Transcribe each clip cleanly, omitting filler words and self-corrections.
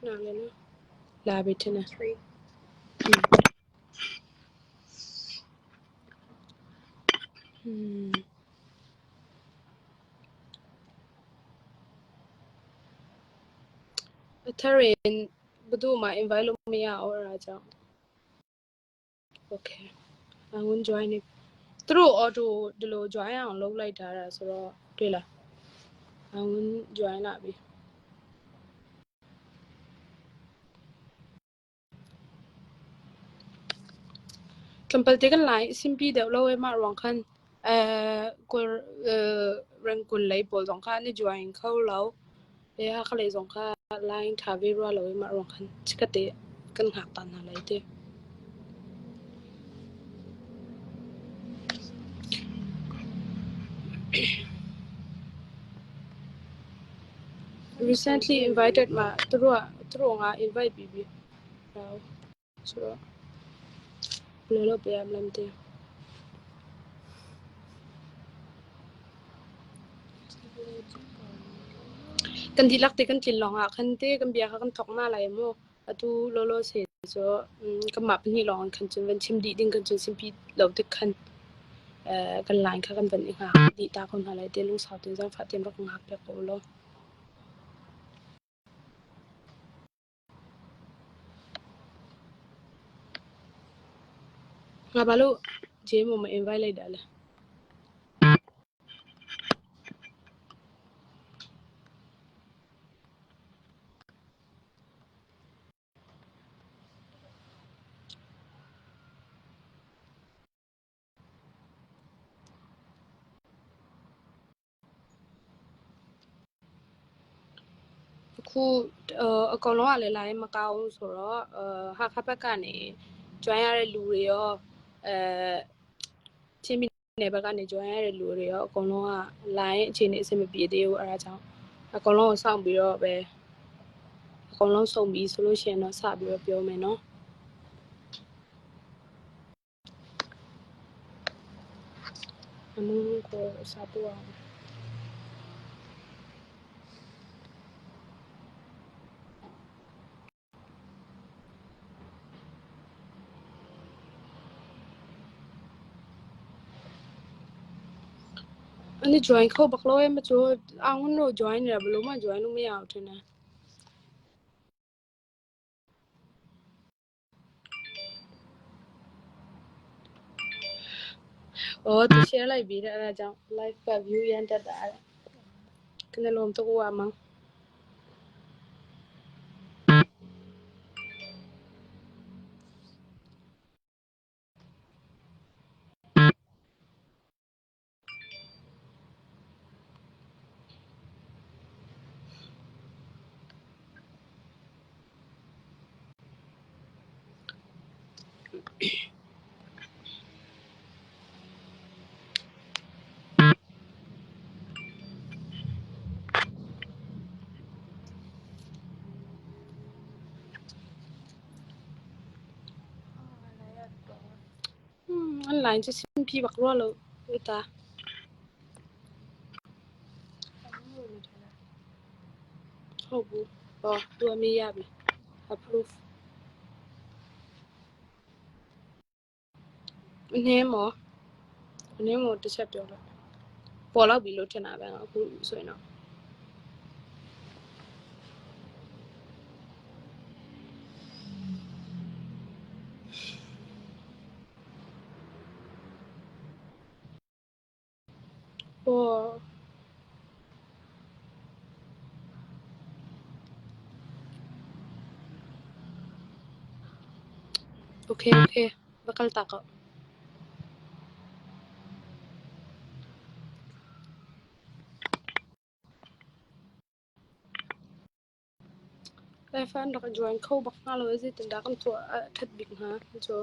ခဏလေးနော်လာပြီထင်တယ် 3 อืมအထရင်ဘယ်သူမှ invite လုပ်မရအောင်အဲ့ဒါကြောင့် Okay အဝင် join နေသူတို့ auto ဒီလို join အောင်လုပ်လိုက်တာဒါဆိုတော့တွေ့လားအဝင် join လာပြီ tlawmpal te kan lai simpi deuh lo e mah ruang khan kul rengkul lei pawl zong kha an i join kho lo e Hakha lei zong kha line ṭha ve rua lo e mah ruang khan chikkhat te kan hngak ta hna lai ti. Recently invited ma turuah turuangah invite bibi. ဆိုတော့ဘယ်လိုလုပ်ပေးရမလဲမသိဘူးkan dihlak te kan tlin lawng ah khan te kan bia kha kan thawk na lai mu atu lolo se cu kanmah pahnih lawng in khan cun van chim dih ding kan cun simpi lo tik khan kan line kha kan van i hngak dih ta ko hna lai te lungsau tein zaangfah tein rak hngak piak ko law. ငါဘာလို့ဂျေးမမ invite လိုက်တာလဲ အခုအကောင်လုံးကလည်း line မကောင်းဘူးဆိုတော့ဟာခါဘက်ကနေ join ရတဲ့လူတွေရောအဲချင်းပြည်နယ်ဘက်ကနေ join ရတဲ့လူတွေရောအကုန်လုံးက line အခြေအနေအဆင်မပြေသေးဘူး။အဲဒါကြောင့်အကုန်လုံးကိုစောင့်ပြီးတော့ပဲအကုန်လုံးစုံပြီဆိုလို့ရှိရင်တော့စပြီးတော့ပြောမယ်နော်။အမုန်းကိုစာပို့အောင် အဲ့ဒီ join ခုတ်ဘကလို့မချိုးအောင်လို့ join နေတာဘလို့မှ join လို့မရအောင်ထင်တယ်။အော်သူ share လိုက်ပြီတဲ့အဲ့ဒါကြောင့် live က view ရန်တက်တာတဲ့။ခဏလုံးတော့ကွာမောင်။อืม online ချစင်ပြဘကရောလို့တာဟုတ်ဘူး။ဟောသူအမေးရပြီ approve အနည်းမော်အနည်းမော်တစ်ချက်ပြောလိုက်ပေါ်တော့ပြီလို့ထင်တာပဲငါအခုဆိုရင်တော့ပေါ် Okay okay ဘကလတာက Lai fan rak join kho bak hnga lo zeitindah kan tuah a ṭhat bik hnga cu.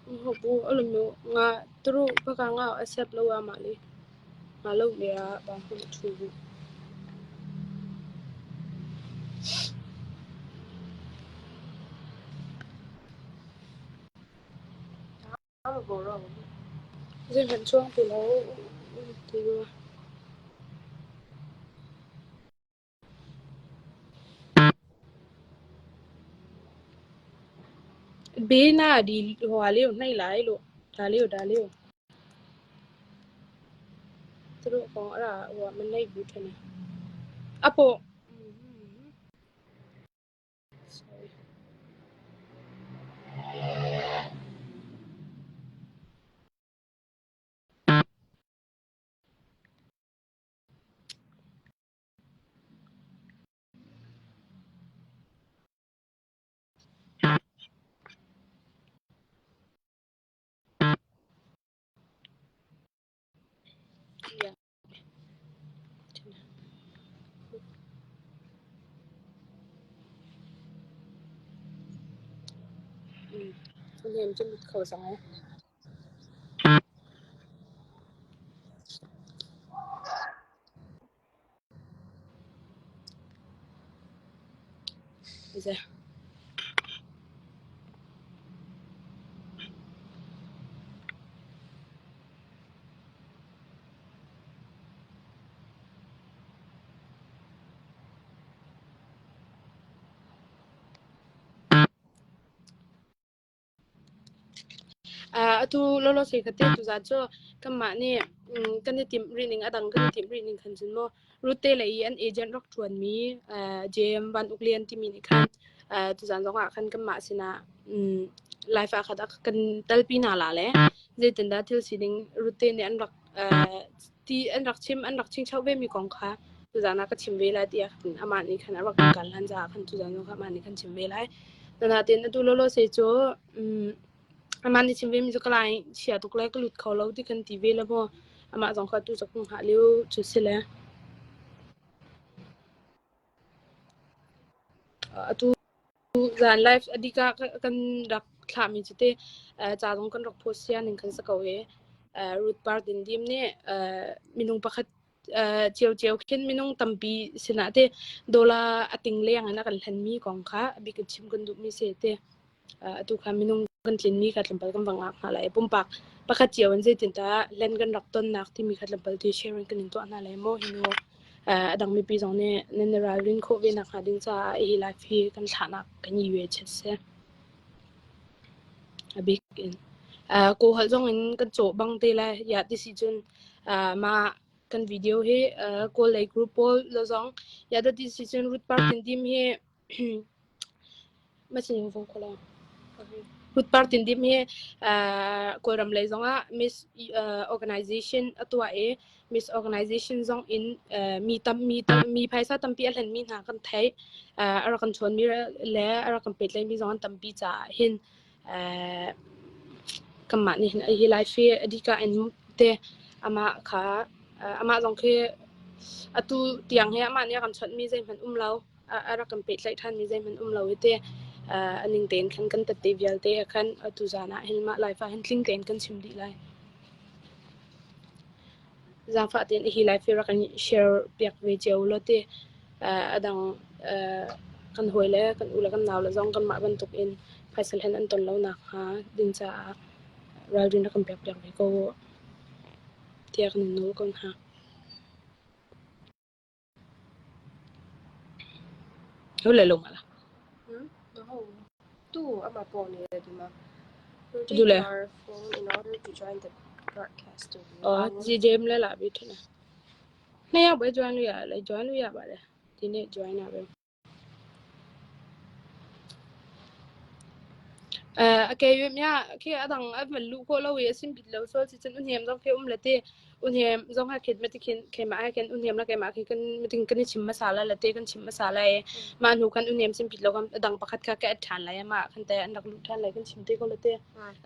မဟုတ်ဘူးအဲ့လိုမျိုးငါသူတို့ဘက်ကငါ့ကို accept လုပ်ရမှာလေငါလုပ်နေတာဘာမှမထူးဘူး မပေါ်တော့ဘူး။ Zeihmanh chuang ti lo ti rua. ဘေးနားဒီဟိုဟာလေးကိုနှိပ်လိုက်လို့ဒါလေးကိုဒါလေးကိုသူတို့အကောင်အဲ့ဒါဟိုကမနှိပ်ဘူးထင်တယ်အပေါ် sorry Yeah. 嗯，今年就考上了。 Atu lawlawse ka te tuzaan cu kanmah nih kan i timh rih ning a dang kan i timh rih ning khan cun maw Rutte lei i an agent rak ṭuanmi JM Van Uk Lian timi nih khan tuzaan zongah khan kanmah sinah Laifa khat a kan telpi hna la le zeitindah thil sining Rutte nih an rak ti an rak chim an rak chingchoh vemi kong kha tuzaan ah ka chim ve lai tiah khan amah nih khan a rak kan kal hlan caah khan tuzaan zong kha amah nih khan chim ve lai. Nain atu lawlawse cu Amah nih chim vemi cu ka lai chia tuk le ka lut kho lo ti kan ti ve le maw. Amah zong kha tu cak hngah lio cu si le. Atu zan live adika kan rak thlahmi cu te ca zong kan rak post sia ning khan sa ko e. Ruth Par Din Dim nih minung pakhat ciocio khin minung tampi sinah te dollar a ting leng in a kan hlenmi kong kha a bik in chim kan duhmi si te. Atu kha minung kan tlinmi kha tlawmpal kan va ngak hna lai. Pumpak pakhat cio in zeitindah len kan rak tonnak timi kha tlawmpal ti sharing kan in tuah hna lai maw hi nu a dang mipi zong nih nan i ralrin khawh ve nak hnga ding caah hi live hi kan thlahnak kan i yue chet si. A bik in. Kawlholh zong in kan cawh bang te lai. Ya ti si cun mah kan video hi Kawl lei group pawl lo zong ya ti si cun Root Park tin dim hi Root Park Tindim hi Kawlram lei zongah Miss Organization a tuah i Miss Organization zong in mi tam mi tam mi phaisa tampi a hlenmi hna kan theih. A rak kan chawnmi le a rak kan pehtlaihmi zong an tampi caah hin kanmah nih hin hi Laifi adika in te amah kha amah zong khi atu tiang hi amah nih a kan chawnhmi zeihmanh um lo. A rak kan pehtlaih ṭhanmi zeihmanh um lo i te a ning tein khan kan tat te vialte he khan atu zan ah hin mah Laifa hin tling tein kan chim dih lai. Zaangfah tein hi live hi rak in share piak ve cio law ti a dang kan hawi le kan u le kan nau le zong kanmah bantuk in phaisa hlen an ton lo nakhnga ding caah ralrin rak kan pek piak ve ko u tiah kan in nawl ko hna. ဟုတ်လဲလုံးမလား မဟုတ်ဘူးသူ့ကိုအမှပေါ်နေတယ်ဒီမှာ ဘယ်သူ Rotate လဲ your phone in order to join the broadcast to view အော် GJ မလဲလာပြီထင်တယ်နှစ်ယောက်ပဲ join လို့ရတယ်လေ join လို့ရပါတယ်ဒီနေ့ join တာပဲ အဲအကယ်၍မြခေအဒံအမလူko lo ye sin bit lo so chi chen unhem zong ke um le te unhem zong ha khet mati khin ke ma ken unhem la ke ma ke kan miting kan chim masala la te kan chim masala e ma nu kan unhem sin bit lo kan adang pakhat kha ka than lai ma khan te an rak lu than lai kan chim te ko le te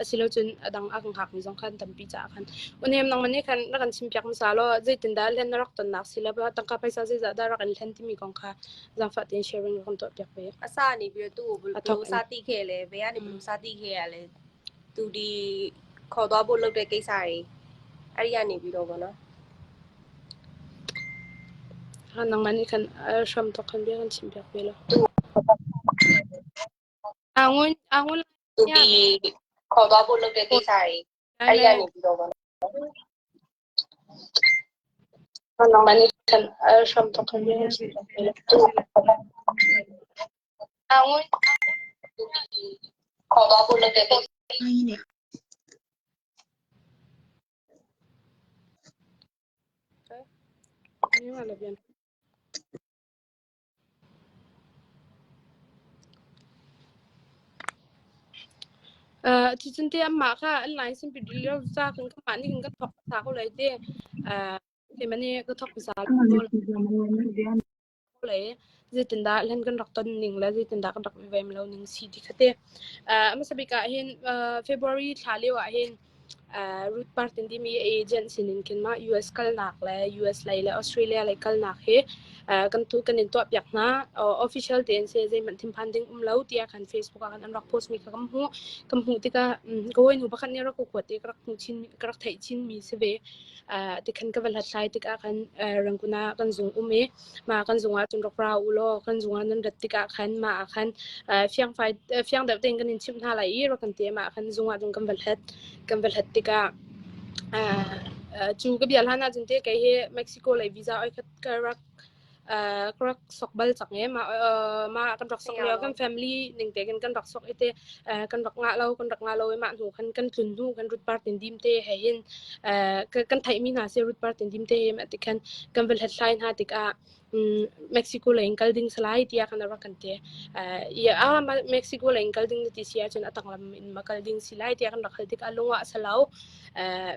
asilo cun adang a kan hak mi zong khan tampi cha khan unhem nang mani khan ra kan chim piak masa lo zeitin da hlen na rak ton nak sila ba tangka paisa zei za da rak an hlen timi kong kha zangfah tein sharing kan tuah piak ve အစနေပြီးတော့သူ့ကိုဘယ် အထောက် လိုစတိခဲ့လဲဘယ်ကနေဘယ်လိုစတိခဲ့ရလဲသူဒီခေါ်သွားဖို့လုပ်တဲ့ကိစ္စတွေအဲ့ဒီကနေပြီးတော့ဗောနော် ဟာနងမနီခန်အရှမ်တော့ခန်ပြကန်ချင်ပြပဲလားအငွန်းအငွန်း သူဒီခေါ်သွားဖို့လုပ်တဲ့ကိစ္စတွေအဲ့ဒီကနေပြီးတော့ဗောနော် Cucun te anmah kha an license pi lio ca kan kanmah nih kan thawk hmasa ko lai te. Keimah nih ka thawk hmasa ko lai. Zeitindah hlan kan rak ton ning le zeitindah kan rak i vem lo ning si ti kha te. Hmasa bik ah hin February thla lio ah hin Ruth Partin timi agent sinin khin mah US kalnak le US lei le Australia lei kalnak hi kan tu kan in tuahpiak hna. Official tein se zeihmanh thinphan ding um lo tiah khan Facebook ah khan an rak post mi kha kan hmuh. Kan hmuh tikah ka hawinu pakhat nih a rak ka kuat i ka rak hmuh chin ka rak theih chin mi si ve. Tikhan ka va hlathlai tikah khan Rangoon ah kan zung um i mah kan zung ah cun rak ra u law kan zung ah nan rat tikah khan mah ah khan fiangfai fiang deuh tein kan in chimh hna lai i rak kan ti mah khan zung ah cun kan va hlat kan va hlat tikah cu ka bia hlan ah cun te kei hi Mexico lei visa oi khat ka rak ka rak sok bal cang e mah mah kan rak sok lio kan family ning te kan kan rak sok i te kan rak ngah lo kan rak ngah lo i mah hnu khan kan tlun hnu kan rut par tin dim te he hin kan theihmi hna si rut par tin dim te he ti khan kan va hlathlai hna tikah Mexico lei in kal ding salai tiah kan rak kan ti. A Mexico lei in kal ding na ti si ahcun a tanglam in ma kal ding si lai tiah kan rak hal tikah lung ah salo.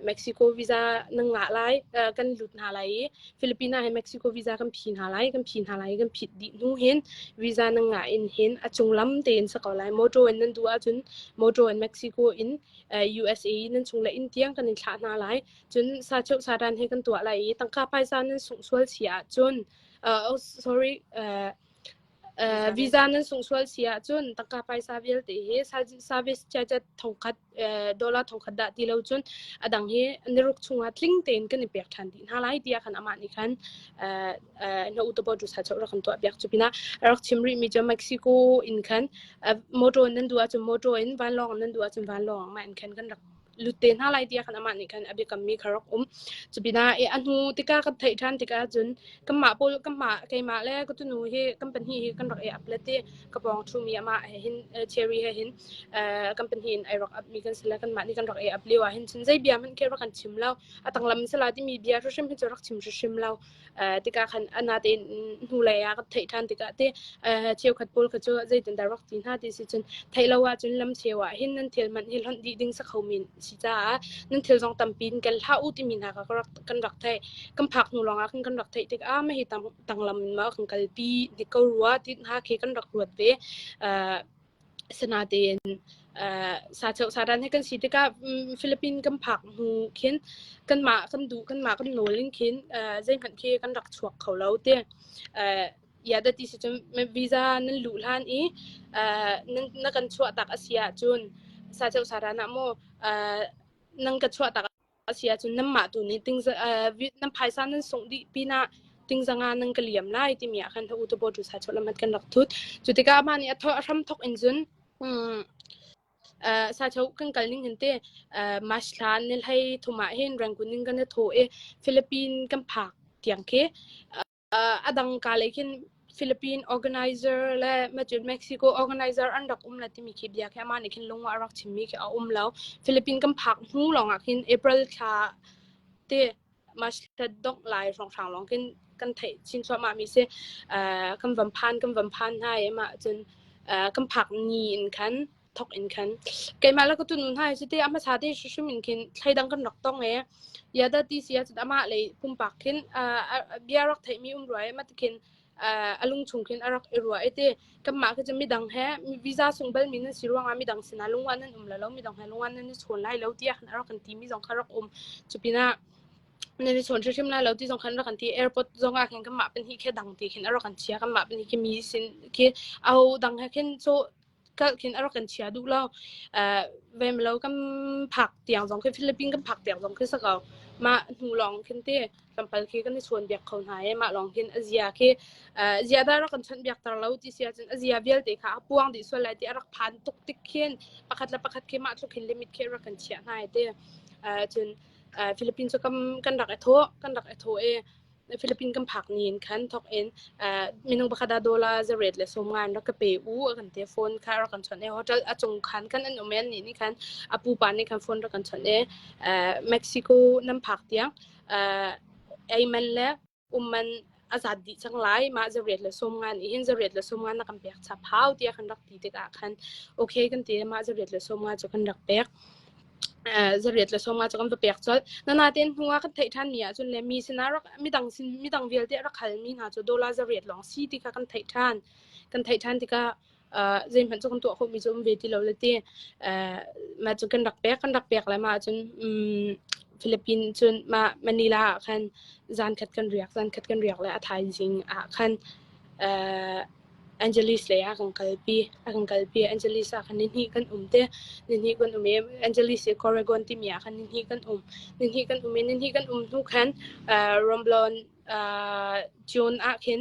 Mexico visa na ngah lai kan lut hna lai i Philippines ah hin Mexico visa kan phi hna lai kan phi hna lai kan phit dih hnu hin visa na ngah in hin a cunglam tein sa ko lai. Motor in nan duh ahcun motor in Mexico in USA nan chung le inn tiang kan in thlah hna lai. Cun sa cheu sa dan he kan tuah lai i tangka phaisa nan sungh sual si ahcun oh sorry visa nan sungh sual si ahcun tangka phaisa vialte hi service charge thongkhat dollar thongkhat dah ti lo cun a dang hi niruk chungah tling tein kan i pek ṭhan dih hna lai tiah khan amah nih khan na utabo tu sa cheu rak kan tuah piak cu pinah a rak chim rih mi cu Mexico in khan motor nan duh ahcun motor in vanlawng nan duh ahcun vanlawng mah in khan kan rak lut te hna lai tiah khan amah nih khan a biakam mi kha rak um. Cu pinah i a hnu tikah kan theih ṭhan tikah cun kanmah pawl kanmah keimah le ka tunu hi kan pahnih hi kan rak i up let i ka pawng ṭhumi amah he hin Cherry he hin kan pahnih in ai rak up mi kan si le kanmah nih kan rak i up lio ah hin cun zei bia hmanh khi rak kan chim lo. A tanglam sala timi bia hrimhrim hi cu rak chim hrimhrim lo. Tikah khan ana tein hnulei ah ka theih ṭhan tikah te cheukhat pawl kha cu zeitindah rak ti hna ti si cun theih lo ahcun lam cheu ah hin nan thil man hi hlonh dih ding sa kho men si caah nan thil zong tampi in kan hlah u timi hna kha kan rak theih. Kan phak hnu lawngah khan kan rak theih tikah mah hi tanglam in ma kan kalpi ni ko rua ti hna khi kan rak ruat ve. Asinain sacheu sadan he kan si tikah Philippines kan phak hnu khin kanmah kan duh kanmah kan nawl in khin zeihmanh khi kan rak chuak kho lo ti. Ya da ti si cun visa nan luh hlan i na kan chuah tak a si ahcun sacheu sadan ah maw nan ka chuah tak a si ahcun nanmah tu nih nan phaisa nan sungh dih pinah tingzanga nan ka liam lai timi ah khan u tu sa chawt lam kan rak thut. Cu tikah amah nih a thawh a hram thok in cun sa cho kan kal ning hin te March thla ni hlei thum ah hin Rangoon in kan i thaw i Philippine kan phak tiang khi A dang ka lei khin Philippine organizer le macun Mexico organizer an rak um le timi khi bia khi amah nih khin lung ah a rak chimmi khi a um lo. Philippine kan phak hnu lawngah khin April thla te March thla dongh lai hrawnghrang lawng khin kan theih chin thluahmah mi si. Kan van phan kan van phan hna i mah cun kan phak ni in khan thok in khan keimah le ka tunu hna hi te a hmasa te hrim in khin thleidang kan rak tong e yada ti si ahcun amah lei pumpak khin bia rak theihmi um rua e ma tikhin a lung chung khin a rak i rua e te kanmah khi cu midang he visa sung bal mi nan si ruangah midang sinah lungwan nan um la lo midang he lungwan nan i chawn lai lo tiah khan a rak kan ti mi zong kha rak um cupinah nan i chawn hrimhrim lai lo ti zong khan rak kan ti airport zong ah khin kanmah pahnih khi dang ti khin a rak kan chia kanmah pahnih khi mi sin khi aho dang he khin so kal khin a rak kan chia duh lo. Vem lo kan phak tiang zong khi Philippines kan phak tiang zong khi sa ko. Mah hnu lawng khin te tlawmpal khi kan i chawn biak kho hna i mah lawng khin a zia khi zia dah rak kan chawnh biak ter lo ti si ahcun a zia vialte kha a puang dih sual lai ti a rak phan tuk tik khin pakhat le pakhat khi mah tluk khin limit khi rak kan chiah hna i te. Cun. Philippines cu kan rak i thawh, kan rak i thawh i Philippines kan phak ni in khan thawk in minung pakhat ah dollar zariat le 50 in rak ka pe u a kan ti. Phone kha rak kan chawnh i hotel a cung khan khan an um i annih nih khan a pupa nih khan phone rak kan chawnh i Mexico nan phak tiang ei man le um man a zat dih cang lai. Mah zariat le 50 nih hin zariat le 50 na kan pek chap hau tiah kan rak ti tikah khan okay kan ti. Mah zariat le 50 cu kan rak pek. Zariat le 50 cu kan va pek colh. Nanaten hnu ah kan theih ṭhan mi ahcun le mi sinah rak midang sin midang vialte rak hal mi hna cu dollar zariat lawng si ti kha kan theih ṭhan. Kan theih ṭhan tikah zeihmanh cu kan tuah khawh mi cu um ve ti lo le ti. Mah cu kan rak pek, kan rak pek le mah cun Philippines cun mah Manila ah khan zan khat kan riak, zan khat kan riak le a thaizing ah khan Angeles lei ah kan kalpi. A kan kalpi. Angeles ah khan nihnih kan um te. Nihnih kan um i Angeles i Coregon timi ah khan nihnih kan um. Nihnih kan um i nihnih kan um hnu khan Romblon June ah khin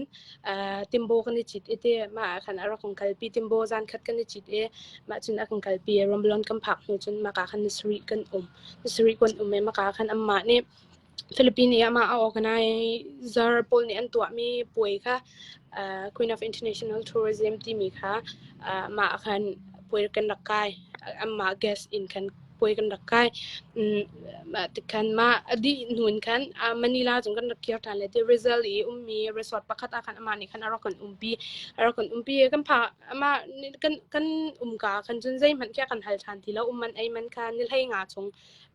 Timbo kan i cit i te mah ah khan a rak kan kalpi. Timbo zan khat kan i cit i mah cun a kan kalpi. Romblon kan phak hnu cun maka khan ni sarih kan um. Ni sarih kan um i maka khan anmah nih Philippine i amah a organizer pawl nih an tuahmi puai kha Queen of International Tourism timi kha mah ah khan puai kan rak kai. Anmah guest in khan puai kan rak kai. Mah tikhan mah a dih hnu in khan Manila cun kan rak kir ṭhan le ti Rizal i ummi resort pakhat ah khan amah nih khan a rak kan umpi. A rak kan umpi. Kan phak amah kan umka khan cun zeihmanh khi a kan hal ṭhan ti lo. Um man ei man kha ni 15 chung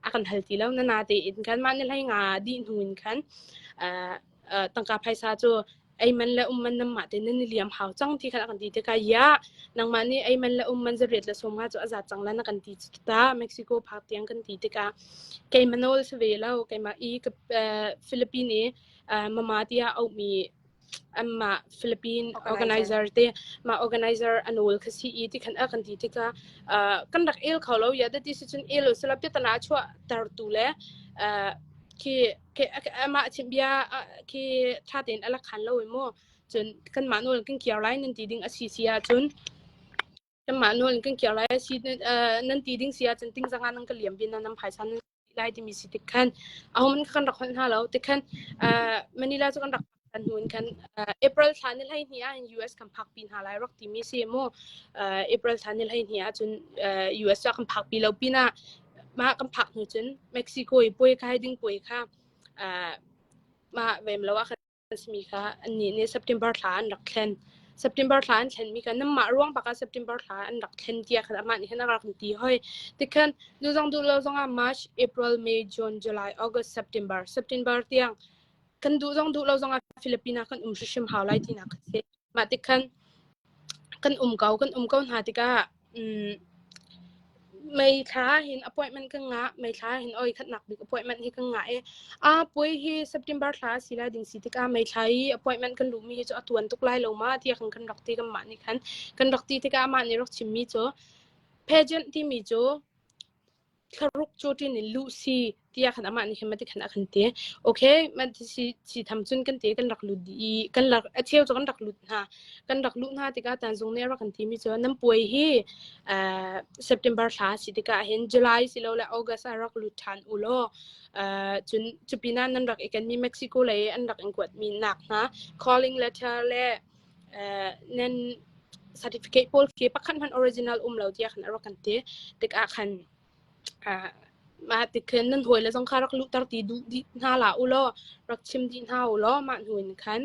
a kan hal ti lo. Na natein khan mah ni 15 dih hnu in khan tangka phaisa cu ei man le um man nanmah te nan i liam hau cang ti khan a kan ti tikah, ya, nangmah nih ei man le um man zariat le 50 cu a zat cang la na kan ti ta Mexico phak tiang kan ti tikah keimah nawl si ve lo. Keimah i Philippine i mama tiah auhmi anmah Philippine organizer te mah organizer a nawl kha si i ti khan a kan ti tikah kan rak el kho lo. Ya, dati si cun el sila piatana chuah tertu le khi amah chim bia khi tha tein a lak khan lo i mu cun kanmah nawl kan kiar lai nan ti ding a si si ahcun, kanmah nawl kan kiar lai si nan ti ding si ahcun ting zanga nan ka liam bin nan phaisa nan lai timi si tik khan ahoman kan rak holh hna lo. Tik khan Manila cu kan rak kan hnu in khan April thla ni 12 ah US kan phak pi hna lai rak timi si mu. April thla ni 12 ah cun US cu kan phak pi lo pinah mah kan phak hnu cun Mexico i puai kai ding puai kha mah vem lo ah khan simi kha annih nih September thla an rak thlen. September thla an thlenmi kha nanmah ruang bak ah September thla an rak thlen tiah khan amah nih khan a rak ti hoi. Tikhan nu zong duh lo zongah March, April, May, June, July, August, September, September tiang kan duh zong duh lo zongah Philippines ah kan um hrimhrim hau lai tinak kha si. Mah tikhan kan um ko, kan um ko hna tikah May thla hin appointment ka ngah. May thla hin oi khatnak bik appointment hi ka ngah i a puai hi September thla a si lai ding si tikah May thla i appointment kan luhmi hi cu a tuan tuk lai lo ma tiah kan kan rak ti. Kanmah nih khan kan rak ti tikah amah nih rak chimmi cu pageant timi cu thlaruk cu ṭin in luh si tiah khan amah nih khan mati khan a kan ti. Okay, man ti si si tham cun kan ti. Kan rak lut dih i kan rak a cheu cu kan rak lut hna. Kan rak luh hna tikah tanzung nih a rak kan timi cu nan puai hi September thla si tikah hin July silole August ah rak lut ṭhan u law cun cupinah nan rak i kenmi Mexico lei an rak in kuatmi nak hna calling letter le nan certificate pawl khi pakhat hmanh original um lo tiah khan a rak kan ti tikah khan mah tikhin nan hawile zong kha rak luhter ti duh dih hna la u law, rak chim dih hna u law, mah hnu in khan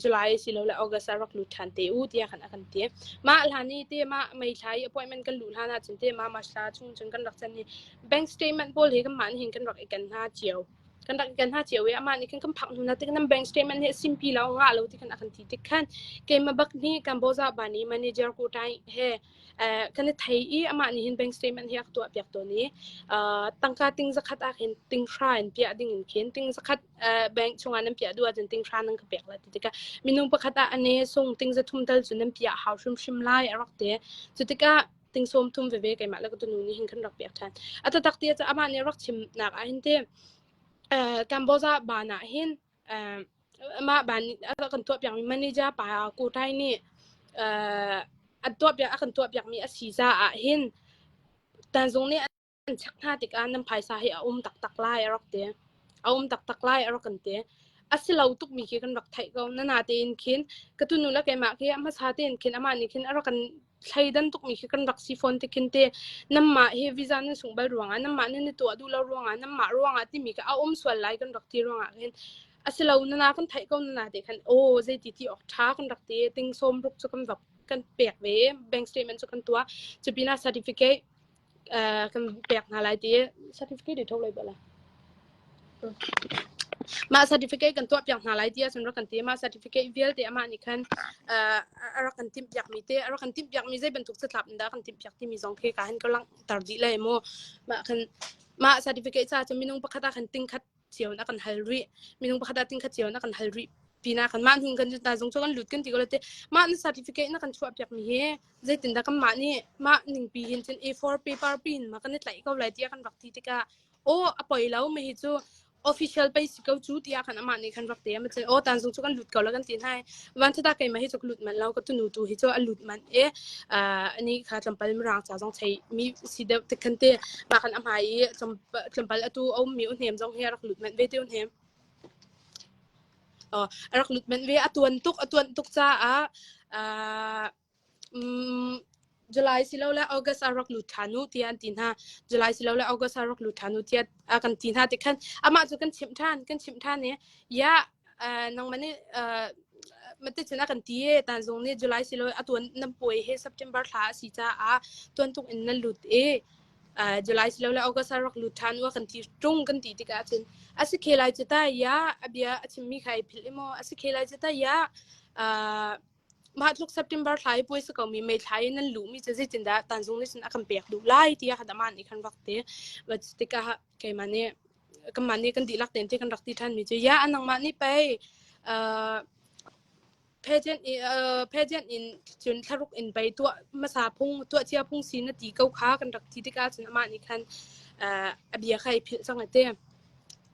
July silole August ah rak lut ṭhan te u tiah khan a kan ti. Mah hlan i te mah May thla i appointment kan luh hlan ahcun te mah March thla chung cun kan rak can i bank statement pawl hi kanmah nih hin kan rak i ken hna cio. Kan rak kan hna cio i amah nih khan kan phak hnu na tik nan bank statement hi simpi lo ngah lo ti khan a kan ti tik khan keimah bak nih Kamboja bani manager ko tai he kan i thei i amah nih hin bank statement hi a ka tuah piak tawn i tangka ting zakhat ah khin ting hra in piah ding in khin ting zakhat bank chungah nan piah duh ahcun ting hra nan ka pek la ti tikah minung pakhat ah ane sung ting zathum tal cu nan piah hau hrimhrim lai a rak ti. Cu tikah ting 30 veve keimah le ka tunu nih hin kan rak pek ṭhan. A taktak ti ah amah nih rak chimnak ah hin te Kamboja ban ah hin amah ban a kan tuah piakmi manager pa Kotai nih a tuah piak a kan tuah piakmi a si caah hin Tanzung nih. An chek hna tikah nan phaisa hi a um taktak lai a rak ti. A um taktak lai a rak kan ti. A si lo tukmi khi kan rak theih ko. Na natein khin ka tunu le keimah khi a hmasa tein khin amah nih khin a rak kan thleidan tukmi khi kan rak si fawn ti khin te nanmah hi visa nan sungh bal ruangah nanmah nan i tuah duh lo ruangah nanmah ruangah timi kha a um sual lai kan rak ti ruangah khin a si lo nana kan theih ko nana te khan aw zeiti ti awk ṭha kan rak ti ting sawm ruk cu kan va kan pek ve bank statement cu kan tuah cu pinah certificate kan pek hna lai ti certificate i tho lai bala. Mah certificate kan tuah piak hna lai ti ahcun rak kan ti. Mah certificate vialte amah nih khan a rak kan timh piak mi te a rak kan timh piak mi zei bantuk catlap in dah kan timh piak timi zong khi ka hin ka langhter dih lai mu. Mah khan mah certificate ca cu minung pakhat ah khan ting khat cio in a kan hal rih. Minung pakhat ah ting khat cio in a kan hal rih pinah kan mah hnung kan ta zung cu kan lut kan ti ko le te mah na certificate na kan chuah piak mi hi zeitindah kan mah nih mah ningpi hin cun A4 paper pin ma kan i tlaih ko lai tiah kan rak ti tikah aw a poi lo mi hi cu official pei si ko cu tiah khan amah nih khan rak ti ma cun aw tan zung cu kan lut ko la kan ti hna van thata keimah hi cu ka lut man lo ka tunu tu hi cu a lut man e ani kha tlampal mirang ca zong chei mi si deuh te khan te ma khan a hmai i tlampal atu a um mi u hnem zong hi a rak lut man ve te u hnem a rak lut man ve a tuan tuk a tuan tuk caah July silole August ah rak lut ṭhan u tiah an ti hna. July silole August ah rak lut ṭhan u tiah a kan ti hna tikhan amah cu kan chimh ṭhan, kan chimh ṭhan i ya nangmah nih maticun a kan ti i tanzung nih July silole a tuan nan puai hi September thla a si caah tuan tuk in nan lut i July silole August ah rak lut ṭhan u a kan ti ṭung kan ti tikah cun a si khe lai cu ta ya a bia a chimmi kha ai philh i maw a si khe lai cu ta ya Mah tluk September thla i puai si komi May thla i nan luhmi cu zeitindah tanzung nih cun a kan pek duh lai tiah khan amah nih khan rak ti. Tikah keimah nih kanmah nih kan dihlak tein ti kan rak ti ṭhanmi cu ya nangmah nih pei pageant pageant in cun thlaruk in pei tuah hmasa phung tuah cia phung si na ti ko kha kan rak ti tikah cun amah nih khan a bia kha i philh cang a ti.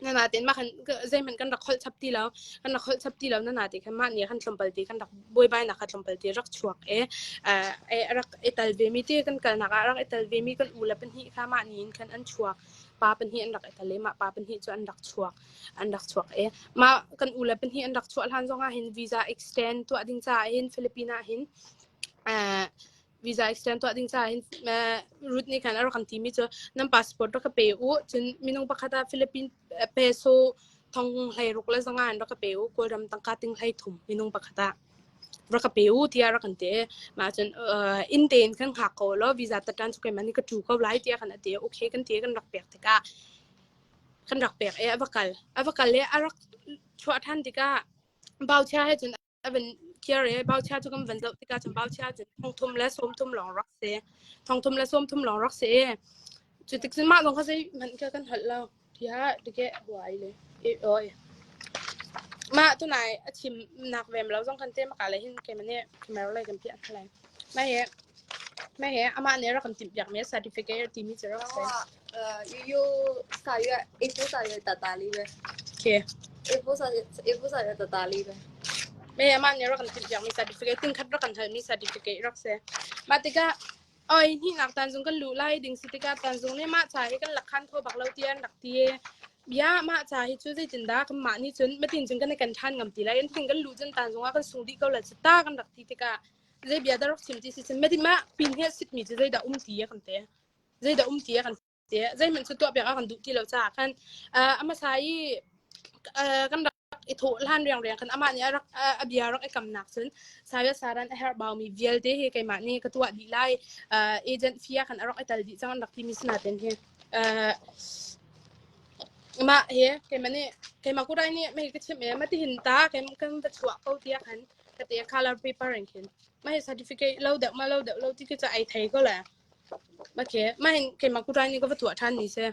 Na natein mah khan zeihmanh kan rak holh chap ti lo. Kan rak holh chap ti lo. Na nate khan mah nih khan tlawmpal te kan rak buaibainak kha tlawmpal te rak chuak e. Rak i tal ve mi te kan kalnak ah rak i tal ve mi kan u le pahnih kha mah ni in khan an chuak. Pa pahnih an rak i tal i mah pa pahnih cu an rak chuak. An rak chuak e. Mah kan u le pahnih an rak chuah hlan zong ah hin visa extend tuah ding caah hin Philippines ah hin visa extend tuah ding caah hin Ruth nih khan a rak kan timi cu nan passport rak ka pe u cun minung pakhat ah Philippine peso thong hlei ruk le zanga in rak ka pe u Kawlram tangka ting hlei thum minung pakhat ah rak ka pe u tiah rak kan ti mah cun inn tein kan hngak ko lo visa tatan cu keimah nih ka tu ko lai tiah kan ati okay kan ti kan rak pek tikah kan rak pek e a va kal a va kal e a rak chuah than tikah bauchia he cun a van kir i bauchia cu kan van zoh tikah cun bauchia cun thongthum le sawmthum lawng rak si. Thongthum le sawmthum lawng rak si i cu tik cun mah lawng kha zeihmanh kha kan holh lo. Tiah tike huai le i oi. Mah tunai a chim nak vem lo zong kan te maka le hin keimah nih camera lei kan piah hna lai. Mah hi mah hi amah nih rak kan timh piak mi certificate timi cu rak si. Yu sa yue A4 sa yue tata li ve. Okay. A4 sa A4 sa yue tata li ve. Me amah nih rak kan timh piak mi certificate ting khat rak kan hal mi certificate rak si. Mah tikah oi hi nak tan zung kan luh lai ding si tikah tan zung nih mah ca hi kan lak khan kho bak lo ti an rak ti. Bia mah ca hi cu zeitindah kan mah nih cun matin cun kan i kan ṭhan ngam ti lai. An tin kan luh cun tan zung ah kan sung dih ko la cu ta kan rak ti tikah zei bia dah rak chim ti si cun matin mah pin he sit mi cu zeidah um ti a kan te. Zeidah um ti a kan ti. Zeihmanh cu tuah piak a kan duh ti lo caah khan a hmasa i kan rak i thawh hlan riangriang khan amah nih a rak a bia rak i kamnak cun saya saran a herh baumi vialte hi keimah nih ka tuah dih lai agent fee ah khan a rak i tal dih cang an rak timi sinaten hi mah hi keimah nih keimah kurai nih mei ka chim e mati hin ta kan va chuah ko tiah khan ka te color paper in khin mah hi certificate lo deuh ma lo deuh lo ti khi ca ai thei ko le Okay, mah hin keimah kurai nih ka va tuah ṭhan ni si.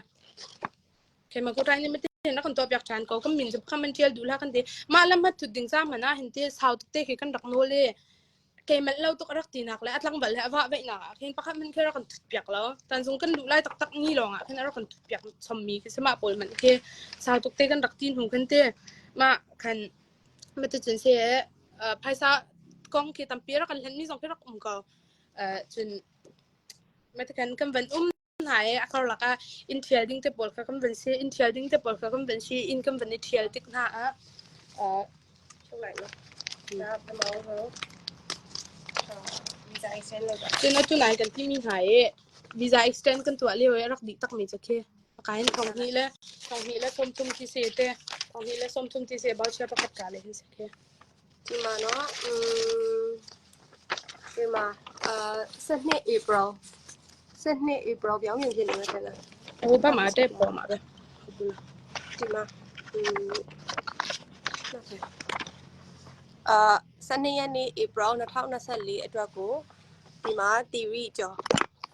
Keimah kurai nih mati na kan tuah piak ṭhan ko. Kan min cu kha man ṭial duh hlah kan ti. Mah lam hat thut ding ca hmanh ah hin ti sau tuk te khi kan rak nawl i keimah lo tuk a rak tinak le a tlangval he a vah veihnak ah khin pakhat man khi rak kan thut piak lo. Tanzung kan luh lai taktak ni lawng ah khin a rak kan thut piak chommi khi si mah pawl man khi sau tuk te kan rak ti hnu khan ti mah khan mati cun si phaisa kong khi tampi rak kan hlenmi zong khi rak um ko. Cun matikan kan van um. hna i a karlak ah inn ṭhial ding te pawl kha kan van si. Inn ṭhial ding te pawl kha kan van si. Inn kan van i ṭhial tik hna ah Cun atu nai kan timi hna i visa extend kan tuah lio i a rak dih takmi cu khi ka hin 2030 ti se te 2030 ti se voucher pakhat ka le hin se khi. ဒီမှာနော်อืมဒီမှာအာ12 April 12 April ပြောင်းရင်ဖြစ်နေမှာတယ်လား ဟိုဘက်မှာတဲ့ပေါ်မှာပဲဟုတ်ဘူးလား ဒီမှာอืมအာ12ရက်နေ့ April 2024အတွက်ကိုဒီမှာတီရီကျော်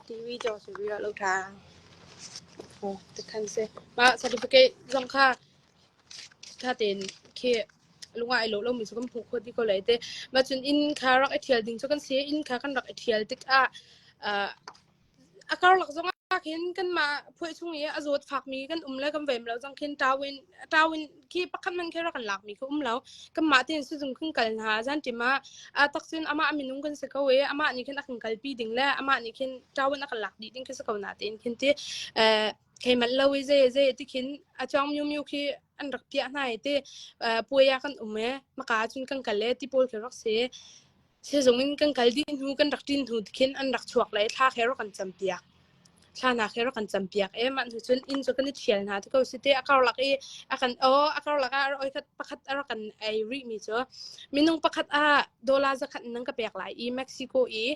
တီရီကျော်ဆိုပြီးတော့လုပ်ထား ဟိုတခန်းစေမ certificate ဇောင်းခါ tha tein khi lunga ai lo lomi cu kan hmuh khawh ti ko lai te. Ma cun inn kha rak i ṭhial ding cu kan si. Inn kha kan rak i ṭhial tikah a karlak zong ah khin kanmah phuai chung i a zawt fakmi kan um le kan vem lo zong khin tawin tawin khi pakhat man khi rak kan lakmi khi um lo. Kanmah tein sizung kan kal hna zan ṭim ah a tak cun amah a minung kan si ko i amah nih khin a kan kalpi ding le amah nih khin tawin a kan lak dih ding khi si ko na tein khin ti khei manh lo i zei zei ti khin a chuang miu miu khi an rak piah hna i ti puai ah kan um e maka cun kan kal e ti pawl khi rak si. Sizung in kan kal dih hnu kan rak ṭin hnu ti khin an rak chuak le thla khe rak kan cam piak. Thla hna khe rak kan cam piak e mah hnu cun inn cu kan i ṭhial hna ti ko si te a karlak i a kan o a karlak ah oi khat pakhat a rak kan ei rih mi cu minung pakhat ah dollar zakhat nan ka pek lai i Mexico i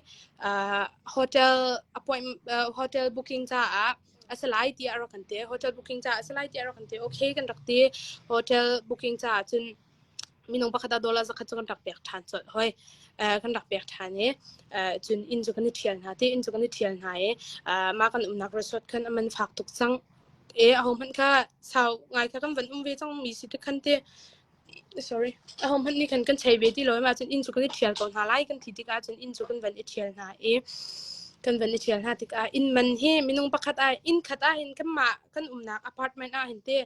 hotel appointment hotel booking caah a si lai tiah a rak kan ti. Hotel booking caah a si lai tiah a rak kan ti. Okay kan rak ti. Hotel booking caah cun minung pakhat ah dollar zakhat cu kan rak pek ṭhan colh hoi. Kan rak pek ṭhan i cun inn cu kan i ṭhial hna ti inn cu kan i ṭhial hna i mah kan umnak resort khan a man fak tuk cang. E ahohmanh kha sau ngai kha kan van um ve cang mi si ti khan te sorry ahohmanh nih khan kan chei ve ti lo ma cun inn cu kan i ṭhial ko hna lai kan thi tikah cun inn cu kan van i ṭhial hna i kan van i ṭhial hna tikah inn man hi minung pakhat ah inn khat ah hin kanmah kan umnak apartment ah hin te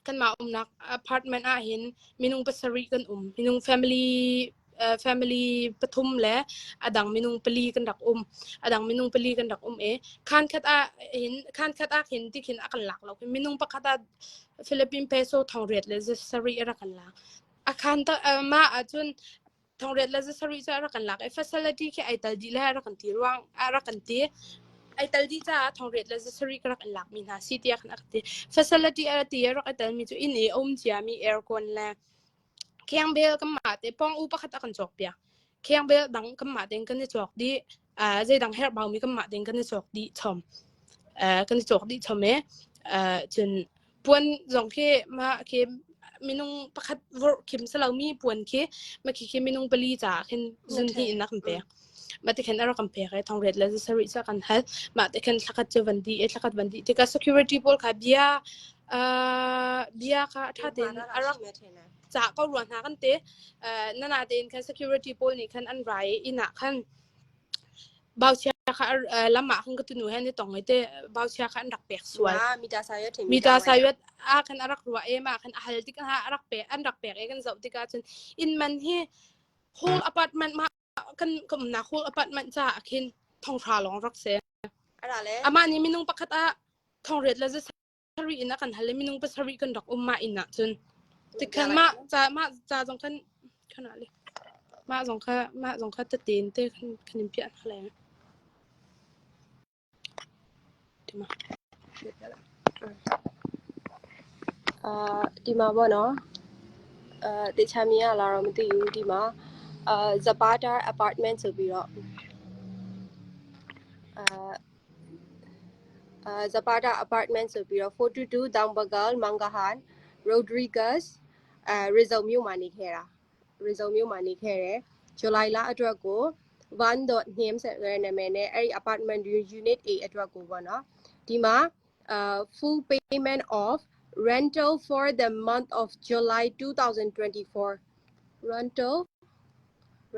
kanmah umnak apartment ah hin minung pasarih kan um. Minung family family pathum le a dang minung pali kan rak um. A dang minung pali kan rak um i khan khat ah hin khan khat ah khin ti khin a kan lak lo. Minung pakhat ah Philippine peso thong riat le sarih a rak kan lak. A khan ta mah ahcun thong riat le sarih cu a rak kan lak i facility khi ai tal dih le a rak kan ti ruang a rak kan ti. Ai tal dih caah thong riat le sarih ka rak in lakmi hna si tiah khan a ka ti. Facility a ti a rak i telmi cu inn i a um ciami aircon le khengbel kanmah te pawng u pakhat a kan cawk piak. Khengbel dang kanmah tein kan i cawk dih. Zeidang herhbaumi kanmah tein kan i cawk dih chom. Kan i cawk dih chom i cun puan zong khi mah khi minung pakhat vorh khim si lomi puan khi mah khi khi minung pali caah khin zun hnih in a kan pek. Mah ti khin a rak kan pek i thong riat le sarih cu a kan hal. Mah ti khin thlakhat cu van dih i thlakhat van dih tikah security pawl kha bia bia kha ṭha tein a rak cah ko rua hna kan ti. Nana tein khan security pawl nih khan an ra i inn ah khan bauchia kha lam ah khan ka tunu he an i tong i te bauchia kha an rak pek sual. Mita sayuat a khan a rak ruah e ma khan a hal tik ah a rak pek an rak pek e kan zoh tikah cun inn man hi whole apartment ma kan ka umnak whole apartment caah khin 5000 lawng rak si. Amah nih minung pakhat ah 800 le sarih in a kan hal i minung pasarih kan rak um mah inn ah cun. Tikhan mah ca mah ca zong kan kan le mah zong kha mah zong kha tete te kan kan in piah hna le. အာဒီမှာပေါ့နော်အာတေချာမြင်ရလားတော့မသိဘူးဒီမှာအာ Zapata apartment ဆိုပြီးတော့အာအာ Zapata apartment ဆိုပြီးတော့422 Downbagal Mangahan Rodriguez အဲ Rizal မြို့မှာနေခဲ့တာ Rizal မြို့မှာနေခဲ့တယ်ဇူလိုင်လအတွက်ကို van.him ဆိုတဲ့နာမည်နဲ့အဲ့ဒီ apartment unit A အတွက်ကိုပေါ့နော်ဒီမှာ uh, full payment of rental for the month of July 2024 rental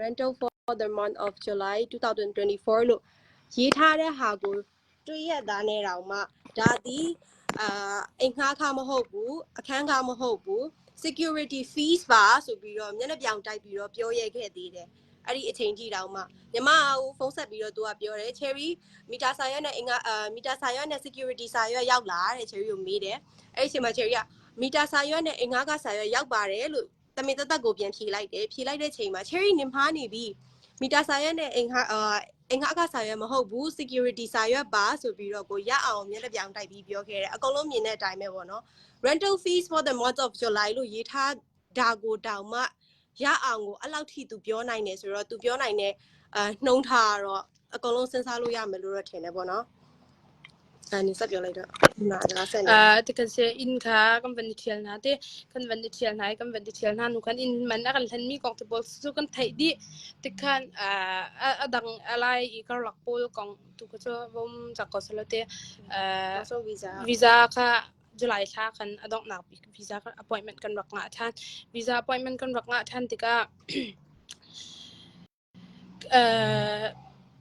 rental for the month of July 2024လို့ရေးထားတဲ့ဟာကိုတွေ့ရတာနဲ့တောင်မှဒါဒီအာအိမ်ငှားခမဟုတ်ဘူးအခန်းခမဟုတ်ဘူး security fees ပါဆိုပြီးတော့မျက်နှာပြောင်တိုက်ပြီးတော့ပြောရဲခဲ့သေးတယ်။ အဲ့ဒီအချိန်ထိတောင်မှညီမကိုဖုန်းဆက်ပြီးတော့သူကပြောတယ် Cherry မီတာစာရွက်နဲ့အင်္ဂါအာမီတာစာရွက်နဲ့ security စာရွက်ရောက်လာတဲ့ Cherry ကိုမေးတယ်အဲ့ဒီအချိန်မှာ Cherry ကမီတာစာရွက်နဲ့အင်္ဂါကစာရွက်ရောက်ပါတယ်လို့တမင်တက်တက်ကိုပြန်ဖြေလိုက်တယ်ဖြေလိုက်တဲ့ချိန်မှာ Cherry နင်ဖားနေပြီမီတာစာရွက်နဲ့အင်္ဂါအာအင်္ဂါကစာရွက်မဟုတ်ဘူး security စာရွက်ပါဆိုပြီးတော့ကိုရအောင်မျက်နှာပြောင်တိုက်ပြီးပြောခဲ့တယ်အကုန်လုံးမြင်တဲ့အတိုင်းပဲပေါ့နော် rental fees for the month of July လို့ရေးထားဒါကိုတောင်မှရအောင်ကိုအဲ့လောက်ထိသူပြောနိုင်တယ်ဆိုတော့သူပြောနိုင်တဲ့အဲနှုံးထားတော့အကုန်လုံးစဉ်းစားလို့ရမယ်လို့တော့ထင်တယ်ပေါ့နော်အဲနင်ဆက်ပြောလိုက်တော့ဒီမှာငါဆက်နေ Ti kan se inn kha kan van i ṭhial hna ti kan van i ṭhial hna i kan van i ṭhial hna hnu khan inn man a kan hlenmi kong te pawl cu kan theih dih. Tikhan a dang a lai i karlak pawl kong tu kha cu vom cak ko selaw te နောက်ဆုံး visa visa kha July thla khan a donghnak bik visa appointment kan rak ngah ṭhan. Visa appointment kan rak ngah ṭhan tikah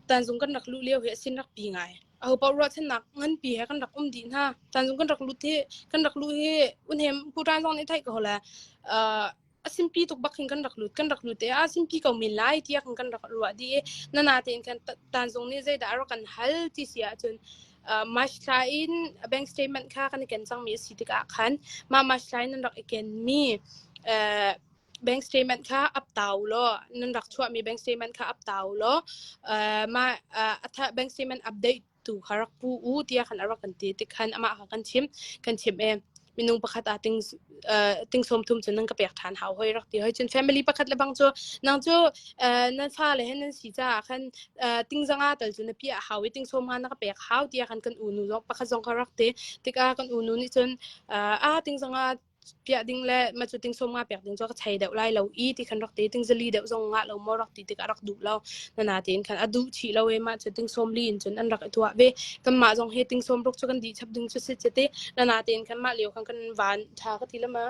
tanzung kan rak luh lio hi a sin rak pi ngai. Aho paoh ruahchannak nganpi he kan rak um dih hna. Tanzung kan rak lut hi kan rak luh hi unhem Putan zong nih theih ko le a simpi tuk bak hin kan rak lut kan rak lut i a simpi ko men lai tiah kan kan rak ruah dih i nana tein kan tanzung nih zeidah a rak kan hal ti si ahcun March thla in bank statement kha kan i ken cangmi a si tikah khan mah March thla in nan rak i kenmi bank statement kha up ta u law nan rak chuahmi bank statement kha up ta u law mah bank statement update tu kha rak pu u tiah khan a rak kan ti tik khan amah kha kan chim kan chim e minung pakhat ah ting ting som thum cu nan ka pek than hau hoi rak ti hoi cun family pakhat le bang cu nang cu nan fa le hen nan si caah khan ting zanga tal cu na pia hau i ting som nga na ka pek hau tiah khan kan unu zong pakhat zong kha rak ti tikah kan unu nih cun a ting zanga piah ding le ma cu ting som nga pek ding cu ka chei deuh lai lo i ti khan rak ti ting zali deuh zong ngah lo maw rak ti tikah rak duh lo nana tein khan a duh chih lo e mah cu ting som li in cun an rak i tuah ve kan mah zong he ting som ruk cu kan dih chap ding cu si te nana tein khan mah lio khan kan van tha ka ti lama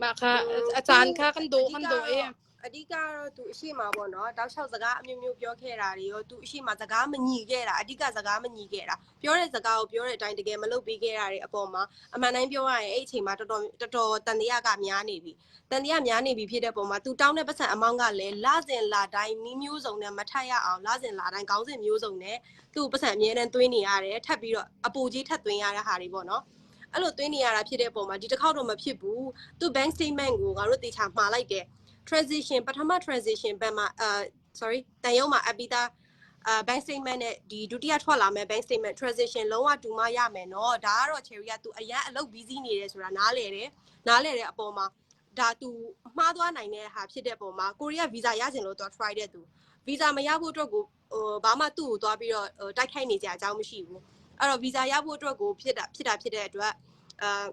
mah kha a caan kha kan do kan do e အဓိကတော့သူအရှိမပေါ့နော်တောက်လျှောက်စကားအမျိုးမျိုးပြောခဲ့တာတွေရောသူအရှိမစကားမညီခဲ့တာအဓိကစကားမညီခဲ့တာပြောတဲ့စကားကိုပြောတဲ့အတိုင်းတကယ်မလုပ်ပေးခဲ့တာတွေအပေါ်မှာအမှန်တိုင်းပြောရရင်အဲ့အချိန်မှာတော်တော်တော်တော်တန်တရားကများနေပြီတန်တရားများနေပြီဖြစ်တဲ့ပုံမှာသူတောင်းတဲ့ပတ်စံအမောင်းကလည်းလစဉ်လာတိုင်းနီးမျိုးစုံနဲ့မထက်ရအောင်လစဉ်လာတိုင်းခေါင်းစဉ်မျိုးစုံနဲ့သူ့ပတ်စံအမြဲတမ်းသွင်းနေရတယ်ထပ်ပြီးတော့အပူကြီးထပ်သွင်းရတဲ့ဟာတွေပေါ့နော်အဲ့လိုသွင်းနေရတာဖြစ်တဲ့ပုံမှာဒီတစ်ခေါက်တော့မဖြစ်ဘူးသူ bank statement ကိုငါတို့တေချာမှာလိုက်တယ် transition ပထမ transition ဘက်မှာအာ sorry တန်ရုံးမှာအပ်ပြီးသားအာ bank statement နဲ့ဒီဒုတိယထွက်လာမယ့် bank statement transition လုံးဝတူမရမယ်နော်ဒါကတော့ cherry က तू အရန်အလုပ် busy နေတယ်ဆိုတာနားလေတယ်နားလေတဲ့အပေါ်မှာဒါ तू မှားသွားနိုင်တဲ့ဟာဖြစ်တဲ့အပေါ်မှာကိုရီးယား visa ရချင်လို့ तू try တဲ့သူ visa မရဖို့အတွက်ကိုဟိုဘာမှသူ့ကိုသွားပြီးတော့တိုက်ခိုက်နေကြအကြောင်းမရှိဘူးအဲ့တော့ visa ရဖို့အတွက်ကိုဖြစ်တာဖြစ်တာဖြစ်တဲ့အတွက်အာ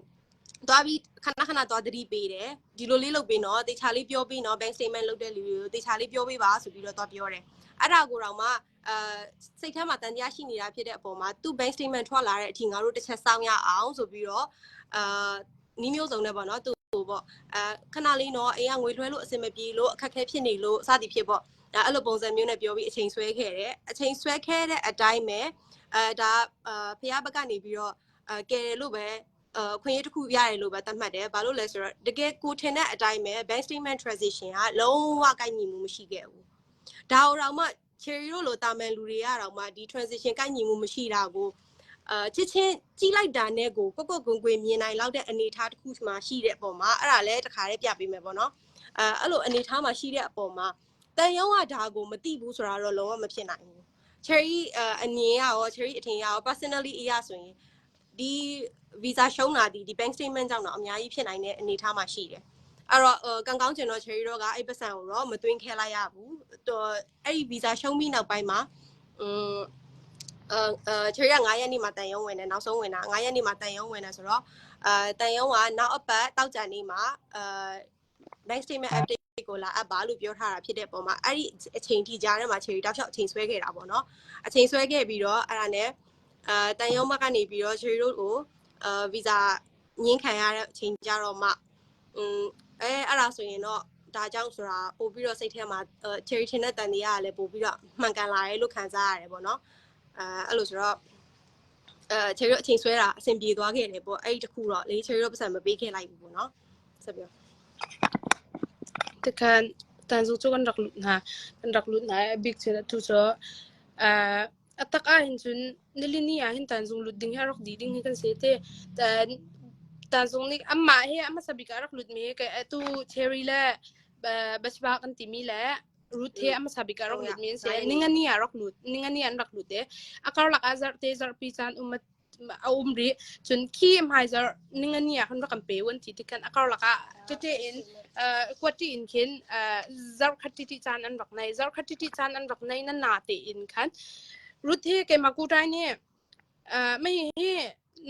သွားပြီးခဏခဏသွားသတိပေးတယ်ဒီလိုလေးလုပ်ပေးနော်တေချာလေးပြောပေးနော် bank statement လုပ်တဲ့လူတွေကိုတေချာလေးပြောပေးပါဆိုပြီးတော့သွားပြောတယ်အဲ့ဒါကိုတော့မှအာစိတ်ထဲမှာတန်တရားရှိနေတာဖြစ်တဲ့အပေါ်မှာသူ့ bank statement ထွက်လာတဲ့အထိငါတို့တစ်ချက်စောင့်ရအောင်ဆိုပြီးတော့အာနီးမျိုးစုံနဲ့ပေါ့နော်သူ့ကိုပေါ့အဲခဏလေးနော်အိမ်ကငွေလွှဲလို့အဆင်မပြေလို့အခက်ခဲဖြစ်နေလို့စသည်ဖြစ်ပေါ့ဒါအဲ့လိုပုံစံမျိုးနဲ့ပြောပြီးအချိန်ဆွဲခဲ့တယ်အချိန်ဆွဲခဲ့တဲ့အတိုင်းပဲအဲဒါအာဖះဘက်ကနေပြီးတော့အဲကယ်တယ်လို့ပဲအခွင့်အရေးတစ်ခုရတယ်လို့ပဲသတ်မှတ်တယ်။ဘာလို့လဲဆိုတော့တကယ်ကိုထင်တဲ့အတိုင်းပဲ bank statement transition ကလုံးဝကိုက်ညီမှုမရှိခဲ့ဘူး။ဒါတော့မှ cherry တို့လိုတာမန်လူတွေကတောင်မှဒီ transition ကိုက်ညီမှုမရှိတာကိုအာချစ်ချင်းကြီးလိုက်တာနဲ့ကိုကွက်ကွက်ကွင်းကွင်းမြင်နိုင်လောက်တဲ့အနေအထားတစ်ခုမှရှိတဲ့အပေါ်မှာအဲ့ဒါလည်းတခါတည်းပြပေးမယ်ပေါ့နော်။အဲအဲ့လိုအနေအထားမှာရှိတဲ့အပေါ်မှာတန်ရုံးကဒါကိုမသိဘူးဆိုတာတော့လုံးဝမဖြစ်နိုင်ဘူး။ cherry အမြင်ရရော cherry အထင်ရရော personally အရဆိုရင်ဒီ visa ရှုံးတာဒီဒီ bank statement ကြောင့်တော့အများကြီးဖြစ်နိုင်တဲ့အနေအထားမှာရှိတယ်အဲ့တော့ကံကောင်းချင်တော့ cherry တော့ကအဲ့ပတ်စံကိုတော့မသွင်းခဲလိုက်ရဘူးတော့အဲ့ဒီ visa ရှုံးပြီးနောက်ပိုင်းမှာအင်းအဲအဲ cherry က9ရက်နေ့မှာတန်ရုံးဝင်တယ်နောက်ဆုံးဝင်တာ9ရက်နေ့မှာတန်ရုံးဝင်တယ်ဆိုတော့အဲတန်ရုံးကနောက်အပတ်တောက်ကြနေ့မှာအဲ bank statement update ကိုလာအပ်ပါလို့ပြောထားတာဖြစ်တဲ့ပုံမှာအဲ့ဒီအချိန်ထိကြားထဲမှာ cherry တောက်လျှောက်အချိန်ဆွဲခဲ့တာပေါ့နော်အချိန်ဆွဲခဲ့ပြီးတော့အဲ့ဒါနဲ့အဲတန်ရုံးဘက်ကနေပြီးတော့ cherry တို့ကိုအဲဗီဇာညင်းခံရတဲ့အချိန်ကြတော့မှอืมအဲအဲ့ဒါဆိုရင်တော့ဒါကြောင့်ဆိုတာပို့ပြီးတော့စိတ်ထဲမှာ cherry ထင်တဲ့တန်တရားကလည်းပို့ပြီးတော့မှန်ကန်လာတယ်လို့ခံစားရတယ်ပေါ့နော်အဲအဲ့လိုဆိုတော့အဲ cherry တို့အချိန်ဆွဲတာအဆင်ပြေသွားခဲ့တယ်ပေါ့အဲ့ဒီတခုတော့လေ cherry တို့ပတ်စံမပေးခဲ့လိုက်ဘူးပေါ့နော်ဆက်ပြော တခါတ Tanzung cu kan rak lut hna. Kan rak lut hna i a bik cun atu cu a tak ahhin cun nilini ahhin tanzung lut ding hi a rak dih ding hi kan si te. Tanzung nih amah hi a hmasa bik ah a rak lutmi hi kei atu Cherry le Basba kan timi le Ruth he a hmasa bik ah rak lutmi an si. Ningani ah rak lut. Ningani an rak lut i a karlak ah zarhte zarhpi caan um a um rih. Cun khi hmaizarh ningani ah khan rak kan pe u an ti ti khan a karlak ah tete in kuati in khin zarh khat titi caan an rak nei. Zarh khat titi caan an rak nei na na te in khan Ruth hi keimah kutai nih mei hi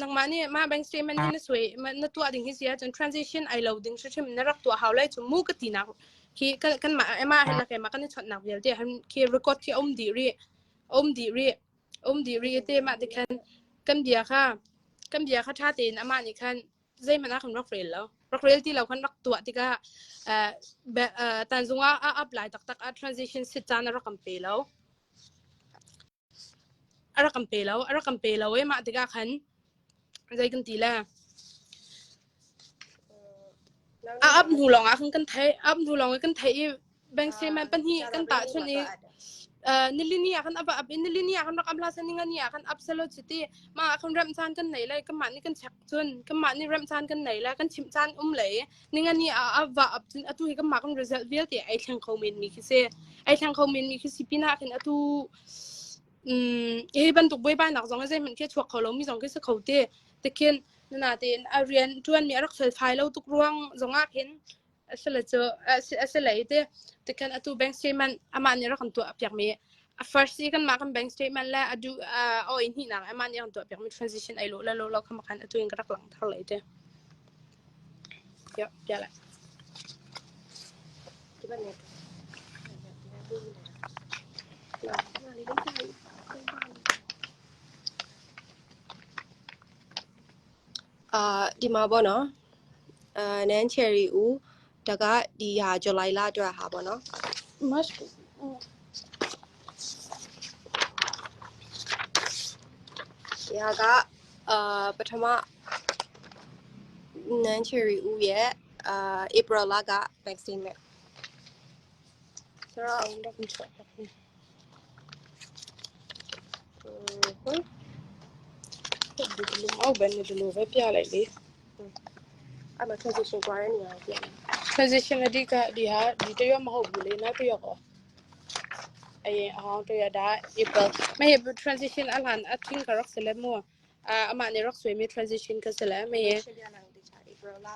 nangmah nih mah bank statement hi na suai na tuah ding hi si ahcun transition ai lo ding hrimhrim na rak tuah hau lai cu mu ka tinak khi kan mah ema hen la keimah kan i chawnhnak vialte han khi record khi um dih rih um dih rih um dih rih te mah te khan kan bia kha kan bia kha tha tein amah nih khan zeihmanh ah kan rak rel lo rak rel ti lo khan rak tuah tikah tanzung ah a apply taktak ah transition sit caan a rak kan pe lo a rak kan pe lo a rak kan pe lo i mah tikah khan zei kan ti le a ap hnu lawng ah khan kan theih ap hnu lawng kan theih i bank statement pahnih kan tah chun i nilini ah khan ava ap i nilini ah khan rak am hlah seh ningani ah khan ap selaw chiti mah ah khan rem caan kan nei lai kanmah nih kan check cun kanmah nih rem caan kan nei lai kan chimh caan um lei ningani ah ava ap cun atu hi kanmah kan result vialte ai thleng kho men mi khi si ai thleng kho men mi khi si pinah khin atu hi bantuk buaibainak zong zeihmanh khi chuak kho lo mi zong khi si kho te tikhin nana tein a rian ṭuan mi a rak felfai lo tuk ruang zongah khin asile cu asile te tikhan atu bank statement amah nih rak kan tuah piak mi a first i kan mah kan bank statement le adu oi hnih nak amah nih kan tuah piak mi transition ai lo le lo lo kha makhan atu in ka rak lang thar lai te ya pia lai အာဒီမှာပေါ့နော်အာနန်းချယ်ရီဦးဒါကဒီဟာဇူလိုင်လအတွက်ဟာပေါ့နော် March ဒီဟာကအာပထမနန်းချယ်ရီဦးရဲ့အာ April လက bank statement ဆိုတော့ဟုတ် ဒီလိုမဟုတ်ဘဲနဲ့ဒီလိုပဲပြလိုက်လေ အဲ့မှာ transition ကွာတဲ့နေရာကိုပြမယ် transition အဓိကဒီဟာဒီတရွက်မဟုတ်ဘူးလေနောက်တရွက်ကောအရင်အဟောင်းတရွက်ဒါ April မဟ transition အလန်အထင်ကရက်စလဲမောအမနေရက်ဆွေမီ transition ကစလဲမဟ ရှင်းပြလိုက်အောင်တခြား April လမှာ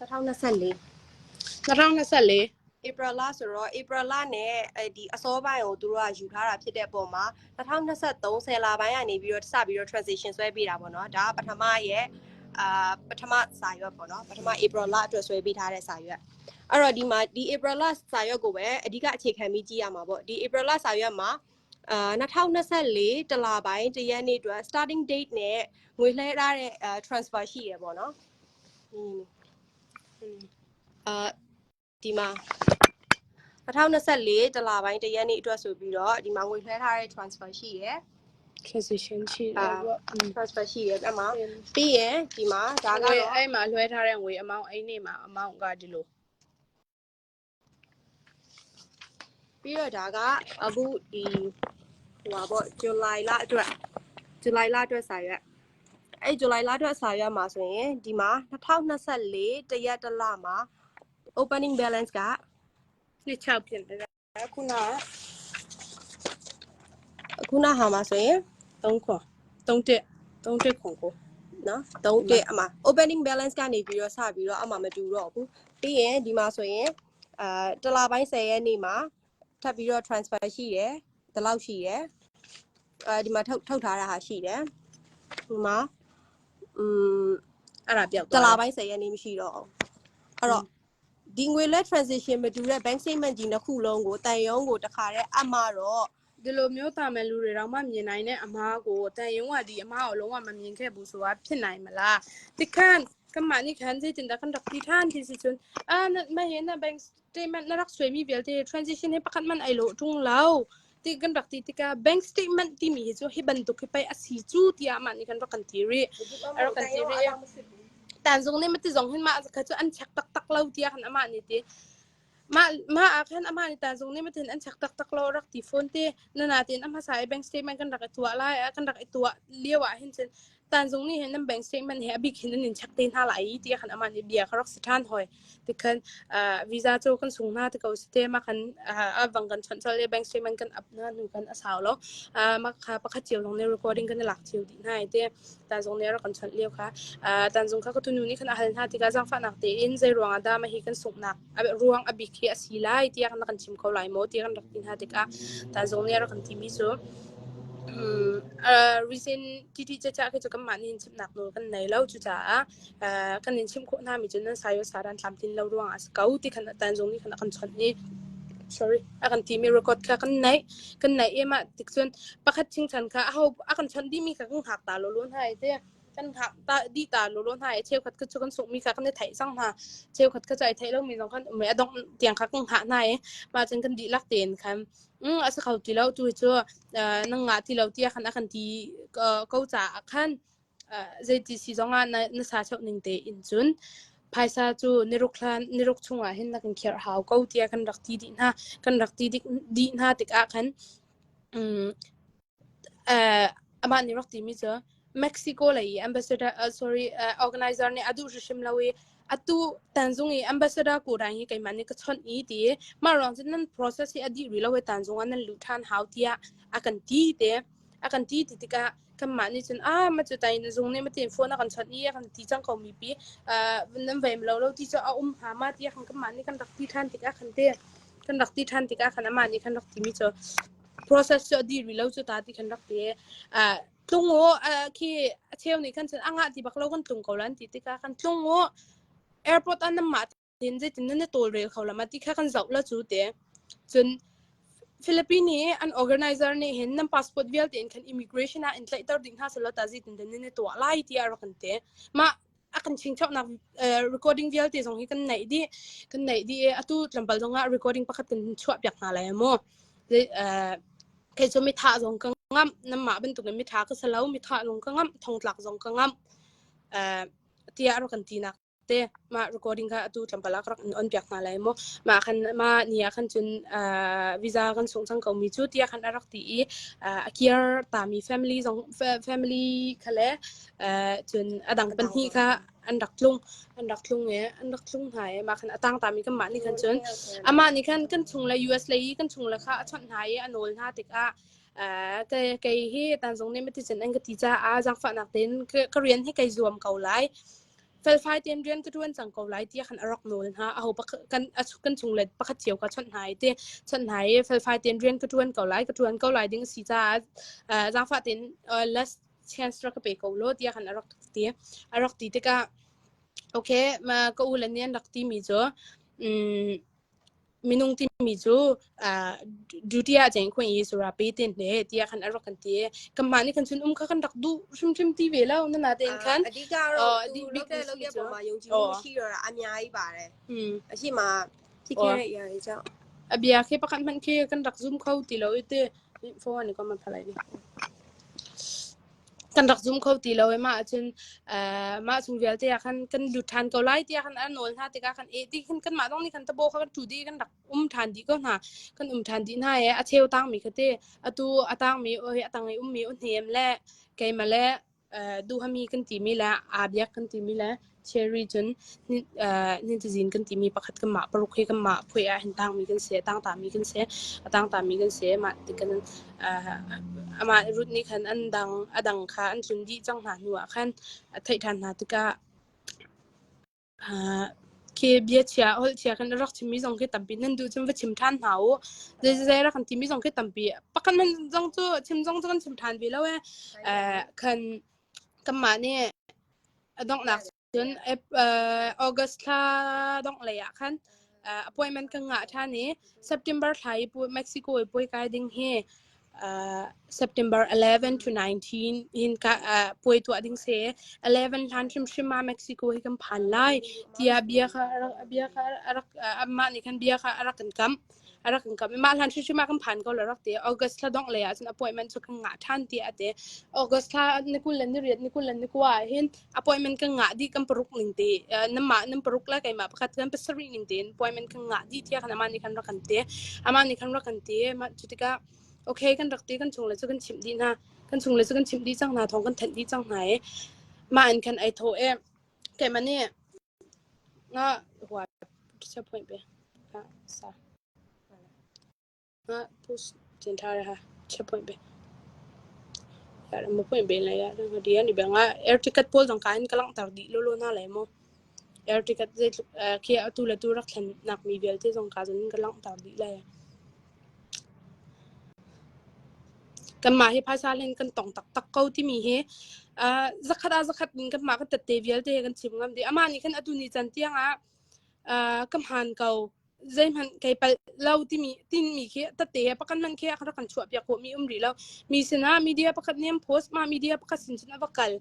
2024 2024 April လဆိုတော့ April လနဲ့အဲဒီအစောပိုင်းကိုသူတို့ကယူထားတာဖြစ်တဲ့အပေါ်မှာ2023ဆယ်လပိုင်းကနေပြီးတော့စပြီးတော့ transition ဆွဲပေးတာပေါ့နော်ဒါကပထမရဲ့အာပထမစာရွက်ပေါ့နော်ပထမ April လအတွက်ဆွဲပေးထားတဲ့စာရွက်အဲ့တော့ဒီမှာဒီ April လစာရွက်ကိုပဲအဓိကအခြေခံပြီးကြည့်ရမှာပေါ့ဒီ April လစာရွက်မှာအာ2024တလပိုင်းတရက်နေ့အတွက် starting date နဲ့ငွေလှဲထားတဲ့ transfer ရှိရပေါ့နော်အာဒီမှာ2024တလပိုင်းတရက်နေ့အတွက်ဆိုပြီးတော့ဒီမှာငွေလွှဲထားတဲ့ transfer ရှိရယ် transition ရှိတယ်ပေါ့ transfer ရှိရယ်အဲ့မှာပြီးရင်ဒီမှာဒါ ဒါ ကတော့ ကအဲ့မှာလွှဲထားတဲ့ငွေ amount အဲ့နေ့မှာ amount ကဒီလို ပြီးတော့ဒါကအခုဒီဟိုပါပေါ့ July လအတွက် July လအတွက်စာရွက်အဲ့ July လအတွက်စာရွက်မှာဆိုရင်ဒီမှာ2024တရက်တလမှာ opening balance က နှစ်6ဖြစ်တယ်ခုန အခုနဟာမှာဆိုရင် 3ခွန်3တက်3တက်ခွန်ကို နော်3တက်အမှာ opening balance ကနေပြီးတော့စပြီးတော့အမှာမတူတော့ဘူးပြီးရင်ဒီမှာဆိုရင်အာတလပိုင်း10ရက်နေ့မှာထပ်ပြီးတော့ transfer ရှိတယ်ဒီလောက်ရှိတယ်အဲဒီမှာထုတ်ထုတ်ထားတာဟာရှိတယ်ဒီမှာอืม အဲ့ဒါပြောက် တ သွား လပိုင်း10ရက်နေ့မရှိတော့အောင်အဲ့တော့ဒီငွေလက် transition မတူတဲ့ bank statement ကြီးနှစ်ခုလုံးကိုတန်ရုံးကိုတခါတည်းအမှတော့ ဒီလိုမျိုးတာမယ်လူတွေတော့မှမြင်နိုင်တဲ့အမားကိုတန်ရုံးကဒီအမားကိုလုံးဝမမြင်ခဲ့ဘူးဆိုတာဖြစ်နိုင်မလားဒီခန့်ကမနိခန့်စေတင်တခန့်တတိထန်ဒီစီချွန်အာမဟေန bank statement နရက်ဆွေမီဗယ်တေ transition ဟပခတ်မန်အိုင်လိုတုံလောti kan rak ti tika bank statement ti mi hi chu hi bantuk hi pai asi chu tia ma ni kan rak kan ti ri rak kan ti ri. Tanzung nih mati zong hin mah kha cu an check taktak lo tiah khan amah nih ti. Mah mah ah khan amah nih tanzung nih matin an check taktak lo rak ti fawn te. Nana tin a hmasa i bank statement kan rak i tuah lai kan rak i tuah lio ah hin cun tanzung nih hin nan bank statement he a bik hin an in check te hna lai i tiah khan amah nih bia kha rak si ṭhan hoi. Tikhan visa cu kan sung hna ti ko si te mah khan a vang kan chawnh colh i bank statement kan up hna hnu khan a sau lo. Mah kha pakhat cio zong nih recording kan i lak cio dih hna i te. Tanzung nih a rak kan chawnh lio kha Tanzung kha ka tunu nih khan a hal hna tikah zaangfahnak tein zei ruangah dah mah hi kan sunghnak ruang a bik hi a si lai tiah na kan chim kho lai maw tiah kan rak ti hna tikah Tanzung nih a rak kan timi cu reason titi caca khi cu kanmah nih chimnak nawl kan nei lo. Cucaah kan in chimh khawh hna mi cu nan sayo saran tlamtlin lo ruangah a si ko ti khan Tanzung nih khan a kan chawnh i, sorry, a kan timi record kha kan neih. Kan neih i mah tik cun pakhat chingchan kha aho a kan chawnh dihmi kha kan hngak ta lawlaw hna i te kan hngak ta dih ta lawlaw hna i cheukhat kha cu kan sunghmi kha kan i theih cang hna, cheukhat kha cu ai theih lomi zong khan um i a dongh tiang kha kan hngah hna i mah cun kan dihlak tein khan a si kho ti lo, tu hi cu nang ngah ti lo tiah khan a kan ti ko caah khan zeiti si zongah na sa cheuh ning tein cun phaisa cu niruk hlan niruk chungah hin na kan khirh hau ko tiah kan rak ti dih hna. Kan rak ti dih hna tikah khan amah nih rak timi cu Mexico lei i ambassador, sorry, organizer nih a duh hrimhrim lo i atu Tanzung i ambassador ko dang hi keimah nih ka chawnh i ti mah ruang cun nan process hi a dih rih lo i Tanzung ah nan luh ṭhan hau tiah a kan ti te a kan ti ti tikah kanmah nih cun ah ma cu tain zung nih matin phone a kan chawnh i a kan ti cang ko mi pi nan veim lo lo ti cu a um hnga ma tiah khan kanmah nih kan rak ti ṭhan tikah khan te kan rak ti ṭhan tikah khan amah nih khan rak ti mi cu process cu a dih rih lo cu ta ti khan rak ti. Tlung u, khi a cheu nih khan cun a ngah ti bak lo, kan tlung ko lan ti tikah kan tlung u, airport ah nan mah tin zeitin nan i tawlrel kho la ma ti kha kan zoh la cu te. Cun Philippine i an organizer nih hin nan passport vialte in khan immigration ah in tlaihter ding hna selaw ta zeitin dan nan i tuah lai tiah rak kan ti. Mah a kan chingchoknak recording vialte zong hi kan neih dih, kan neih dih i atu tlawmpal zong ah recording pakhat kan chuah piak hna lai mu. Kei cu mithah zong ka ngamh, nanmah bantukin mitha ka si lo, mithah zong ka ngamh, thongtlak zong ka ngamh tiah rak kan tinak te. Mah recording kha atu tlawmpal ah ka rak in on piak hna lai mu. Mah khan mah ni ah khan cun visa kan sung cang ko mi cu tiah khan a rak ti i a kir tami family zong family kha le cun a dang pahnih kha an rak tlung, an rak tlung i an rak tlung hna i mah khan a tang tami kanmah nih khan cun amah nih khan kan chung le US lei i kan chung le kha a chawnh hna i a nawl hna tikah kei hi tanzung nih maticun an ka ti caah zaangfahnak tein ka rian hi kai zuam ko lai, felfai tein rian ka ṭuan cang ko lai tiah khan a rak nawl hna. Aho kan kan chung le pakhat cio ka chawnh hna i ti chawnh hna i felfai tein rian ka ṭuan ko lai, ka ṭuan ko lai ding a si caah zaangfah tein last chance rak ka pe ko law tiah khan a rak ti. A rak ti tikah okay, ma ka u le nih an rak timi cu minung timi cu duty ah cheng khun i sura pe tin hle tiah khan a rak kan ti. Kanmah nih kan chun um kha kan rak duh hrimhrim ti ve lo na natein khan အဓိကတော့သူလုပ်တဲ့လုပ်တဲ့ပုံမှာယုံကြည်မှုရှိတော့တာအများကြီးပါတယ်အရှိမဖြစ်ခဲ့တဲ့အရာတွေကြောင့် အbia khi pakhat hmanh khi kan rak zum kho ti lo i ti phone ko ma phalai ni kan rak zum kho ti lo i mah ahcun mah chung vialte ah khan kan lut ṭhan ko lai tiah khan an nawl hna tikah khan e ti khan kanmah zong nih khan tabo kha kan tu dih, kan rak um ṭhan dih ko hna, kan um ṭhan dih hna i a cheu tangmi kha te atu a tangmi oi a tang i ummi u hnem le keimah le duhami kan timi le aa biak kan timi le cherry cun nintizin kan timi pakhat kanmah paruk hi kanmah phui ah hin tangmi kan si, tangtami kan si, a tangtami kan si. Mah ti kan amah rut nih khan an dang a dang kha an tlun dih cang hna hnu ah khan a theih ṭhan hna tikah Khi bia chia holh chia kan rak chimmi zong khi tampi nan duh cun va chim ṭhan hna u. Zeizei rak kan timi zong khi tampi. Pakhat hmanh zong cu chim zong cu kan chim ṭhan ve lo ee. Kan kanmah nih a donghnak cun August thla dongh lei ah khan appointment kan ngah ṭhan i September thla i Mexico i puai kai ding hi September 11 to 19 hin ka puai tuah ding si. 11 hlan hrimhrim ah Mexico hi kan phan lai tiah bia kha bia kha rak amah nih khan bia kha a rak kan kamh. A rak kan kam i mah hlan hrimhrim ah kan phan ko la rak ti. August thla dongh lei ah cun appointment cu kan ngah ṭhan ti a ti. August thla ni 24 ni 29 ah hin appointment kan ngah dih kan paruk ning te namah nan paruk le keimah pakhat kan pasarih ning tein appointment kan ngah dih tiah khan amah nih khan rak kan ti. Amah nih khan rak kan ti. Mah cu tikah okay kan rak ti kan chung le cu kan chimh dih hna. Kan chung le cu kan chimh dih cang hna thawng kan thanh dih cang hna i mah in khan ai thawh i keimah nih nga hua disappoint pe ha sa nga push tin tha ha checkpoint pe ya mo point be la ya nga dia ni ba nga air ticket pawl zong ka in ka langhter dih lolo na lai mo air ticket zeitluk khi atu le tu rak thlen nak mi vialte zong ka zon ka langhter dih lai. Kanmah hi phaisa len kan tong taktak ko timi hi zakhat ah zakhat in kanmah kan tette vialte kan chim ngam dih. Amah nih khan atu ni can tiang ah ka hmaan ko zeihmanh kei palh lo timi tinmi khi tette he pakhat hmanh khi a rak kan chuah piak khawhmi um rih lo. Mi sinah media pakhat nih an post, mah media pakhat sin cun a va kal,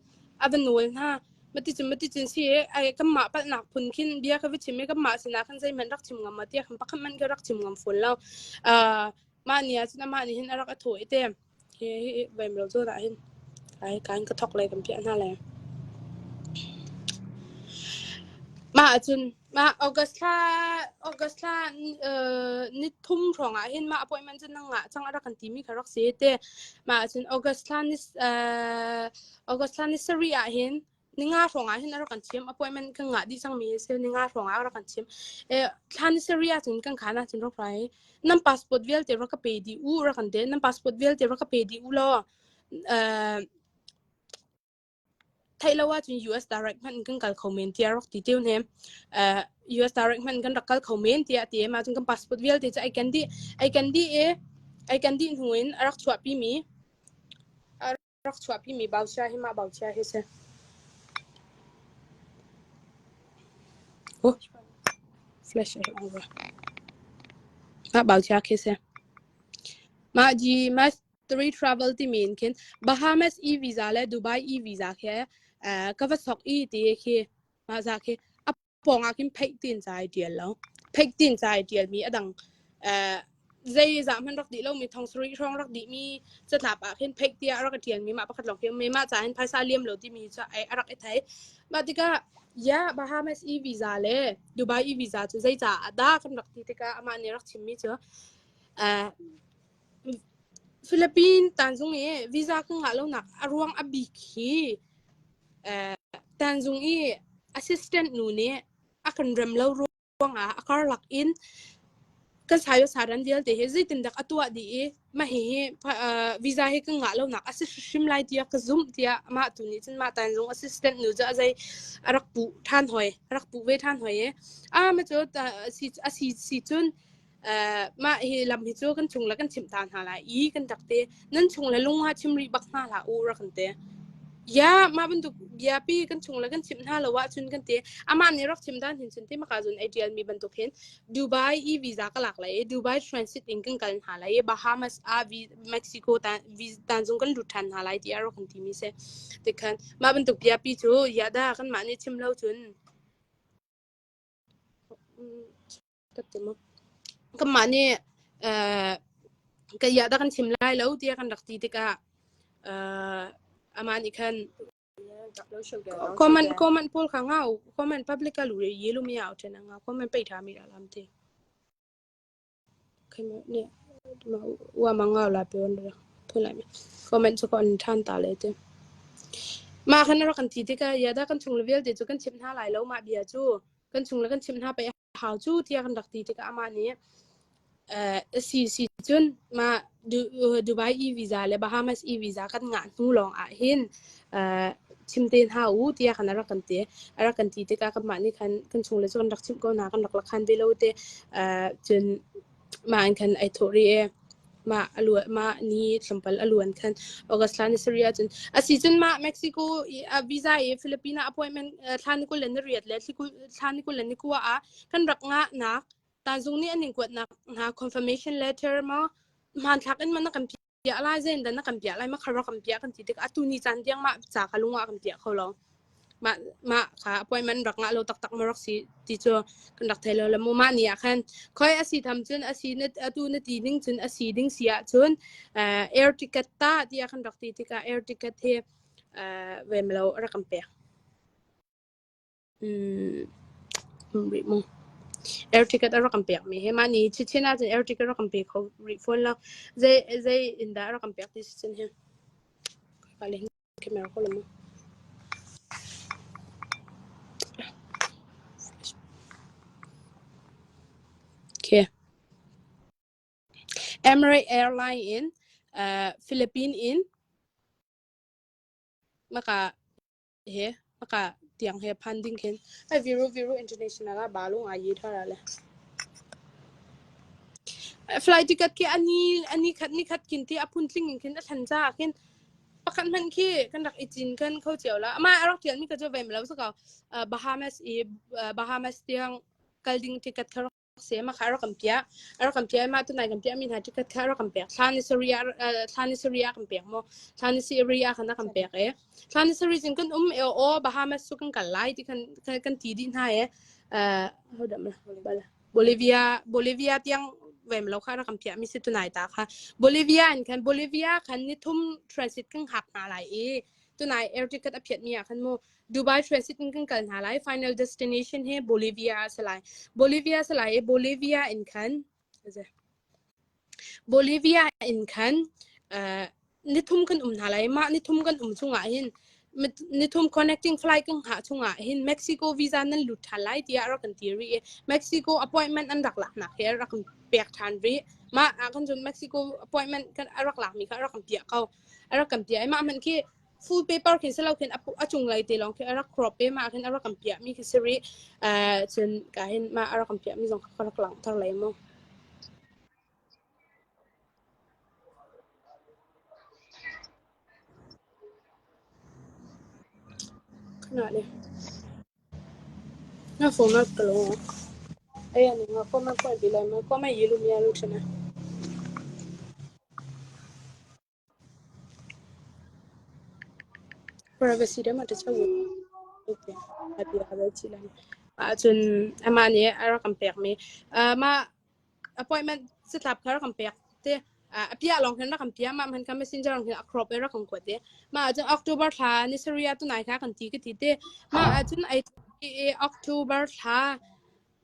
a va nawl hna. Maticun maticun si ai kanmah palhnak phun khin bia ka va chim i kanmah sinah khan zeihmanh rak chim ngam ma tiah khan pakhat hmanh ka rak chim ngam fawn lo. Mah ni ah cun amah nih hin a rak a thawh i te hi hi vaim lo zawn ah hin ai kaan ka thok lai kan piah hna lai. Mah ahcun mah August thla ni thum hrawng ah hin mah appointment cu nang ngah cang a rak kan timi kha rak si te. Mah ahcun August thla ni sarih ah hin ninga hrawng ah hin a rak kan chim appointment kan ngah dih cangmi a si ninga hrawng ah a rak kan chim. Thla ni sarih ahcun kan khan ahcun rak rai nan passport vialte rak ka pe dih u rak kan ti nan passport vialte rak ka pe dih u law theih lo ahcun US direct hmanh in kan kal kho men tiah rak ti teu ne. US direct hmanh kan rak kal kho men tiah a ti i mah cun kan passport vialte cu ai ken dih. Ai ken dih i ai ken dih hnu in a rak chuahpi mi a rak chuahpi mi bauchia hi mah bauchia hi si. Oh, flash ai ong va. Mah bauchia khi si. Mah G mah Three Travel timi in khin Bahamas e-visa le Dubai e-visa khi ka va sok i ti khi mah za khi a pawng ah khin pheih tin ca ai tial lo. Pheih tin ca ai tial mi a dang zeizah hmanh rak dih lomi thong sarih hrawng rak dih mi catlap ah khin pheih tiah rak i tial mi mah pakhat lawng khi me mah ca hin phaisa liam lo timi cu ai a rak i thei. Mah tikah ya Bahamas e-visa le Dubai e-visa cu zeicaah dah kan rak ti tikah amah nih rak chimmi cu Philippine tanzung i visa ka ngah lonak a ruang a bik hi tanzung i assistant nu nih a kan rem lo ruangah a karlak in kan sayo saran vialte hi zeitindah a tuah dih i mah hihi visa hi ka ngah lonak a si hrim lai tiah ka zumh tiah amah tu nih cun mah tanzung assistant nu cu a zei a rak puh ṭhan hoi a rak puh ve ṭhan hoi i a ma cu a si si cun Mah hi lam hi cu kan chung le kan chimh ta hna lai i kan rak ti. Nan chung le lung ah chim rih bak hna hlah u rak kan ti. Ya, mah bantuk biapi kan chung le kan chimh hna lo ahcun kan ti. Amah nih rak chim dan hin cun ti maka zun ai tial mi bantuk hin Dubai e visa ka lak lai i Dubai transit in kan kal hna lai i Bahamas ah Mexico tan tan zung kan lut ṭhan hna lai tiah rak kan ti mi si. Tikhan mah bantuk biapi cu ya da kan mah nih chim lo cun Ka ti maw? Kanmah nih ka iah dah kan chim lai lo tiah kan rak ti tikah amah nih khan comment comment pawl kha ngau comment public a lu ye lu mi au chen nga comment pe tha mi ra lam ti khin ne ma wa ma ngau la pe on ra phun lai mi comment chu kon than ta le te ma khan ra kan ti tikah ya da kan chung le vialte chu kan chim hna lai lo ma bia chu kan chung le kan chim hna pe hau cu tiah kan rak ti tikah amah nih si si cun mah Dubai e-visa le Bahamas e-visa kan ngah hnu lawng ah hin chim te hna u tiah kan rak kan ti. A rak kan ti tikah kanmah nih khan kan chung le cu kan rak chimh ko hna kan rak la khan ve lo te cun mah in khan ai thawh rih i mah a luan mah ni tlawmpal a luan khan August thla ni sarih ahcun a si cun mah Mexico i a visa i Philippines ah appointment thla ni 28 le thla ni 29 ah kan rak ngahnak tanzung nih an in kuatnak hna confirmation letter ma hmanthlak in ma na kan piah lai zein dan na kan piah lai ma khara kan piah kan ti tik atu ni caan tiang mah ca ka lung ah kan piah kho lo. Mah mah kha appointment rak ngah lo taktak ma rak si ti cu kan rak thei lo le mu. Mah ni ah khan khoi a si tham cun a si na atu na ti ning cun a si ding si ahcun air ticket ta tiah kan rak ti tikah air ticket hi vem lo a rak kan pek. Rih mu. Air ticket a rak kan pek mi hi mah ni chichin ahcun air ticket rak kan pe kho rih fawn lo. Zei zei in dah a rak kan pek ti si cun hi. Camera ko lo mu. Okay. Emirates Airline in Philippine in maka he maka tiang he phan ding khin ai Viru Viru International ah balung ai yi thara le. Flight ticket khi ani ani khat ni khat kin ti a phun tling in khin a thlan ca khin Pakhat hmanh khi kan rak i cinken kho cio la. Amah a rak ṭialmi ka cu vem lo si ko. Bahamas i Bahamas tiang kal ding ticket kha rak si. Mah kha a rak kan piah. A rak kan piah i mah tunai kan piahmi hna ticket kha a rak kan pek. Thla ni sarih ah thla ni sarih ah kan pek maw? Thla ni sarih ah khan a kan pek i thla ni sarih cun kan um i aw Bahamas cu kan kal lai ti kan kan ti dih hna i hodah ma Bolivia Bolivia tiang vem lo kha rak kan piah mi si tunai ta kha Bolivia in khan Bolivia khan ni thum transit kan hak hna lai i tunai air ticket a phiat mi ah khan mu Dubai transit in kan kal hna lai. Final destination hi Bolivia a si lai. Bolivia si lai i Bolivia in khan Bolivia in khan nithum kan um hna lai. Mah nithum kan um chungah hin nithum connecting flight kan hngah chungah hin Mexico visa nan lut ṭhan lai tiah rak kan ti rih i Mexico appointment an rak laknak hi rak kan pek ṭhan rih. Mah ah kan cun Mexico appointment kan a rak lakmi kha a rak kan piah ko. A rak kan piah i mah hmanh khi full paper khin si lo khin a cunglei te lawng khi a rak crop i mah khin a rak kan piah mi khi si rih. Cun ka hin mah a rak kan piah mi zong kha ka rak langhter lai mu. ငါဖုန်းမကလုံးအဲ့ရနေငါ comment ဖွင့်ပြလိုက်မယ် comment ရေးလို့မရလို့ထင်တယ် privacy ထဲမှာတစ်ချက်ဝင်လုပ်ပြန်အပြာပဲကြည့်လိုက်အချွန်အမနေအရကံပက်မီအမ appointment sitlap kha rak kan pek te a pia long khan rak kan pia ma man kha messenger long khan a crop e rak kan kuat te ma cun October thla ni saria tu nai kha kan ti ka ti te ma cun ai October thla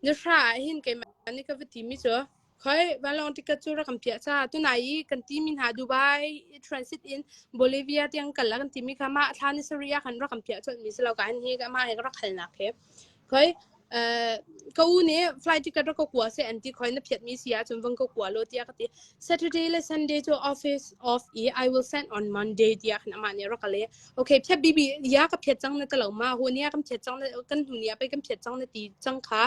ni hra ah hin keimah nih ka va ti mi cu khoi vanlawng ticket cu rak kan piah ca tunai i kan ti mi hna Dubai transit in Bolivia tiang kal la kan ti mi kha mah thla ni sarih ah khan rak kan piah colh mi si lo ka hin hi mah he ka rak halnak he khoi ka u nih flight ticket rak ka kua seh an ti khoi na phiat mi si ahcun vang ka kua lo tiah ka ti. Saturday le Sunday cu office off i I will send on Monday tiah khan amah nih rak ka leh. Okay, phiat bibi ya ka phiat cang na ta lo ma hu nia kan phiat cang na kan hnu nia pe kan phiat cang na ti cang kha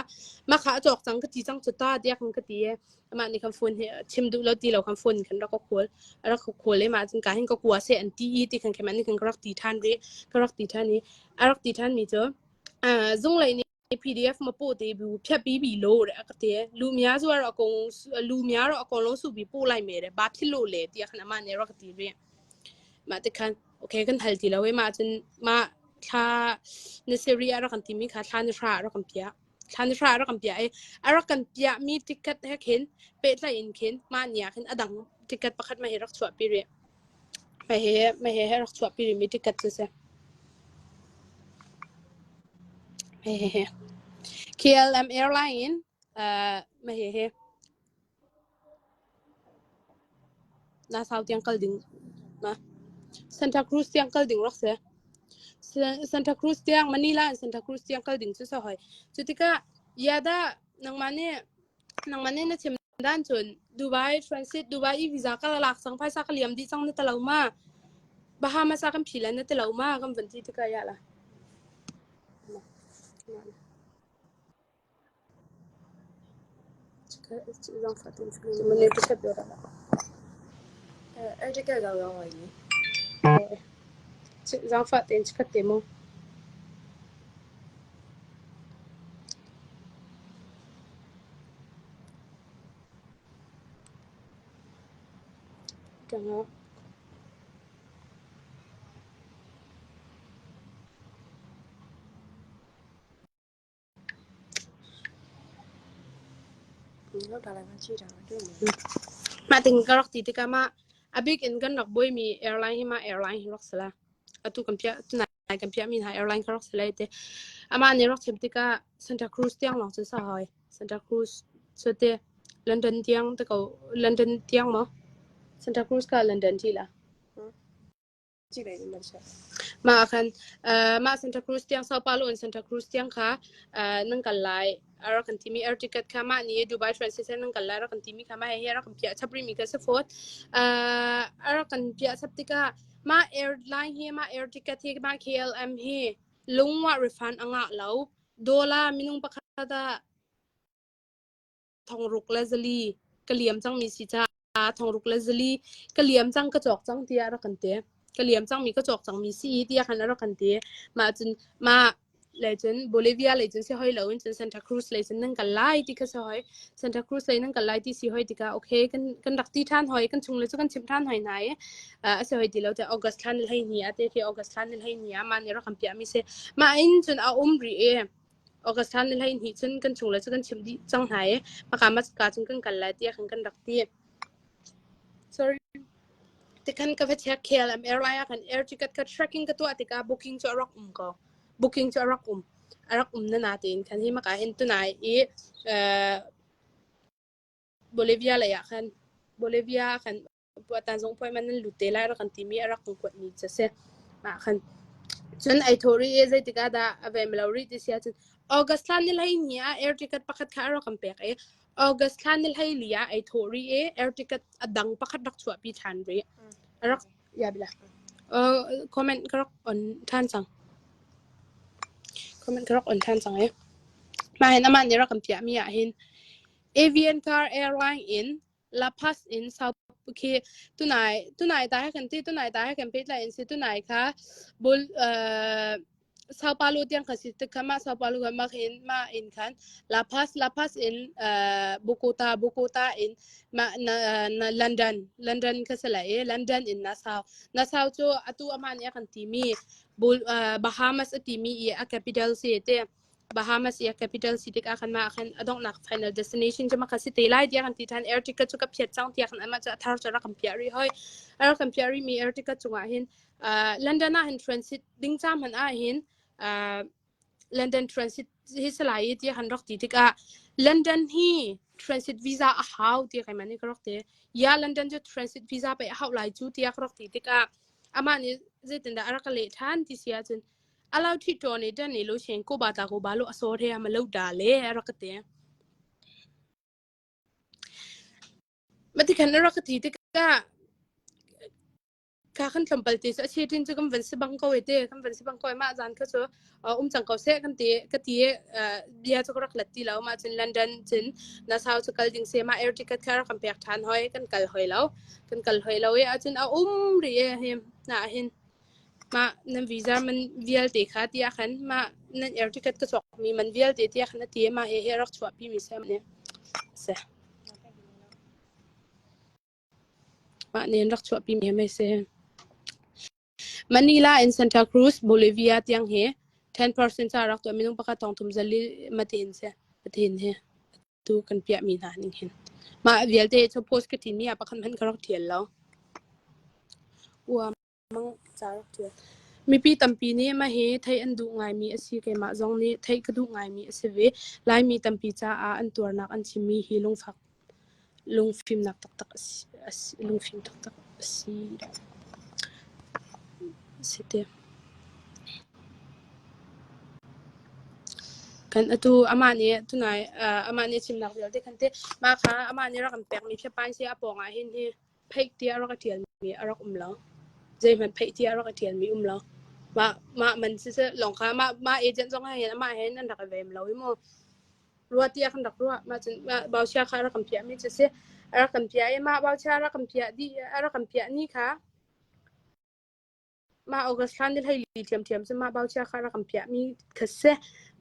ma kha a cawk cang ka ti cang cu ta tiah kan ka ti e. Amah nih khan phone he chim duh lo ti lo khan phone khan rak ka call rak ka call e ma cun ka hin ka kua se an ti i ti khan kheman nih khan ka rak ti than ri ka rak ti than i a rak ti than mi cu zunglei nih PDF ma pu te bu phet bi bi lo re ka te lu mya zu ro kong lu mya ro kong lo su bi pu lai me re ba phil lo le ti khan ama ne ro ka ti re ma te khan okay kan hal ti lo we ma cun ma thla ni seri a rak kan ti mi kha thla ni hra rak kan pia thla ni hra rak kan pia e a rak kan pia mi ticket he khin pehtlai in khin ma nia khin adang ticket pakhat ma hi rak chuah pi re ma he ma he rak chuah pi mi ticket cu se. Hehehe. KLM airline in hehehe. Na sau tiang kal ding ma Santa Cruz tiang kal ding rak si. Santa Cruz tiang Manila in Santa Cruz tiang kal ding cu sa hoi. Cu tikah yada nangmah nih nangmah nih na chim dan cun Dubai transit Dubai i visa ka lak cang phaisa ka liam dih cang na ti lo ma Bahamas ah kan phi lan na ti lo ma kan van ti tikah ya la Zaangfah tein chikkhat te mu. Tangah. Mah ting ka rak ti tikah mah a bik in kan rak buaimi airline hi mah airline hi rak si la. Atu kan piah tunai kan piahmi hna airline ka rak si lai te. Amah nih rak chim tikah Santa Cruz tiang lawng cun sa hoi. Santa Cruz cu te London tiang te ko London tiang maw? Santa Cruz ka London ti la. Mah ah khan mah Santa Cruz tiang Sao Paulo in Santa Cruz tiang kha nan kal lai a rak kan timi air ticket kha mah nih Dubai Transit nan kal lai a rak kan timi kha mah he a rak kan piah chap rihmi kha si fawn. A rak kan piah chap tikah mah airline hi mah air ticket hi mah KLM hi lungwah refund a ngah lo. Dollar minung pakhat ah thongruk le zali ka liam cangmi si caah thongruk le zali ka liam cang ka cawk cang tiah a rak kan ti. Ka liam cangmi ka cawk cangmi si tiah khan a rak kan ti. Mah cun mah lei cun Bolivia lei cun si hoi lo in cun Santa Cruz lei cun nan kal lai ti kha si hoi. Santa Cruz lei nan kal lai ti si hoi tikah okay kan kan rak ti ṭhan hoi kan chung le cu kan chimh ṭhan hoi hna i a si hoi ti lo te August thla ni 12 ah te khi August thla ni 12 ah mah nih rak kan piah mi si. Mah in cun a um rih i August thla ni 12 cun kan chung le cu kan chimh dih cang hna i maka maska cun kan kal lai tiah khan kan rak ti. Sorry. Tikhan ka va check KLM airline ah khan air ticket ka tracking ka tuah tikah booking cu a rak um ko. Booking cu a rak um. A rak um na na tein khan hi maka hin tunai i Bolivia lei ah khan Bolivia ah khan Puatan zung appointment nan lut te lai rak kan timi a rak kan kuatmi cu a si. Mah khan cun ai thawh rih i zeitik ah dah a vem lo rih ti si ahcun August thla ni 12 ah air ticket pakhat kha a rak kan pek i August thla ni 14 ah ai thawh rih i air ticket a dang pakhat rak chuahpi ṭhan rih. A rak ya bila. Comment ka rak on ṭhan cang. Comment ka rak on ṭhan cang i. Mah hin amah nih rak kan piahmi ah hin Avian Car Airline in La Paz in South khi tunai tunai ta he kan ti tunai ta he kan pehtlai in si tunai kha bul Sao Paulo tiang kha si te kha ma Sao Paulo kha ma khin ma in khan La Paz La Paz in Bogota Bogota in ma na, na London London kha sala e London in Nassau Nassau cu atu ama nih a kan timi bul Bahamas a timi i a capital si te Bahamas i a capital si tikah khan mah khan a donghnak final destination cu maka si te lai tiah kan ti than air ticket cu ka phiat cang tiah khan amah cu a thar cu rak kan piah rih hoi a rak kan piah rih mi air ticket cungah hin London ah hin transit ding ca hmanh ah hin London transit hi salai i tiah kan rak ti tikah London hi transit visa a hau tiah kai man ka rak ti ya London cu transit visa pe a hau lai cu tiah ka rak ti tikah amah nih zeitindah a rak ka leh than ti si ahcun အဲ့လောက်ထိတော်နေတက်နေလို့ရှိရင်ကို့ဘာသာကိုဘာလို့အစောထဲကမလုပ်တာလဲအဲ့တော့ကတဲ့မတိခဏရကတိတကka kan tlawmpal te a che tin chu kan van si bang ko te kan van si bang ko ma zan kha chu um chang ko se kan ti ka ti bia chu rak lat ti lo ma cun London cun na sau chu kal ding se ma air ticket kha rak kan pek than hoi kan kal hoi lo kan kal hoi lo e acun a um ri e hi na hin Mah nan visa man vialte kha tiah khan mah nan air ticket ka cawkmi man vialte tiah khan a ti i mah hihi a rak chuahpimi si a si. Mah nih an rak chuahpimi hi mei si. Manila in Santa Cruz, Bolivia tiang hi 10% ca rak tuah minung pakhat thong thum zali matin si. Matin hi tu kan piahmi hna ning hin. Mah vialte cu post ka timi ah pakhat hmanh ka rak ṭial lo. Ua Mang ca rak ṭial. Mipi tampi nih mah hi theih an duh ngaimi a si. Keimah zong nih theih ka duh ngaimi a si ve. Laimi tampi caah an tuarnak an chimmi hi lungfak lungfimnak taktak a si, a si lungfim taktak a si. Si te. Kan atu amah nih tunai amah nih chimnak vialte kan te mah kha amah nih rak kan pekmi phiapan si a pawng ah hin hi pheih tiah a rak i ṭialmi a rak um lo. Zeihmanh pheih tiah a rak i ṭialmi um lo. Mah mah man siseh lawng kha mah mah agent zong he hin amah he hin an rak i vem lo hi mu. Ruah tiah kan rak ruah. Mah cun mah bauchia kha a rak kan piahmi cu si. A rak kan piah i mah bauchia a rak kan piah dih a rak kan piah ni kha Mah August thla ni 14 ṭhiamṭhiam cu mah bauchia kha rak kan piahmi kha si.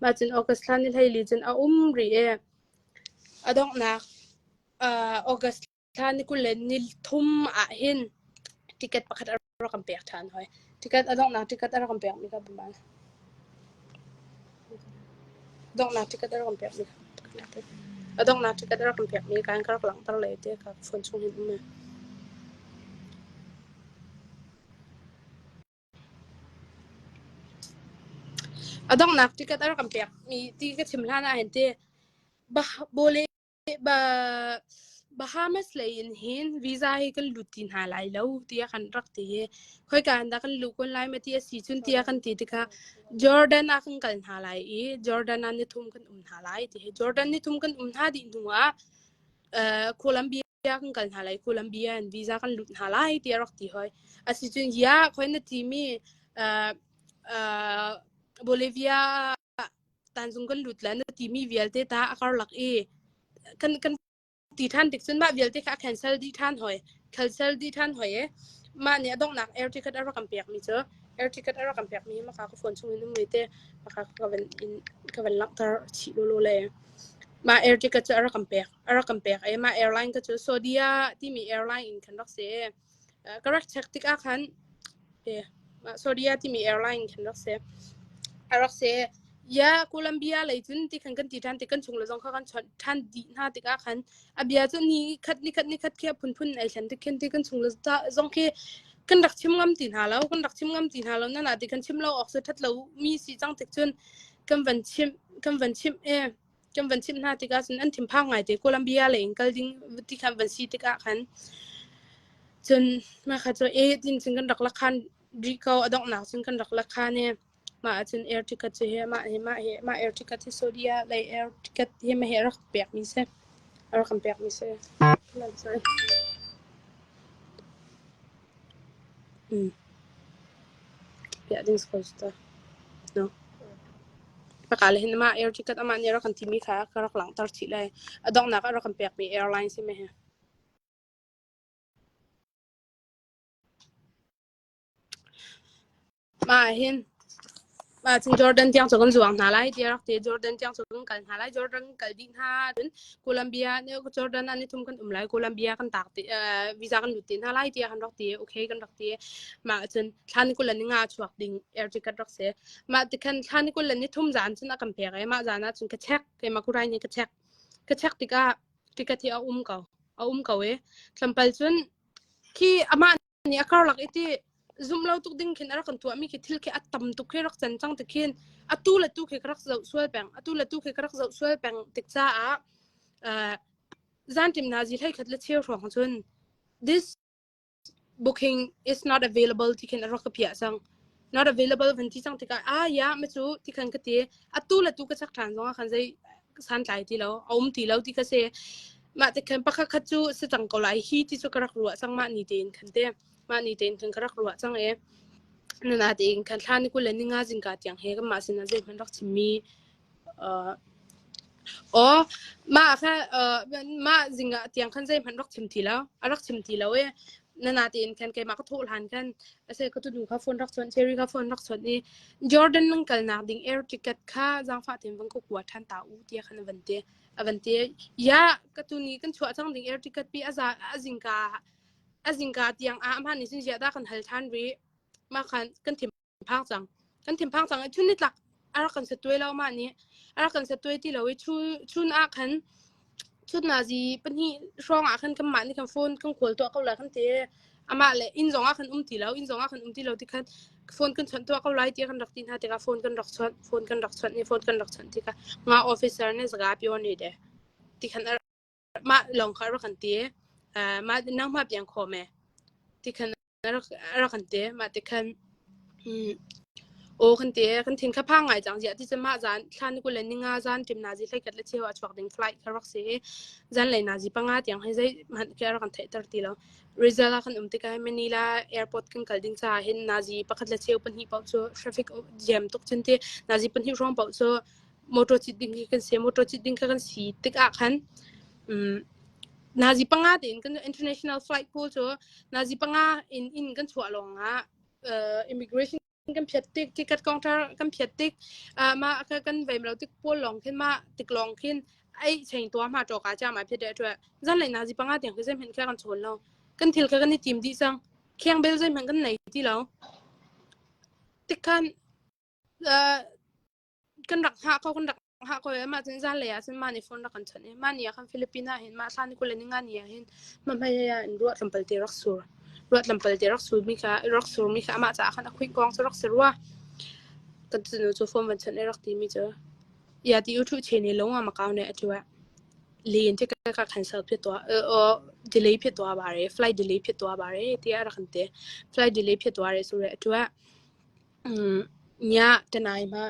Mah cun August thla ni 14 cun a um rih i a donghnak August thla ni 23 ah hin ticket pakhat a rak kan pek ṭhan hoi. Ticket a donghnak ticket a rak kan pekmi kha bambal. Donghnak ticket a rak kan pekmi kha. A donghnak ticket a rak kan pekmi ka in ka rak langhter le te ka phone chung hin um e. A donghnak ticket a rak kan pekmi ti ka chim hlan ah hin te bole Bahamas lei in hin visa hi kan lut ti hna lai lo tiah kan rak ti i khoika in dah kan luh kun lai ma ti a si cun tiah kan ti tikah Jordan ah kan kal hna lai i Jordan ah nithum kan um hna lai ti hi Jordan nithum kan um hna dih hnu ah Colombia kan kal hna lai Colombia in visa kan lut hna lai tiah rak ti hoi. Asicun ya khoi na timi Bolivia tanzung kan lut le na timi vialte ta a karlak i kan kan ti ṭhan tik cun mah vialte kha a cancel dih ṭhan hoi cancel dih ṭhan hoi e mah nih a donghnak air ticket a rak kan pek mi cu air ticket a rak kan pek mi maka ka phone chung in um te maka ka van in ka van langhter chih lolo le mah air ticket cu a rak kan pek a rak kan pek e mah airline ka cu Saudia timi airline in khan rak si ka rak check tik ah khan Saudia timi airline khan rak si. A rak si. Ya Colombia lei cun ti khan kan ti ṭhan ti kan chung le zong kha kan chawnh ṭhan dih hna tikah khan a bia cu ni khat ni khat ni khat khi a phunphun ai thlen tik khin ti kan chung le zong khi kan rak chim ngam ti hna lo kan rak chim ngam ti hna lo na ti kan chim lo awk cu ṭhat lo mi si cang tik cun kan van chim kan van chim e kan van chimh hna tikah cun an thinphang ngai te Colombia lei in kal ding ti khan van si tikah khan cun mah kha cu e tin cun kan rak lakhan rih ko a donghnak cun kan rak lakhan e mah ahcun air ticket cu he mah hi mah hi mah air ticket hi Saudia lei air ticket hi mah hi a rak pek mi si a rak kan pek mi si sorry mm yeah ding supposed to no Paka le hin mah air ticket amah nih a rak kan timi kha ka rak langhter chih lai. A donghnak a rak kan pekmi airline si me he. Mah hin mah cun Jordan tiang cu kan zuang hna lai tiah rak ti. Jordan tiang cu kan kal hna lai. Jordan kal dih hna cun Colombia Jordan ah nithum kan um lai. Colombia kan tak ti visa kan lut te hna lai tiah kan rak ti. Okay kan rak ti. Mah cun thla ni 20 le ni nga chuak ding air ticket rak si. Mah tikhan thla ni 20 le ni thum zan cun a kan pek i mah zan ah cun ka check keimah kurai nih ka check. Ka check tikah ticket hi a um ko. A um ko i tlampal cun khi amah nih a karlak i ti zum lo tuk ding khin a rak kan tuahmi khi thil khi a tam tuk khi rak can cang ti khin atu le tu khi ka rak zoh sual peng atu le tu khi ka rak zoh sual peng tik caah zanṭim nazi hlei khat le cheu hrawng cun this booking is not available ti khin a rak ka piah cang not available van ti cang tikah ah ya ma cu ti khan ka ti atu le tu ka chak ṭhan zong ah khan zei santlai ti lo a um ti lo ti ka si mah te khan pakhat khat cu si cang ko lai hi ti cu ka rak ruah cang mah ni tein khan te mah ni tein khan ka rak ruah cang e nana tein khan thla ni 20 le ni nga zingka tiang he kan mah sinah zeihmanh rak chimmi aw mah kha mah zingah tiang khan zeihmanh rak chim ti lo a rak chim ti lo e nana tein khan keimah ka thawh hlan khan ase ka tunu kha phone rak chawnh Cherry kha phone rak chawnh i Jordan nan kalnak ding air ticket kha zaangfah tein van ka kua ṭhan ta u tiah khan a van ti a van ti ya ka tuni kan chuah cang ding air ticket pi a za a zingka a zingka tiang ah hman ni sin zia da kan hal ṭhan rih mah khan kan thim phang cang kan thin phang cang i chun nitlak a rak kan satuai lo mah nih a rak kan satuai ti lo i chun ah khan chun nazi pahnih hrawng ah khan kanmah nih kan phone kan kawl tuah ko lai kan ti amah le inn zong ah khan um ti lo inn zong ah khan um ti lo ti khan phone kan chawnh tuah ko lai ti kan rak ti hna tikah phone kan rak chawnh phone kan rak chawnh i phone kan rak chawnh tikah nga officer nih zaga pio ni de ti khan mah lawng kha rak kan ti mah nangmah piang kho me ti khan a rak kan ti. Mah ti khan aw kan ti. Kan thin kha phang ngai cang ziah ti cu mah zan thla ni 20 le ni nga zan ṭim nazi hleikhat le cheu ah chuak ding flight kha rak si i zanlei nazi panga tiang hei zei hmanh khi a rak kan theihter ti lo. Rizal ah kan um tikah Manila airport kan kal ding caah hin nazi pakhat le cheu pahnih paoh cu traffic jam tuk cun ti nazi pahnih hrawng paoh cu motor cit ding khi kan si. Motor cit ding kha kan si tikah khan nazi panga tein kan international flight pawl cu nazi panga in inn kan chuah lawng ah immigration kan phiat tik ticket counter kan phiat tik mah kan veim lo tik pawl lawng khin mah tik lawng khin ai cheng tua ma to ka cha ma phiat de tu zan lai nazi panga tiang khi zeihmanh kha kan chawn lo kan thil kha kan i tim dih cang kheng bel zeihmanh kan nei ti lo tikhan kan rak hngah ko kan rak. Hngah ko e mah cun zanlei ah cun mah nih phone rak kan chawnh i mah ni ah khan Philippines ah hin mah thla ni 25 ni ah hin mah hmai ah in ruah tlawmpal te rak sur. Ruah tlawmpal te rak sur mi kha rak sur mi kha amah caah khan a khuih kong cu rak si rua. Kan tunu cu phone van chawnh i rak ti mi cu ya ti u thu che ni lo nga ma kau ne atu ah len te ka ka cancel ဖြစ်သွားအော် delay ဖြစ်သွားပါတယ် flight delay ဖြစ်သွားပါတယ်တရားရခန်တဲ့ flight delay ဖြစ်သွားတယ်ဆိုတဲ့အတွက် အင်းညတနာရီမှ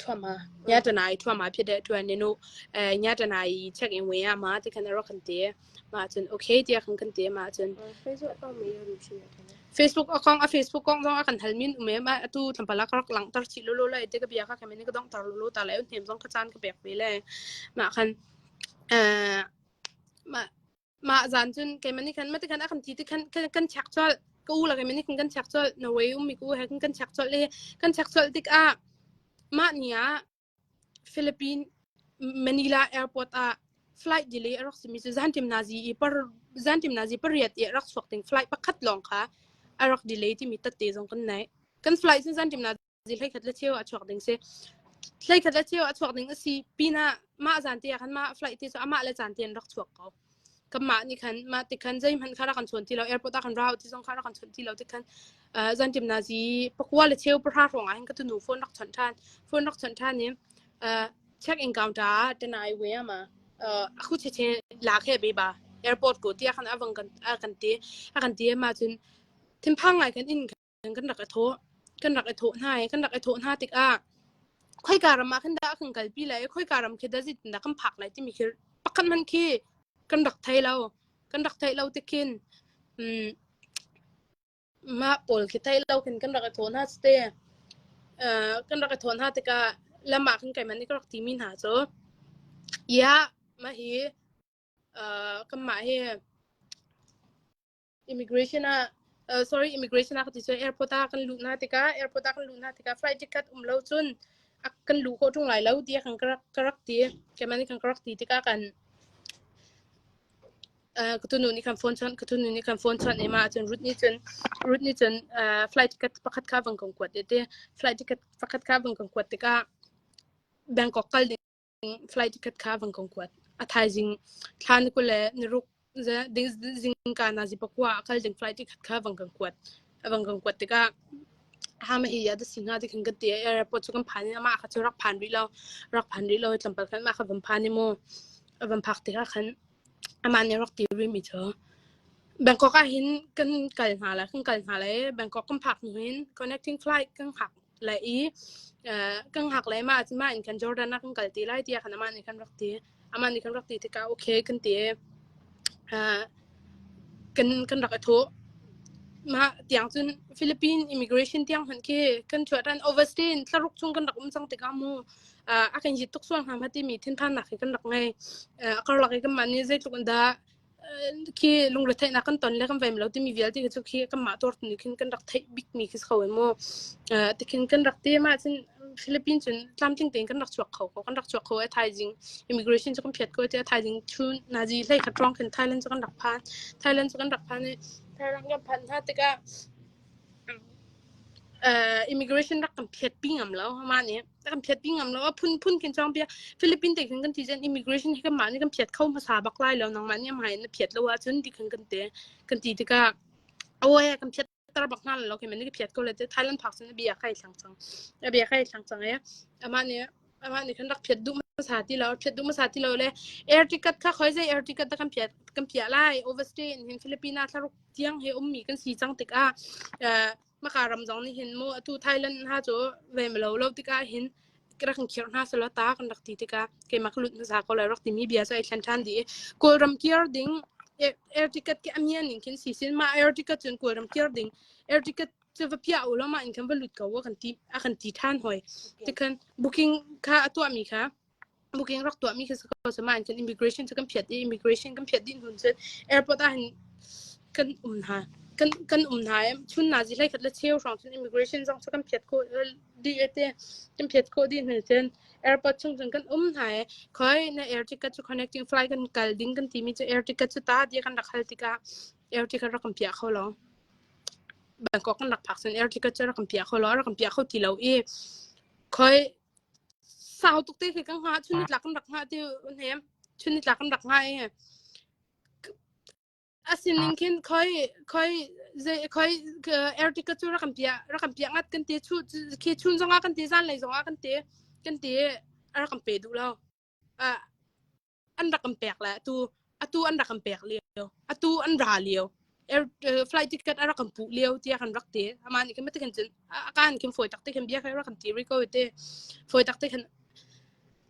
ထွက်မှာညတနာရီထွက်မှာဖြစ်တဲ့အတွက်နင်တို့အဲညတနာရီ check in ဝင်ရမှာတခါတော့ခန်တဲ့မှာချွန် okay တရားခန်ခန်တဲ့မှာချွန် Facebook account မေးရလို့ရှိရတယ် Facebook account a Facebook kong zong a kan hal min ume ma atu tlampala ka rak lang tar chi lolo lai te ka bia kha khamen ka dong tar lolo ta lai hnem zong ka caan ka pek ve le ma khan eh ma Mah zan cun keimah nih khan mah tikhan a kan ti tikhan kan check colh. Ka u le keimah nih khan kan check colh. Norway ummi ka u he khan kan check colh i kan check colh tikah mah ni ah Philippine Manila airport ah flight delay a rak simi cu zanṭim nazi i par zanṭim nazi pariat i a rak chuak ding flight pakhat lawng kha a rak delay timi tatte zong kan nei. Kan flight cu zanṭim nazi 11 le cheu a chuak ding si. 11 le cheu a chuak ding a si pinah mah zan te ah khan mah flight te cu amah le caan te an rak chuak ko. Kanmah nih khan mah ti khan zeihmanh kha rak kan chawn ti lo airport ah kan rau ti zong kha rak kan chawnh ti lo ti khan zanṭim nazi pakua le cheu pahra hrawng ah hin ka tunu phone rak chawnh ṭhan phone rak chawnh ṭhan i check in counter ah tenai we ama aku che che la khe be ba airport ko tia khan avang kan a kan ti a kan ti ma cun thinphang ngai kan in kan rak i thawh kan rak i thawh hna i kan rak i thawh hna tikah khoika ram ah khan dah a kan kalpi lai i khoika ram khi dah zeitindah kan phak lai timi khi pakhat hmanh khi kan rak thei lo kan rak theih lo tikhin um, mah pawl khi thei lo khin kan rak i thawh hna te uh, kan rak i thawh hna tikah lam ah khan keimah nih ka rak timi hna cu ya mah hi uh, kanmah hi Immigration ah sorry immigration ah ka ti cun airport ah kan luh hna tikah airport ah kan luh hna tikah flight ticket um lo cun a kan luh khawh ṭung lai lo tiah kan ka rak ka rak ti. Keimah nih kan ka rak ti tikah kan ka tunu nih kan phone chawnh ka tunu nih kan phone chawnh i mah ahcun Ruth nih cun Ruth nih cun flight ticket pakhat kha van kan kuat te flight ticket pakhat kha van kan kuat tikah Bangkok kal ding flight ticket kha van kan kuat. A thaizing thla ni 26 zingka nazi pakua a kal ding flight ticket kha van kan kuat. A van kan kuat tikah hama hi ya da si hnga ti khan kan ti airport cu kan phan i amah kha cu rak phan rih lo rak phan rih lo i tlawmpal khan amah kha van phan i mu a van phak tikah khan amah nih rak ti rih mi cu Bangkok ah hin kan kal hna lai kan kal hna lai Bangkok kan phak hnu hin connecting flight kan hak lai i kan hngak lai mah mah in khan Jordan ah kan kal ti lai tiah khan amah nih khan rak ti amah nih khan rak ti tikah okay kan ti kan kan rak i thawh mah tiang cun Philippine immigration tiang hmanh khi kan chuah ṭhan overstay in thlaruk chung kan rak um cang tikah mu a kan yit tuk sual hnga ma timi thinphannak hi kan rak ngei a karlak i kanmah nih zeitluk in dah khi lungretheihnak kan ton le kan vem lo timi vialte khi cu khi kanmah tuartu nih khin kan rak theih bikmi khi si ko i mu tikhin kan rak ti mah cun Philippines cun tlamtling tein kan rak chuak kho ko kan rak chuak kho i thaizing immigration cu kan phiat ko ti thaizing chun nazi hlei khat ruang khin Thailand cu kan rak phan Thailand cu kan rak phan i Thailand kan phan hna tikah immigration rak kan phiat pi ngam lo mah nih kan phiat pi ngam lo a phun phun khin chong bia Philippine te khin kan ti zen immigration hi kan mah nih kan phiat kho hmasa bak lai lo nangmah nih amai na phiat lo ahcun ti khan kan te kan ti tikah awe kan phiat tar bak hna lo khi man ni phiat ko le Thailand phak cun bia kai thlang cang bia kai thlang cang e amah nih amah nih khan rak phiat duh hmasa ti lo phiat duh hmasa ti lo le air ticket kha khoi zei air ticket da kan phiat kan phiah lai overstay in hin Philippines thlaruk tiang he ummi kan si cang tikah maka ram zong nih hin mu atu Thailand ha cu ve lo lo tikah hin rak kan khirh hna selaw ta kan rak ti tikah keimah ka lut hmasa ko lai rak timi bia cu ai thlen ṭhan dih i Kawlram kir ding air ticket ke amian ning khin si sin ma air ticket cun Kawlram kir ding air ticket cu va piah u law ma in khan va lut ko kan ti a kan ti ṭhan hoi tikhan booking kha a tuahmi kha booking rak tuahmi khi si ko so mah in cun immigration cu kan phiat i immigration kan phiat dih hnu cun airport ah hin kan um hna kan kan um hna i chun nazi hlei khat le cheu hrawng cun immigration zong cu kan phiat khawh dih te kan phiat khawh dih hnu cun airport chung cun kan um hna i khoi na air ticket cu connecting flight kan kal ding kan timi cu air ticket cu ta ti kan rak hal tikah air ticket rak kan piah kho lo Bangkok kan rak phak cun air ticket cu rak kan piah kho lo rak kan piah kho ti lo i khoi. Sau tuk te khi kan hngah chun nitlak kan rak hngah ti hnem chun nitlak kan rak hngah i a sining khin khoi khoi zei khoi air ticket cu rak kan piah rak kan piah ngat kan ti chu khi chun zongah kan ti zan lei zongah kan ti kan ti a rak kan pe duh lo an rak kan pek le atu atu an rak kan pek lio atu an ra lio air flight ticket a rak kan puh lio tiah kan rak ti ama nih khin mati khin cun a kan khin foi tak te khin bia kha rak kan ti ri ko te foi tak te khin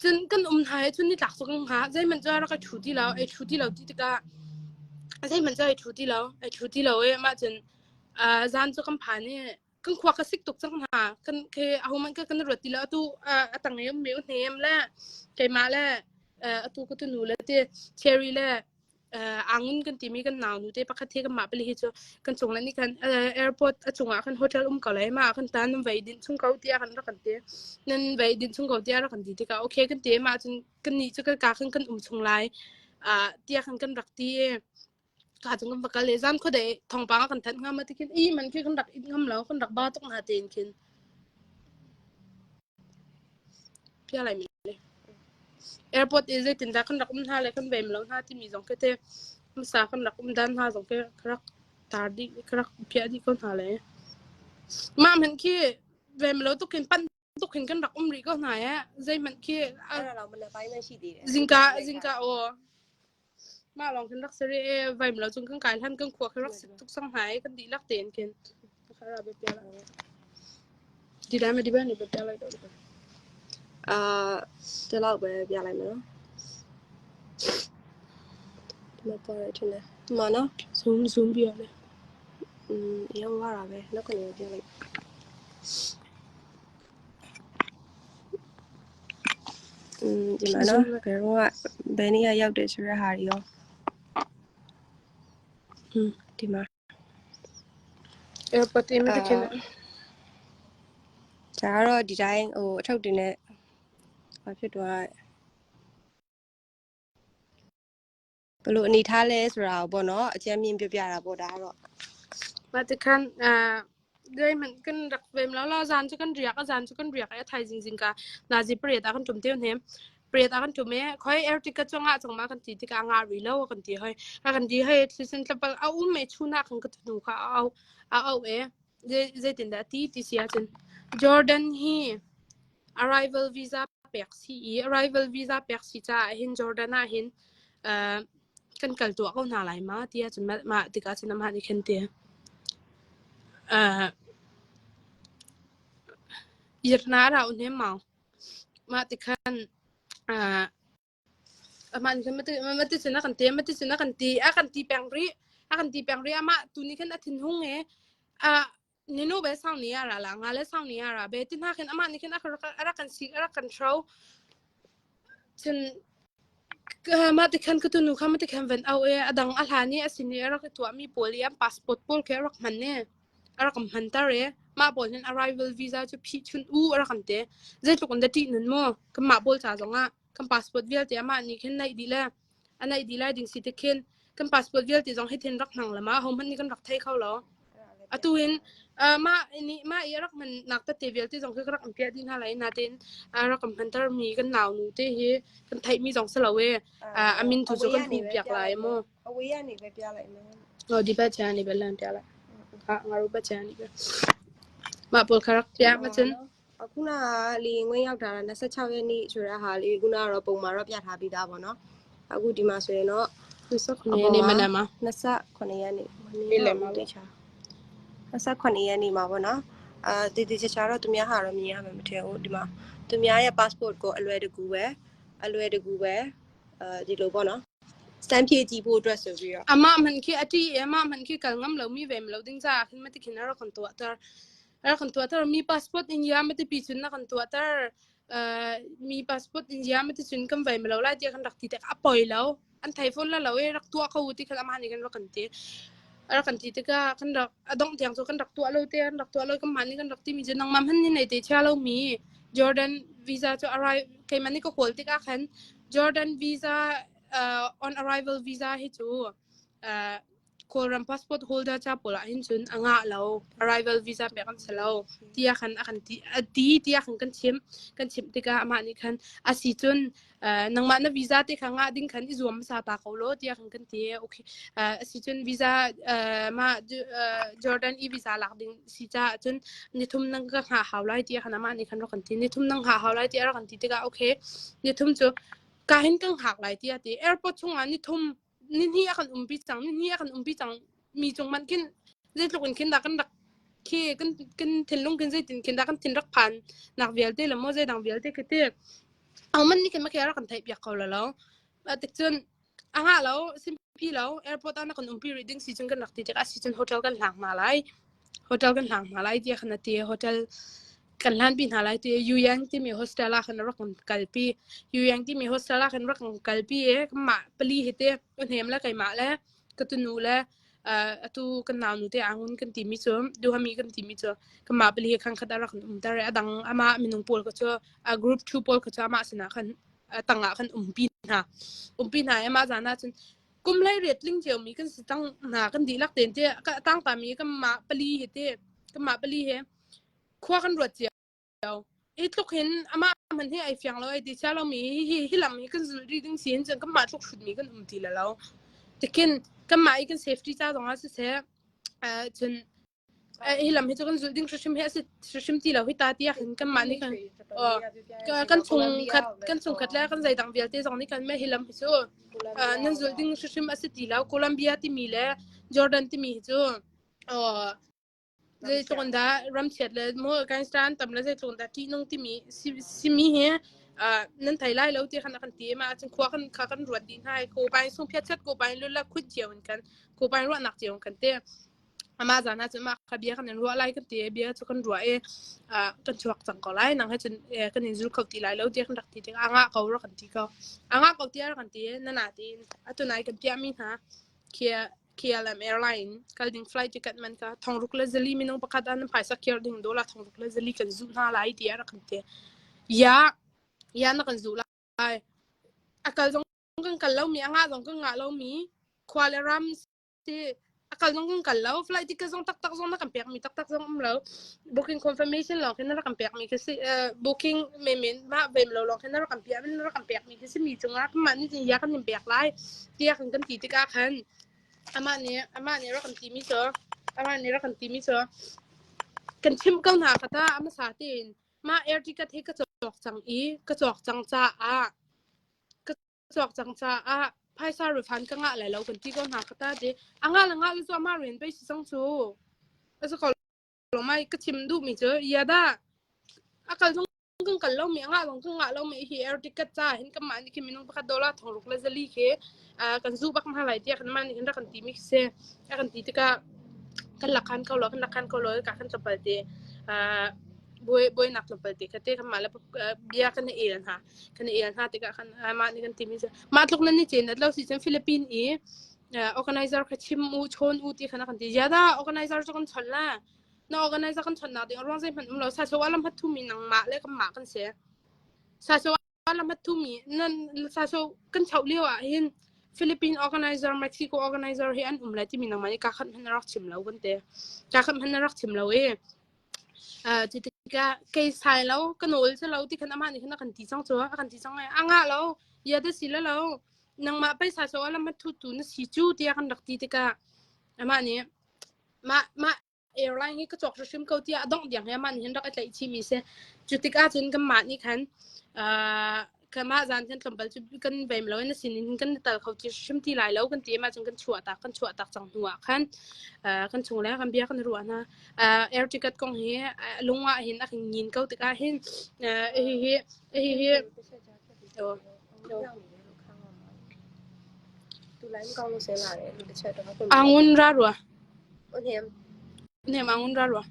cun kan um hna i cun nitlak cu kan hngah zeihmanh cu a rak i ṭhu ti lo ei ṭhu ti lo ti tikah zeihmanh cu ai ṭhu ti lo ai ṭhu ti lo i mah cun zan cu kan phan i kan khua ka sik tuk cang hna kan ke ahohmanh ka kan ruat ti lo atu a tang i ummi u hnem le keimah le atu ka tunu le ti cherry le angun kan timi kan nau nu te pakhat hi kan mah pali hi cu kan chung le nih khan airport a chungah khan hotel um ko lai ma kan ta nan vei din chung ko tiah kan rak kan ti nan vei din chung ko tiah rak kan ti tikah okay kan ti ma cun kan nih cu kan ka khan kan um chung lai tiah khan kan rak ti ka cung kan va kal i zan khuadei thawngpang a kan thanh hnga ma ti khin i man khi kan rak it ngam lo kan rak ba tuk na tein khin Pia lai mi le airport i zeitindah kan rak um hna le kan vem lo hna timi zong khi te hmasa kan rak um dan hna zong khi ka rak tar dih ka rak piah dih ko hna le mah hmanh khi vem lo tuk in pan tuk hin kan rak um rih ko hna e zeihmanh khi zingka zingka aw mah lawng khin rak si rih e vaim lo cung kan kai hlan kan khua khi rak sik tuk sang hna e kan dihlak tein khin ဒီတိုင်းမဒီဘက်နေပြပြလိုက်တော့ အာဒီလောက်ပဲပြလိုက်မယ်နော်ဒီမှာပေါ်ရထင်တယ်ဒီမှာနော် zoom zoom ပြရလေ อืมရောင်းရတာပဲနောက်ကနေပြလိုက်อืมဒီမှာနော်ဘယ်တော့ကဘယ်နေ့ကရောက်တယ်ဆိုတဲ့ဟာတွေရော อืม ဒီမှာ airport အင်းမတခင် ဒါကတော့ဒီတိုင်းဟိုအထုပ်တင်နဲ့ဘာဖြစ်သွားဘလို့အနေထားလဲဆိုတာကိုပေါ့နော်အကြမ်းမြင်ပြပြတာပေါ့ဒါကတော့ မတခန်အာဒိမန်kan rak vem lo la zan chu kan riak a zan chu kan riak e thai jing jing ka na ji pre ta kan tum te hnem pre ta kan tum e khoi air ticket chunga chungma kan ti tika nga ri lo kan ti hoi a kan ti hoi thisen tlapal a um e chuna kan ka thunu kha au a au e zeitin dah ti ti si ahcun Jordan hi arrival visa pek si i arrival visa pek si caah hin Jordan ah hin uh, kan kal tuah ko hna lai ma ti ahcun mah tikah cun amah nih khin ti uh, irna ra un hem mau mah tikhan uh, Amah nih khan mati cun a kan ti, mati cun a kan ti, a kan ti peng rih, a kan ti peng rih. Amah tu nih khan a thinhung i ah ninu be sang ni a ra la, nga le sang ni a ra be ti hna khin amah nih khin a rak kan sik, a rak kan hro. Cun mah ti khan ka tunu kha mati khan van au i a dang a hlan i a sin i a rak i tuahmi pawl i an passport pawl khi a rak hman i a rak kan hmanter i mah pawl hin arrival visa cu phih chun u a rak kan ti. Zeitluk in dah ṭih nun mu kanmah pawl ca zongah. Kan passport vialte amah nih khin naih dih le a naih dih lai ding si ti khin kan passport vialte zong hi thin rak hmang le ma hohmanh nih kan rak thei kho lo. Atu hin mah nih mah i a rak hman nak tete vialte zong khi ka rak in piah dih hna lai natein a rak kan hmanter mi kan nau nu te hi kan theih mi zong si lo e a min tu cu kan hmuh piak lai mu. အဝေးကနေပဲပြလိုက်မယ် ဟောဒီဘက်ချမ်းနေပဲလန့်ပြလိုက်ဟာငါတို့ဘက်ချမ်းနေပဲမပေါ်ခရက်ပြမချင်း အခုနကလေငွေရောက်တာ26ရက်နေ့ဆိုတဲ့ဟာလေးခုနကတော့ပုံမှာတော့ပြထားပြီးသားပေါ့နော်အခုဒီမှာဆိုရင်တော့ 29ရက်နေ့မနက်မှာ 29ရက်နေ့ နေ့လယ်မှာ တေချာ29ရက်နေ့မှာပေါ့နော်အာတည်တည်ချာချာတော့သူများဟာတော့မြင်ရမှာမထင်ဘူးဒီမှာသူများရဲ့ passport ကိုအလွယ်တကူပဲအလွယ်တကူပဲအဲဒီလိုပေါ့နော်စမ်းဖြည့်ကြည့်ဖို့အတွက်ဆိုပြီးတော့ အမမန်ခိအတီအမမန်ခိကလငမ်lo mi vem lo ding cha khin mati khin ara kan tua tar ara kan tua tar mi passport india mati pi chun na kan tua tar mi passport india mati chun kam vem lo lai tia kan rak ti tek a poi lo an thai phone la lo e rak tua ko ti khan ama ni kan rak kan ti ara kan ti tika kan rak adong tiang chu kan rak tua lo te kan rak tua lo kam man ni kan rak ti mi chu nang mam han ni nei te cha lo mi Jordan visa chu arrive keimah ni ka kawl tikah khan Jordan visa on arrival visa hi cu. Kawlram passport holder ca pawl ah hin cun a ngah lo. Arrival visa pek an si lo. Tiah khan a kan ti a ti tiah khan kan chimh. Kan chimh tikah amah nih khan a si cun nangmah na visa te kha ngah ding khan i zuam hmasa ta ko law tiah khan kan ti. Okay. A si cun visa mah Jordan e visa lak ding si caah cun nithum nang ka hngah hau lai tiah khan amah nih khan rak kan ti. Nithum nang hngah hau lai tiah rak kan ti tikah okay nithum cu ka hin kan hngak lai tiah ti. Airport chungah nithum nihnih a kan umpi cang nihnih a kan umpi cang mi cung man khin zeitluk in khin dah kan rak khi kan kan thinlung khin zeitin khin dah kan thin rak phan nak vialte le mo zeidang vialte khi ti ang man ni khin ma rak kan theih piak ko la lo tik cun anga lo simpi lo airport ah na kan umpi rih ding si cun kan rak ti tik ah si cun hotel kan hlang hna lai hotel kan hlang hna lai tiah khan a ti hotel kan hlanpi hna lai ti Yuyang timi hostel ah khan rak kan kalpi Yuyang timi hostel ah khan rak kan kalpi i kanmah pali hi te ka hnem le keimah le ka tunu le atu kan nau nu te angun kan timi cu duhami kan timi cu kanmah pali hi khan khat ah rak kan um ter i adang amah minung pawl ka cu a group 2 pawl ka cu amah sinah khan tangah khan umpi hna umpi hna i amah zan ah cun kum hlei riat tling ciomi kan si cang hna kan dihlak tein te ka tangtami kanmah pali hi te kanmah pali he khua kan ruat cio i tluk hin amah man hi ai fiang lo ai ti sia lomi hi hi hi lam hi kan zul ri ding si hin cun kanmah tluk hrutmi kan um ti la lo tikin kanmah i kan safety ca zong ah siseh cun hi lam hi cu kan zulh ding hrimhrim hi a si hrimhrim ti lo hi ta tiah hin kanmah nih kan kan chungkhat kan chungkhat le kan zeidang vialte zong nih kan me hi lam hi cu nan zulh ding hrimhrim a si ti lo Colombia timi le Jordan timi hi cu zeitluk in dah ramchiat le mu Afghanistan tam le zeitluk in dah ṭihnung timi simi hi nan thei lai lo ti khan a kan ti ma cun khua kan kha kan ruat dih hna ko pain sung phiat chat ko pain lula khut cio in kan ko pain ruahnak cio in kan te Amah zan ah cun mah kha bia kan in ruah lai kan ti i bia cu kan ruah i kan chuak cang ko lai. Nang he cun kan in zul kho ti lai lo tiah kan rak ti tikah a ngah ko rak kan ti ko. A ngah ko tiah rak kan ti i nana tiin atu nai kan piahmi hna KLM airline kal ding flight ticket man kha thongruk le zali minung pakhat ah nan phaisa kir ding dollar thongruk le zali kan zuh hna lai tiah rak kan ti. Ya ya na kan zuh lai. A kal zong kan kal lomi a ngah zong kan ngah lomi khua le ram ti a kal zong kan kal lo flight ticket zong taktak zong na kan pek mi taktak zong um lo booking confirmation lawng khin na rak kan pek mi khi si booking men mah vem lo lawng khin na rak kan piah na rak kan pek mi khi si mi cungah kanmah nih cun ya kan in pek lai tiah kan kan ti tikah khan amah nih amah nih rak kan ti mi cu amah nih rak kan ti mi cu kan chim ko hna kata amasa tein mah air ticket hi ka cawk cang i ka cawk cang caah ka cawk cang caah phaisa refund ka ngah lai lo kan ti ko hna ka ta ti a ngah le ngah le cu amah rian pei si cang cu a si ko lo mai ka chim duh mi cu ya da a kal zong kan kal lo mi a ngah zong kan ngah lo mi hi air ticket ca hin kan mah nih khi minung pakhat dollar thong ruk le zali khi kan zu bak hna lai tiah kan mah nih hin rak kan ti mi khi si a kan ti tikah kan lakhan ko lo kan lakhan ko lo ka kan tlawmpal te buai buainak tlawmpal te kha te kan mah le bia kan i el hna kan i el hna tikah khan mah nih kan timi cu mah tluk nan i cen lo si cun Philippine i organizer kha chim u chawn u ti khan a kan ti yada organizer cu kan chon la na organizer kan chon nak ding ruang zei hmanh um lo sa so alam hat thumi nangmah le kanmah kan si sa so alam hat thumi nan sa so kan chau lio ah hin Philippine organizer Mexico organizer hi an um lai timi nangmah nih ka khat hman rak chim lo kan te ka khat hman rak chim lo e Cu tikah kei sai lo, ka nawl si lo ti khan amah nih khan a kan ti cang cu, a kan ti cang ai. A ngah lo, ia da si la lo, nangmah paisa so alam a thutu na si cu tiah kan rak ti tikah amah nih mah mah airline hi ka cawk hrim ko tiah a dongh diang hi amah nih hin rak i tlaih chih mi si. Cu tikah cun kanmah nih khan Kanmah zan khan tlawmpal cu kan vem lo in a sinin kan tal kho ti hrim ti lai lo kan ti ma cun kan chuah tak kan chuah tak cang hnu ah khan kan chung le kan bia kan ruah hna air ticket kong hi lung ah hin a kan ngin ko tikah hin hi hi hi hi Angun ra rua nem angun ra rua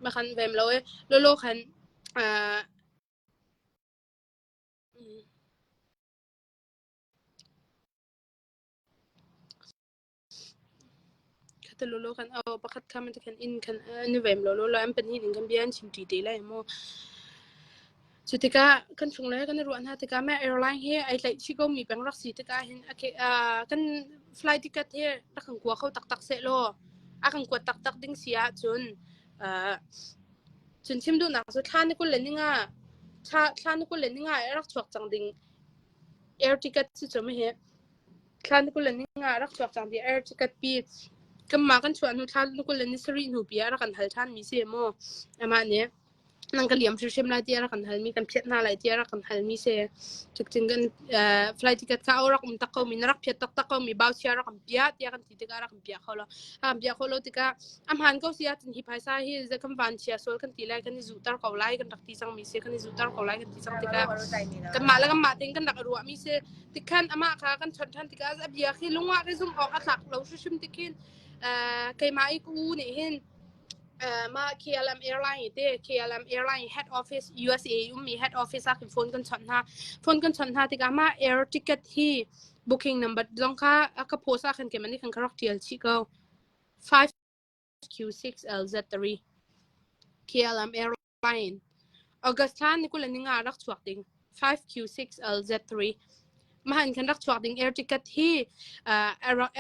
ma khan vem lo e lolo khan Khata lawlaw kan au pakhat kha man khan inn khan an i vem lawlaw la an pahnih in kan bia an chim ṭi te lai maw. Cu tikah kan chung le kan i ruah hna tikah mah airline hi ai tlaih chih ko mi peng rak si tikah hin kan flight ticket hi rak kan kua kho taktak seh law a kan kuat taktak ding si ahcun cun chim duhnak cu thla ni 25 thla ni 25 i rak chuak cang ding air ticket cu cu hi thla ni 25 rak chuak cang ding air ticket pi kanmah kan chuah hnu thla ni 27 hnu pi ah rak kan hal ṭhan mi si mu amah nih Nan ka liam hrimhrim lai tiah rak kan halmi, kan phiat hna lai tiah rak kan halmi si. Cukcin kan flight ticket kha rak um tak ko mi, na rak phiat taktak ko mi, bauchia rak kan piah tiah kan ti tikah rak kan piah kho lo. A kan piah kho lo tikah a hmaan ko si ahcun hi phaisa hi kan van chia sual kan ti lai, kan i zuhter ko lai, kan rak ti cang mi si, kan i zuhter ko lai kan ti cang tikah kanmah le kanmah tein kan rak i ruah mi si. Tikhan amah kha kan chawnh ṭhan tikah a bia khi lungah khi zumh awk a tlak lo hrimhrim tikhin keimah i ka u nih hin Mah KLM airline te KLM airline head office USA ummi head office ah khin phone kan chawnh hna. Phone kan chawnh hna tikah mah air ticket hi booking number zong kha a ka post ah khan keimah nih khan ka rak ṭial chih ko. 5Q6LZ3 KLM airline August thla ni 25 rak chuak ding 5Q6LZ3 Mahan kan rak chuak ding air ticket hi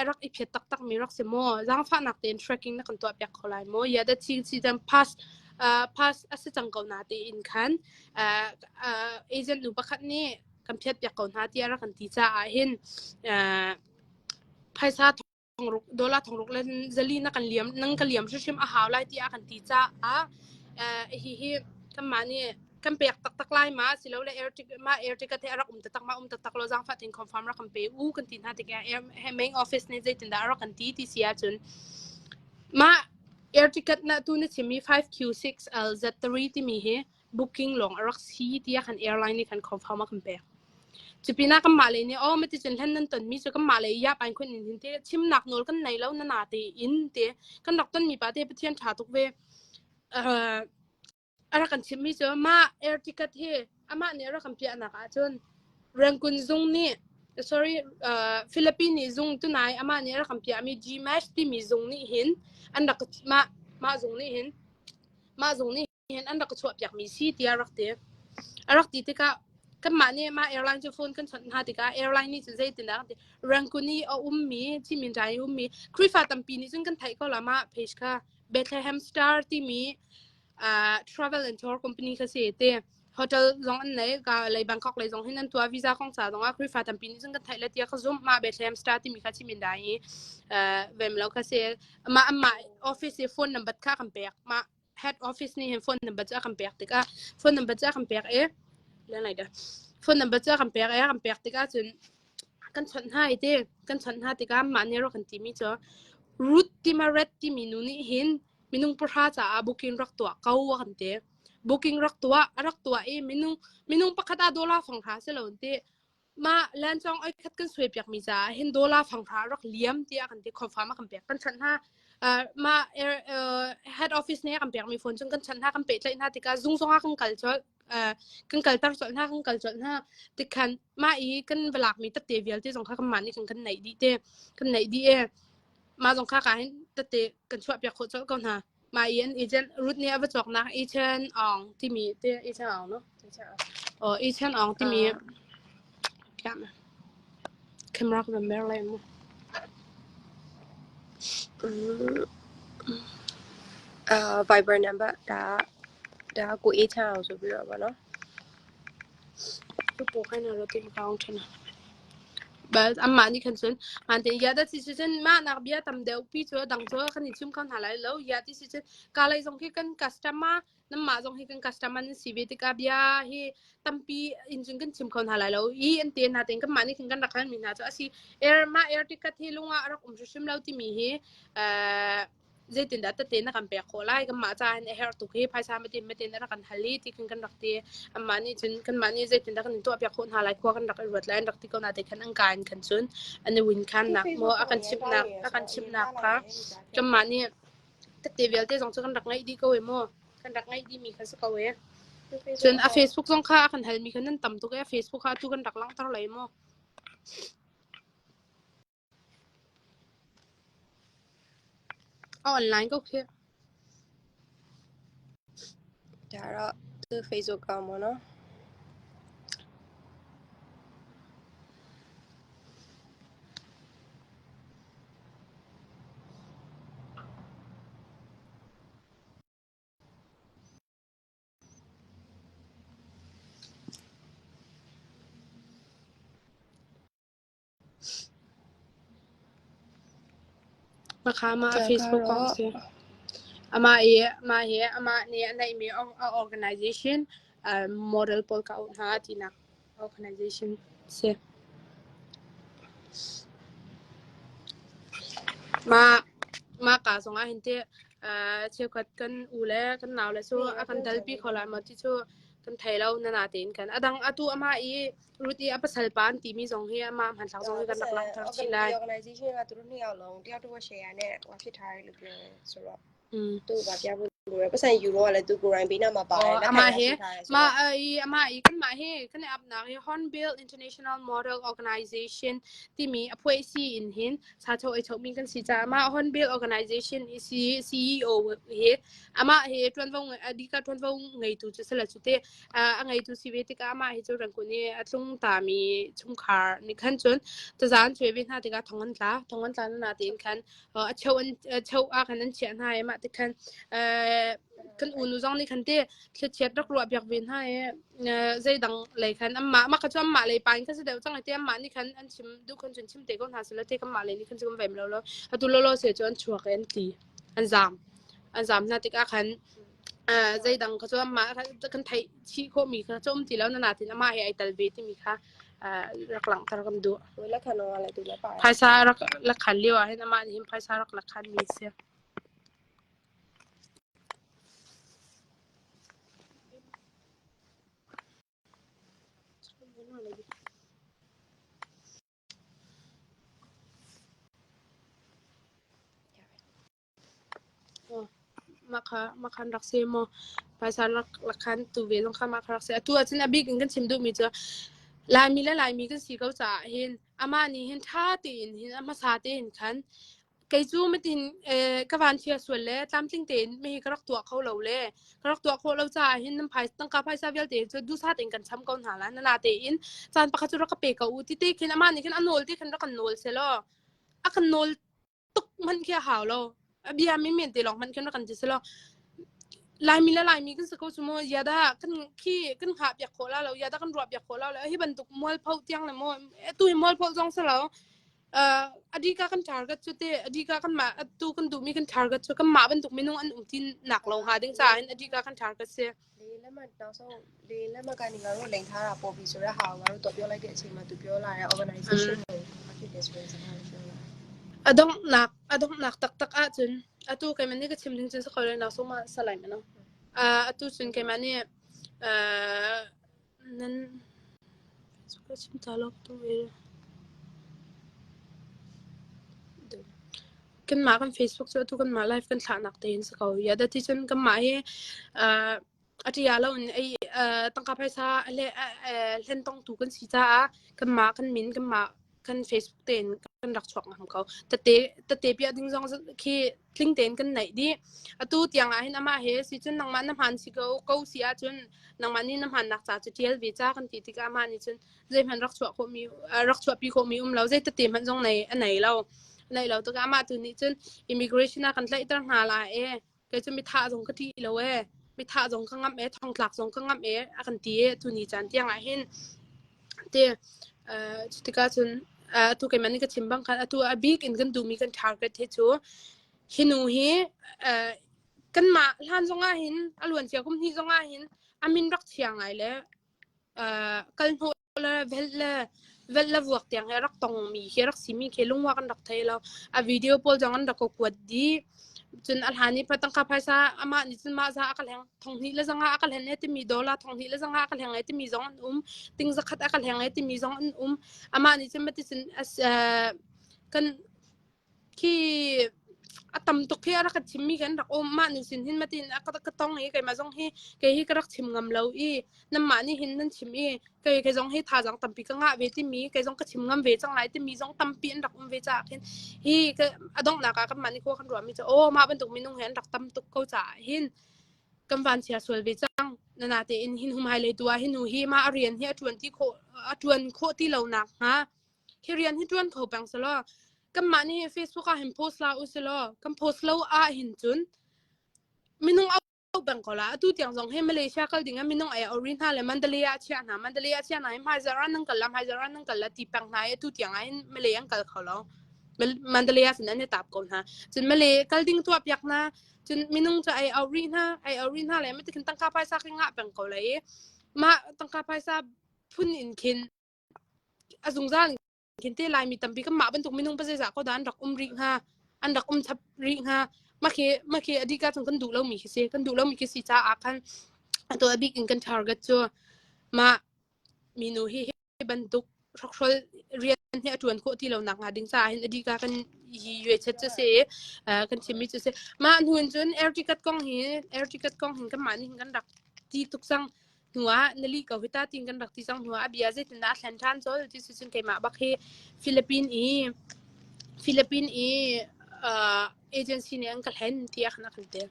rak i phiat taktak mi rak si maw zaangfahnak tein tracking na kan tuah piak kho lai maw ya da chi chi dan pass pass a si cang ko na tiin khan agent nu pakhat nih kan phiat piak ko hna tiah rak kan ti caah hin phaisa dollar thongruk le zali na kan liam nang ka liam hrimhrim a hau lai tiah kan ti caah hihi kanmah nih kan pek taktak lai ma silole air ticket ma air ticket he a rak um taktak ma um taktak lo zaangfah tein confirm rak kan pe u kan ti hna tikah main office nih zeitindah a rak kan ti ti si ahcun mah air ticket na tu na chimmi 5Q6LZ3 timi hi booking lawng a rak si tiah kan airline nih khan confirm a kan pek. Cupinah kanmah lei nih oh mati cun hlen nan tonmi cu kanmah lei ya pain khun in hin te chimnak nawl kan nei lo na na te in te kan rak tonmi pa te Pathian tha tuk ve. A rak kan chimmi cu mah air ticket hi amah nih a rak kan piahnak ahcun Rangoon zung nih sorry Philippine nih zung tunai amah nih a rak kan piahmi GMASH timi zung nih hin an rak mah mah zung nih hin mah zung nih hin an rak chuahpiakmi si tiah rak ti. A rak ti tikah kanmah nih mah airline cu phone kan chawnh hna tikah airline nih cun zeitindah kan ti Rangoon i a ummi Chinmin i ummi Khrihfa tampi nih cun kan theih ko la mah page kha Bethlehem Star timi travel and tour company kha si te hotel zong an nei ka lei Bangkok lei zong hin an tuah visa kong ca zong ah Khrihfa tampi nih cun kan theih le tiah ka zumh mah Bethlehem Star timi kha Chinmin dai i vem lo kha si mah mah office i phone number kha kan pek mah head office nih hin phone number cu a kan pek tikah phone number cu a kan pek i leng dah phone number cu a kan pek i a kan pek tikah cun kan chawnh hna i ti kan chawnh hna tikah mah nih rak kan timi cu Ruth Timaret timi nu nih hin minung pahra caah booking rak tuah ko a kan ti booking rak tuah a rak tuah i minung minung pakhat ah dollar fang hra si lo ti Mah lancawng oi khat kan suaipiakmi caah hin dollar fanghra rak liam tiah kan ti confirm a kan pek kan chanh hna. Mah head office nih a kan pekmi phone cun kan chanh hna kan pehtlaih hna tikah zung zong ah kan kal colh kan kalter colh hna kan kal colh hna tikhan mah i kan va lakmi tette vialte zong kha kanmah nih kan kan neih dih te kan neih dih e mah zong kha ka hin tette kan chuahpiak khawh colh ko hna. Mah i an agent Ruth nih a va cawknak Ethan Aung timi te Ethan Aung no? Oh, Ethan Aung timi camera ka van mer lai mu. Uh, Viber number ဒါဒါကိုအေးချမ်းအောင်ဆိုပြီးတော့ဗောနော် Tu po kai na ro tin kaung thana. But amah nih khan cun man te ya da si cun mah nak bia tam deuh pi cu dang cu kan i chim kho hna lai lo ya ti si cun ka lei zong khi kan customer namah zong hi kan customer nan si ve tikah bia hi tampi in cun kan chim kho hna lai lo i an te hna tein kanmah nih khan kan rak halmi hna cu asi air mah air ticket hi lungah a rak um hrimhrim lo timi hi zeitindah tete na kan pek khawh lai kanmah caah hin a herh tuk hi phaisa matin matin a rak kan hal i ti khin kan rak ti anmah nih cun kanmah nih zeitindah kan in tuahpiak khawh hna lai khua kan rak i ruat lai an rak ti ko na te khan an ka in khan cun an i win khannak maw a kan chimhnak a kan chimhnak kha kanmah nih tete vialte zong cu kan rak ngaih dih ko e maw kan rak ngaih dihmi kha si ko e cun a Facebook zong kha a kan halmi kha nan tam tuk e Facebook kha atu kan rak langhter lai maw A online ko khi. ဒါတော့သူ Facebook ကောင်းပါနော်။ Makha mah Ca Facebook kong karo si. Amah i mah hi amah nih a neihmi organization model pawl ka auh hna tinak organization si. Mah mah ka zong ah hin teh cheukhat kan u le kan nau le cu a kan dalpi kho lai maw ti cu kan thei lo na natein kan adang atu amah i Ruth i a pasal pa an timi zong hi amah hmanthlak zong hi kan rak langhter chih lai. Organization ကသူတို့နှစ်ယောက်လုံးတယောက်တစ်ဝက် share နဲ့ဟိုဖြစ်ထားတယ်လို့ပြောတယ်ဆိုတော့သူ့ကပြဖို့လိုတယ်ပတ်စံယူတော့လည်းသူကိုယ်တိုင်ဘေးနားမှာပါတယ် လက်ခံရှိထားတယ်ဆိုတော့အမအမအkan mah hi kan ap nak hi Hornbill International Model Organization timi အဖွဲ့အစည်း in hin sa cho ai cho mi kan si cha ma Hornbill Organization CEO he ama he tuanvo adika tuanvo ngeitu chu sala chu te a ngeitu si ve tikah amah hi cu Rangoon i a tlung tami chungkhar nih khan cun tazan cuai ve hna tikah thong an tla. Thong an tla na tein khan a cheu an cheu ah khan an chiah hna i mah ti khan kan unu zong nih khan te thlichiat rak ruah piak ve hna i zeidang lei khan anmah mah kha cu anmah lei pa in khan si deuh cang i te anmah nih khan an chim duh khan cun chim te ko hna sila te kanmah lei nih khan cu kan vem lo lo atu lawlaw se cu an chuak i an tli an zaam an zaam hna tikah khan zeidang kha cu amah kan theih chih khawhmi kha cu um ti lo na natin amah he ai tel ve timi kha rak langhter kan duh. Phaisa rak lakhan lio ah hin amah nih hin phaisa rak lakhan mi si. Mah kha rak si maw? Phaisa rak khan tu ve zong kha mah kha rak si. Atu ahcun a bik in kan chim duhmi cu Laimi le Laimi kan si ko caah hin amah nih hin ṭha tein hin a hmasa tein khan kei cu matin ka van chia sual le tlamtling tein mi ka rak tuah kho lo le ka rak tuah khawh lo caah hin nan phai tangka phaisa vialte cu duhsah tein kan cham ko hna la na tein caan pakhat cu rak ka pe ko u ti te khin amah nih khin a nawl ti khin rak kan nawl selaw a kan nawl tuk hmanh khi a hau lo. A bia min men te lawng hmanh khin rak kan ti selaw Laimi le Laimi kan si ko cu mu yada kan khi kan hngah piak khawh la lo yada kan ruah piak khawh la lo hi bantuk mualpho tiang le mu tu hi mualpho zong si lo adika kan target cu te adika kan mah atu kan duhmi kan target cu kan mah bantuk minung an um ti nak lo hnga ding caah hin adika kan target si လေလက်မနောက်ဆုံးလေလက်မကနေငါတို့လိန်ထားတာပေါ်ပြီဆိုတဲ့ဟာကိုငါတို့တော့ပြောလိုက်တဲ့အချိန်မှာသူပြောလာတဲ့ organization ကိုဘာဖြစ်လဲဆိုတဲ့စကားကိုပြောလာ adong nak adong nak taktak ahcun atu keimah nih ka chim ding cun si ko lai nak sung ma salai ma no atu cun keimah nih nan ka chim ta lo tu ve Kanmah kan Facebook cu atu kanmah live kan thlahnak tein si ko. Ya da ti cun kanmah hi a ṭia lo in ei tangka phaisa le hlen tongtu kan si caah kanmah kan min kanmah kan Facebook tein kan rak chuak ngam ko. Tete tete piah ding zong khi tling tein kan neih dih. Atu tiang ah hin amah he si cun nangmah na hmaan si ko ko si ahcun nangmah nih na hmaannak ca cu ṭial ve ca kan ti tikah amah nih cun zeihmanh rak chuah khawhmi rak chuahpi khawhmi um lo zei tete hmanh zong nei a nei lo nei lo tikah amah tu nih cun immigration ah kan tlaihter hna la e kei cu mithah zong ka ṭih lo e mithah zong ka ngamh e thongtlak zong ka ngamh e a kan ti e tu ni caan tiang ah hin te cutikah cun atu keimah nih ka chim bang khan atu a bik in kan duhmi kan target hi cu hi nu hi kanmah hlan zong ah hin a luancia kum hnih zong ah hin a min rak chia ngai le kal hnawh le velh le velh le vuak tiang hi a rak tongmi khi a rak simi khi lungwa kan rak thei lo. A video pawl zong an rak ka kuat dih. Cun a hlan i tangka phaisa amah nih cun mah za a ka hleng 2000 le zanga a ka hlen e timi dollar 2000 le zanga a ka hleng e timi zong an um. Ting zakhat a ka hleng e timi zong an um. Amah nih cun mati cun kan Khi a tam tuk khi a rak ka chimmi kan rak um. Mah nu sin hin matin a ka tong i keimah zong hi kei hi ka rak chim ngam lo i nanmah nih hin nan chim i kei kei zong hi thazaang tampi ka ngah ve timi kei zong ka chim ngam ve cang lai timi zong tampi an rak um ve caah khin hi ka a donghnak ah kanmah nih khua kan ruahmi cu aw mah bantuk minung hi an rak tam tuk ko caah hin kan van chia sual ve cang. Nana tein hin humhai lei tu ah hi nu hi mah a rian hi a ṭuan ti khawh a ṭuan khawh ti lo nak hnga Hi rian hi ṭuan kho peng selaw kanmah nih Facebook ah hin post la u selaw kan post lo ah hin cun minung au peng ko la. Atu tiang zong hi Malaysia kal ding ah minung ai ori hna le Mandalay ah chiah hna. Mandalay ah chiah hna hi hmaizarh ah nan kal la, hmaizarh ah nan kal la ti peng hna i atu tiang ah hin Malay an kal kho lo. Mandalay ah cun an i tap ko hna. Cun Malay kal ding tuah piak hna. Cun minung cu ai au rih hna, ai au rih hna le mati khin tangka phaisa khi ngah peng ko lai i mah tangka phaisa phun in khin a zungzal in khin te Laimi tampi kan mah bantuk minung pa zeizah ko dah an rak um rih hnga, an rak um chap rih hnga. Mah khi adika cun kan duh lomi khi si. Kan duh lomi khi si caah khan atu a bik in kan target cu mah minu hi hi bantuk hrokhrol rian hi a ṭuan khawh ti lo nak hnga ding caah hin adika kan hi yue chet cu si kan chimmi cu si. Mah hnu in cun air ticket kong hi air ticket kong hin kanmah nih hin kan rak ti tuk cang hnu ah na lih ko hi ta tiin kan rak ti cang hnu ah a bia zeitindah a thlen ṭhan col ti si cun keimah bak hi Philippine i Philippine i agency nih an ka hlen tiah khan a kan ti.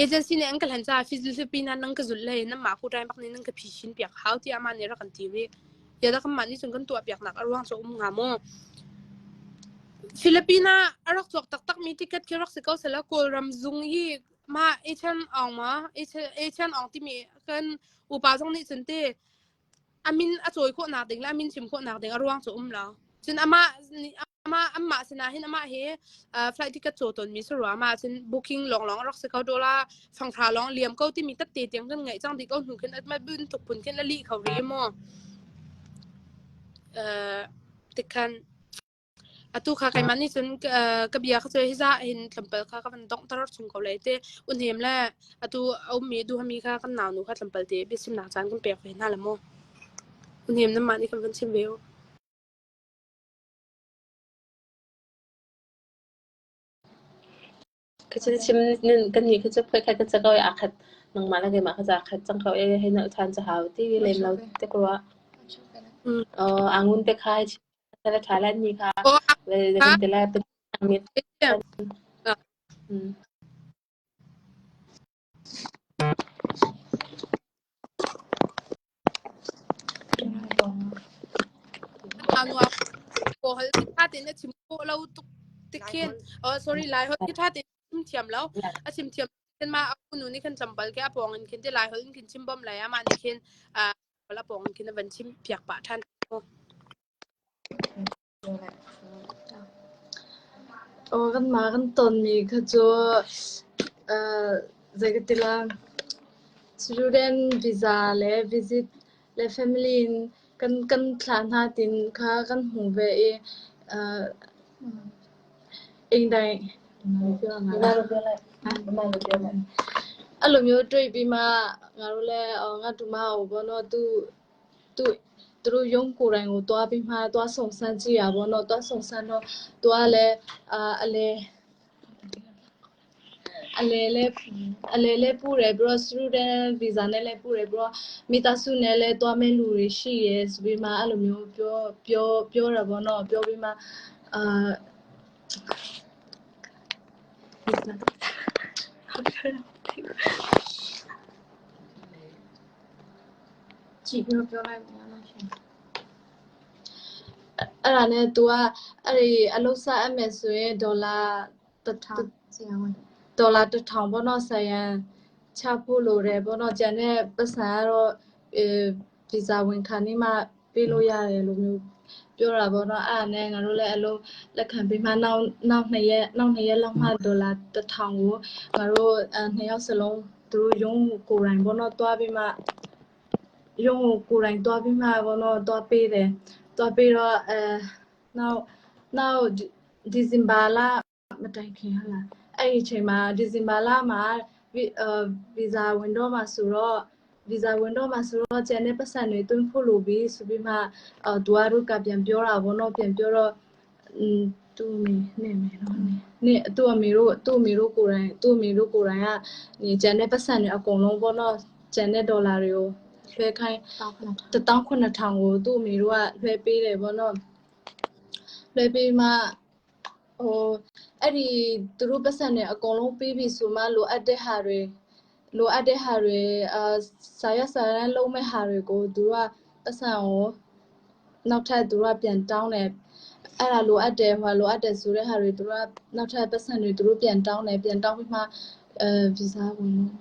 Agency nih an ka hlen caah Philippine ah nan ka zulh hlei nanmah ku ṭai bak nih nan ka phi piak hau tiah amah nih rak kan ti rih. Tiah kanmah nih cun kan tuah piaknak a ruang cu a um hnga maw? Philippine ah a rak cawk taktakmi ticket khi rak si ko sehla Kawlram zung i mah Asian Aung ma Asian Aung timi kan upa zong nih cun te a min a cawi khawhnak ding le a min chim khawhnak ding a ruang cu um lo. Cun amah amah amah sinah hin amah hi flight ticket caw tawnmi si rua amah cun booking lawnglawng a rak si ko dollar fanghra lawng liam ko timi tatte tiang kan ngaih cang dih ko hnu khin atma bantuk phun khin a lih kho rih maw tikhan Atu kha keimah nih cun ka bia kha cu hi zah hin tlawmpal kha ka van donghter chung ko lai te. Unhem le atu a ummi duhami kha kan naunu kha tlawmpal te biachimnak caan kan pek ve hna la mu. Unhem nanmah nih kan van chim ve u. Ka chim kan nih kha cu phuaikhat ka ca ko i aa khat nangmah le keimah kha cu aa khat cang ko i hei nolh ṭhan cu hau ti lem lo te ka ruah. Angun te kha hei chim le ṭha lai ni kha kan ti lai. Ṭha tein a chim khawh lo tuk tikhin oh sorry Lai holh khi ṭha tein chim thiam lo a chim thiam khin mah a nu nih khan tlawmpal ke a pawng in khin ti Lai holh in khin chim bom lai amah nih khin a pawng in khin a van chim piak pah ṭhan. Aw kanmah kan tonmi kha cu zei ka ti la student visa le visit le family in kan thlah hna tin kha kan hmuh ve i အဲ့လိုမျိုးတွေ့ပြီးမှငါတို့လည်းငါတူမကိုပေါ့နော်သူသူသူတို့ရုံးကိုယ်တိုင်ကိုသွားပြီးမှသွားစုံစမ်းကြည့်ရပေါ့နော်သွားစုံစမ်းတော့သူကလည်းအာအလဲအလဲလဲအလဲလဲပို့တယ်ပြီးတော့ student visa နဲ့လည်းပို့တယ်ပြီးတော့မိသားစုနဲ့လည်းသွားမဲ့လူတွေရှိရယ်ဆိုပြီးမှအဲ့လိုမျိုးပြောပြောပြောတာပေါ့နော်ပြောပြီးမှအာ ကြည့်ပြီးတော့ပြောလိုက်ပါလားရှင်အဲ့ဒါနဲ့ तू ကအဲ့ဒီအလုပ်စအပ်မယ်ဆိုရင်ဒေါ်လာတစ်ထောင်ဒေါ်လာတစ်ထောင်ပေါ့နော်ဆယ်ရန်ချဖို့လိုတယ်ပေါ့နော်ကျန်တဲ့ပတ်စံကတော့အဲဗီဇာဝင်ခါနေမှပေးလို့ရတယ်လို့မျိုးပြောတာပေါ့နော်အဲ့ဒါနဲ့ငါတို့လည်းအလုပ်လက်ခံပြီးမှနောက်နောက်နှစ်ရက်နောက်နှစ်ရက်လောက်မှဒေါ်လာတစ်ထောင်ကိုငါတို့အဲနှစ်ယောက်စလုံးသူတို့ရုံးကိုယ်တိုင်ပေါ့နော်တွားပြီးမှရုံးကိုကိုယ်တိုင်တွားပြီးမှပေါ့နော်တွားပေးတယ်တွားပေးတော့အဲနောက်နောက်ဒီဇင်ဘာလမတိုင်ခင်ဟုတ်လားအဲ့ဒီအချိန်မှာဒီဇင်ဘာလမှာဗီဇာဝင်တော့မှာဆိုတော့ဗီဇာဝင်တော့မှာဆိုတော့ကျန်တဲ့ပတ်စံတွေသွင်းဖို့လိုပြီဆိုပြီးမှအဲသူတို့ကပြန်ပြောတာပေါ့နော်ပြန်ပြောတော့သူ့အမေနဲ့မယ်နော်နေသူ့အမေတို့သူ့အမေတို့ကိုယ်တိုင်သူ့အမေတို့ကိုယ်တိုင်ကနေကျန်တဲ့ပတ်စံတွေအကုန်လုံးပေါ့နော်ကျန်တဲ့ဒေါ်လာတွေကိုလွှဲခိုင်း18000ကိုသူ့အမေတို့ကလွှဲပေးတယ်ပေါ့နော်လွှဲပေးမှဟိုအဲ့ဒီသူတို့ပတ်စံတွေအကုန်လုံးပေးပြီဆိုမှလိုအပ်တဲ့ဟာတွေလိုအပ်တဲ့ဟာတွေအာစာရွက်စာတမ်းလုံးမဲ့ဟာတွေကိုသူတို့ကပတ်စံကိုနောက်ထပ်သူတို့ကပြန်တောင်းတယ်အဲ့ဒါလိုအပ်တယ်ဟိုလိုအပ်တယ်ဆိုတဲ့ဟာတွေသူတို့ကနောက်ထပ်ပတ်စံတွေသူတို့ပြန်တောင်းတယ်ပြန်တောင်းပြီးမှအဲဗီဇာဝင်လို့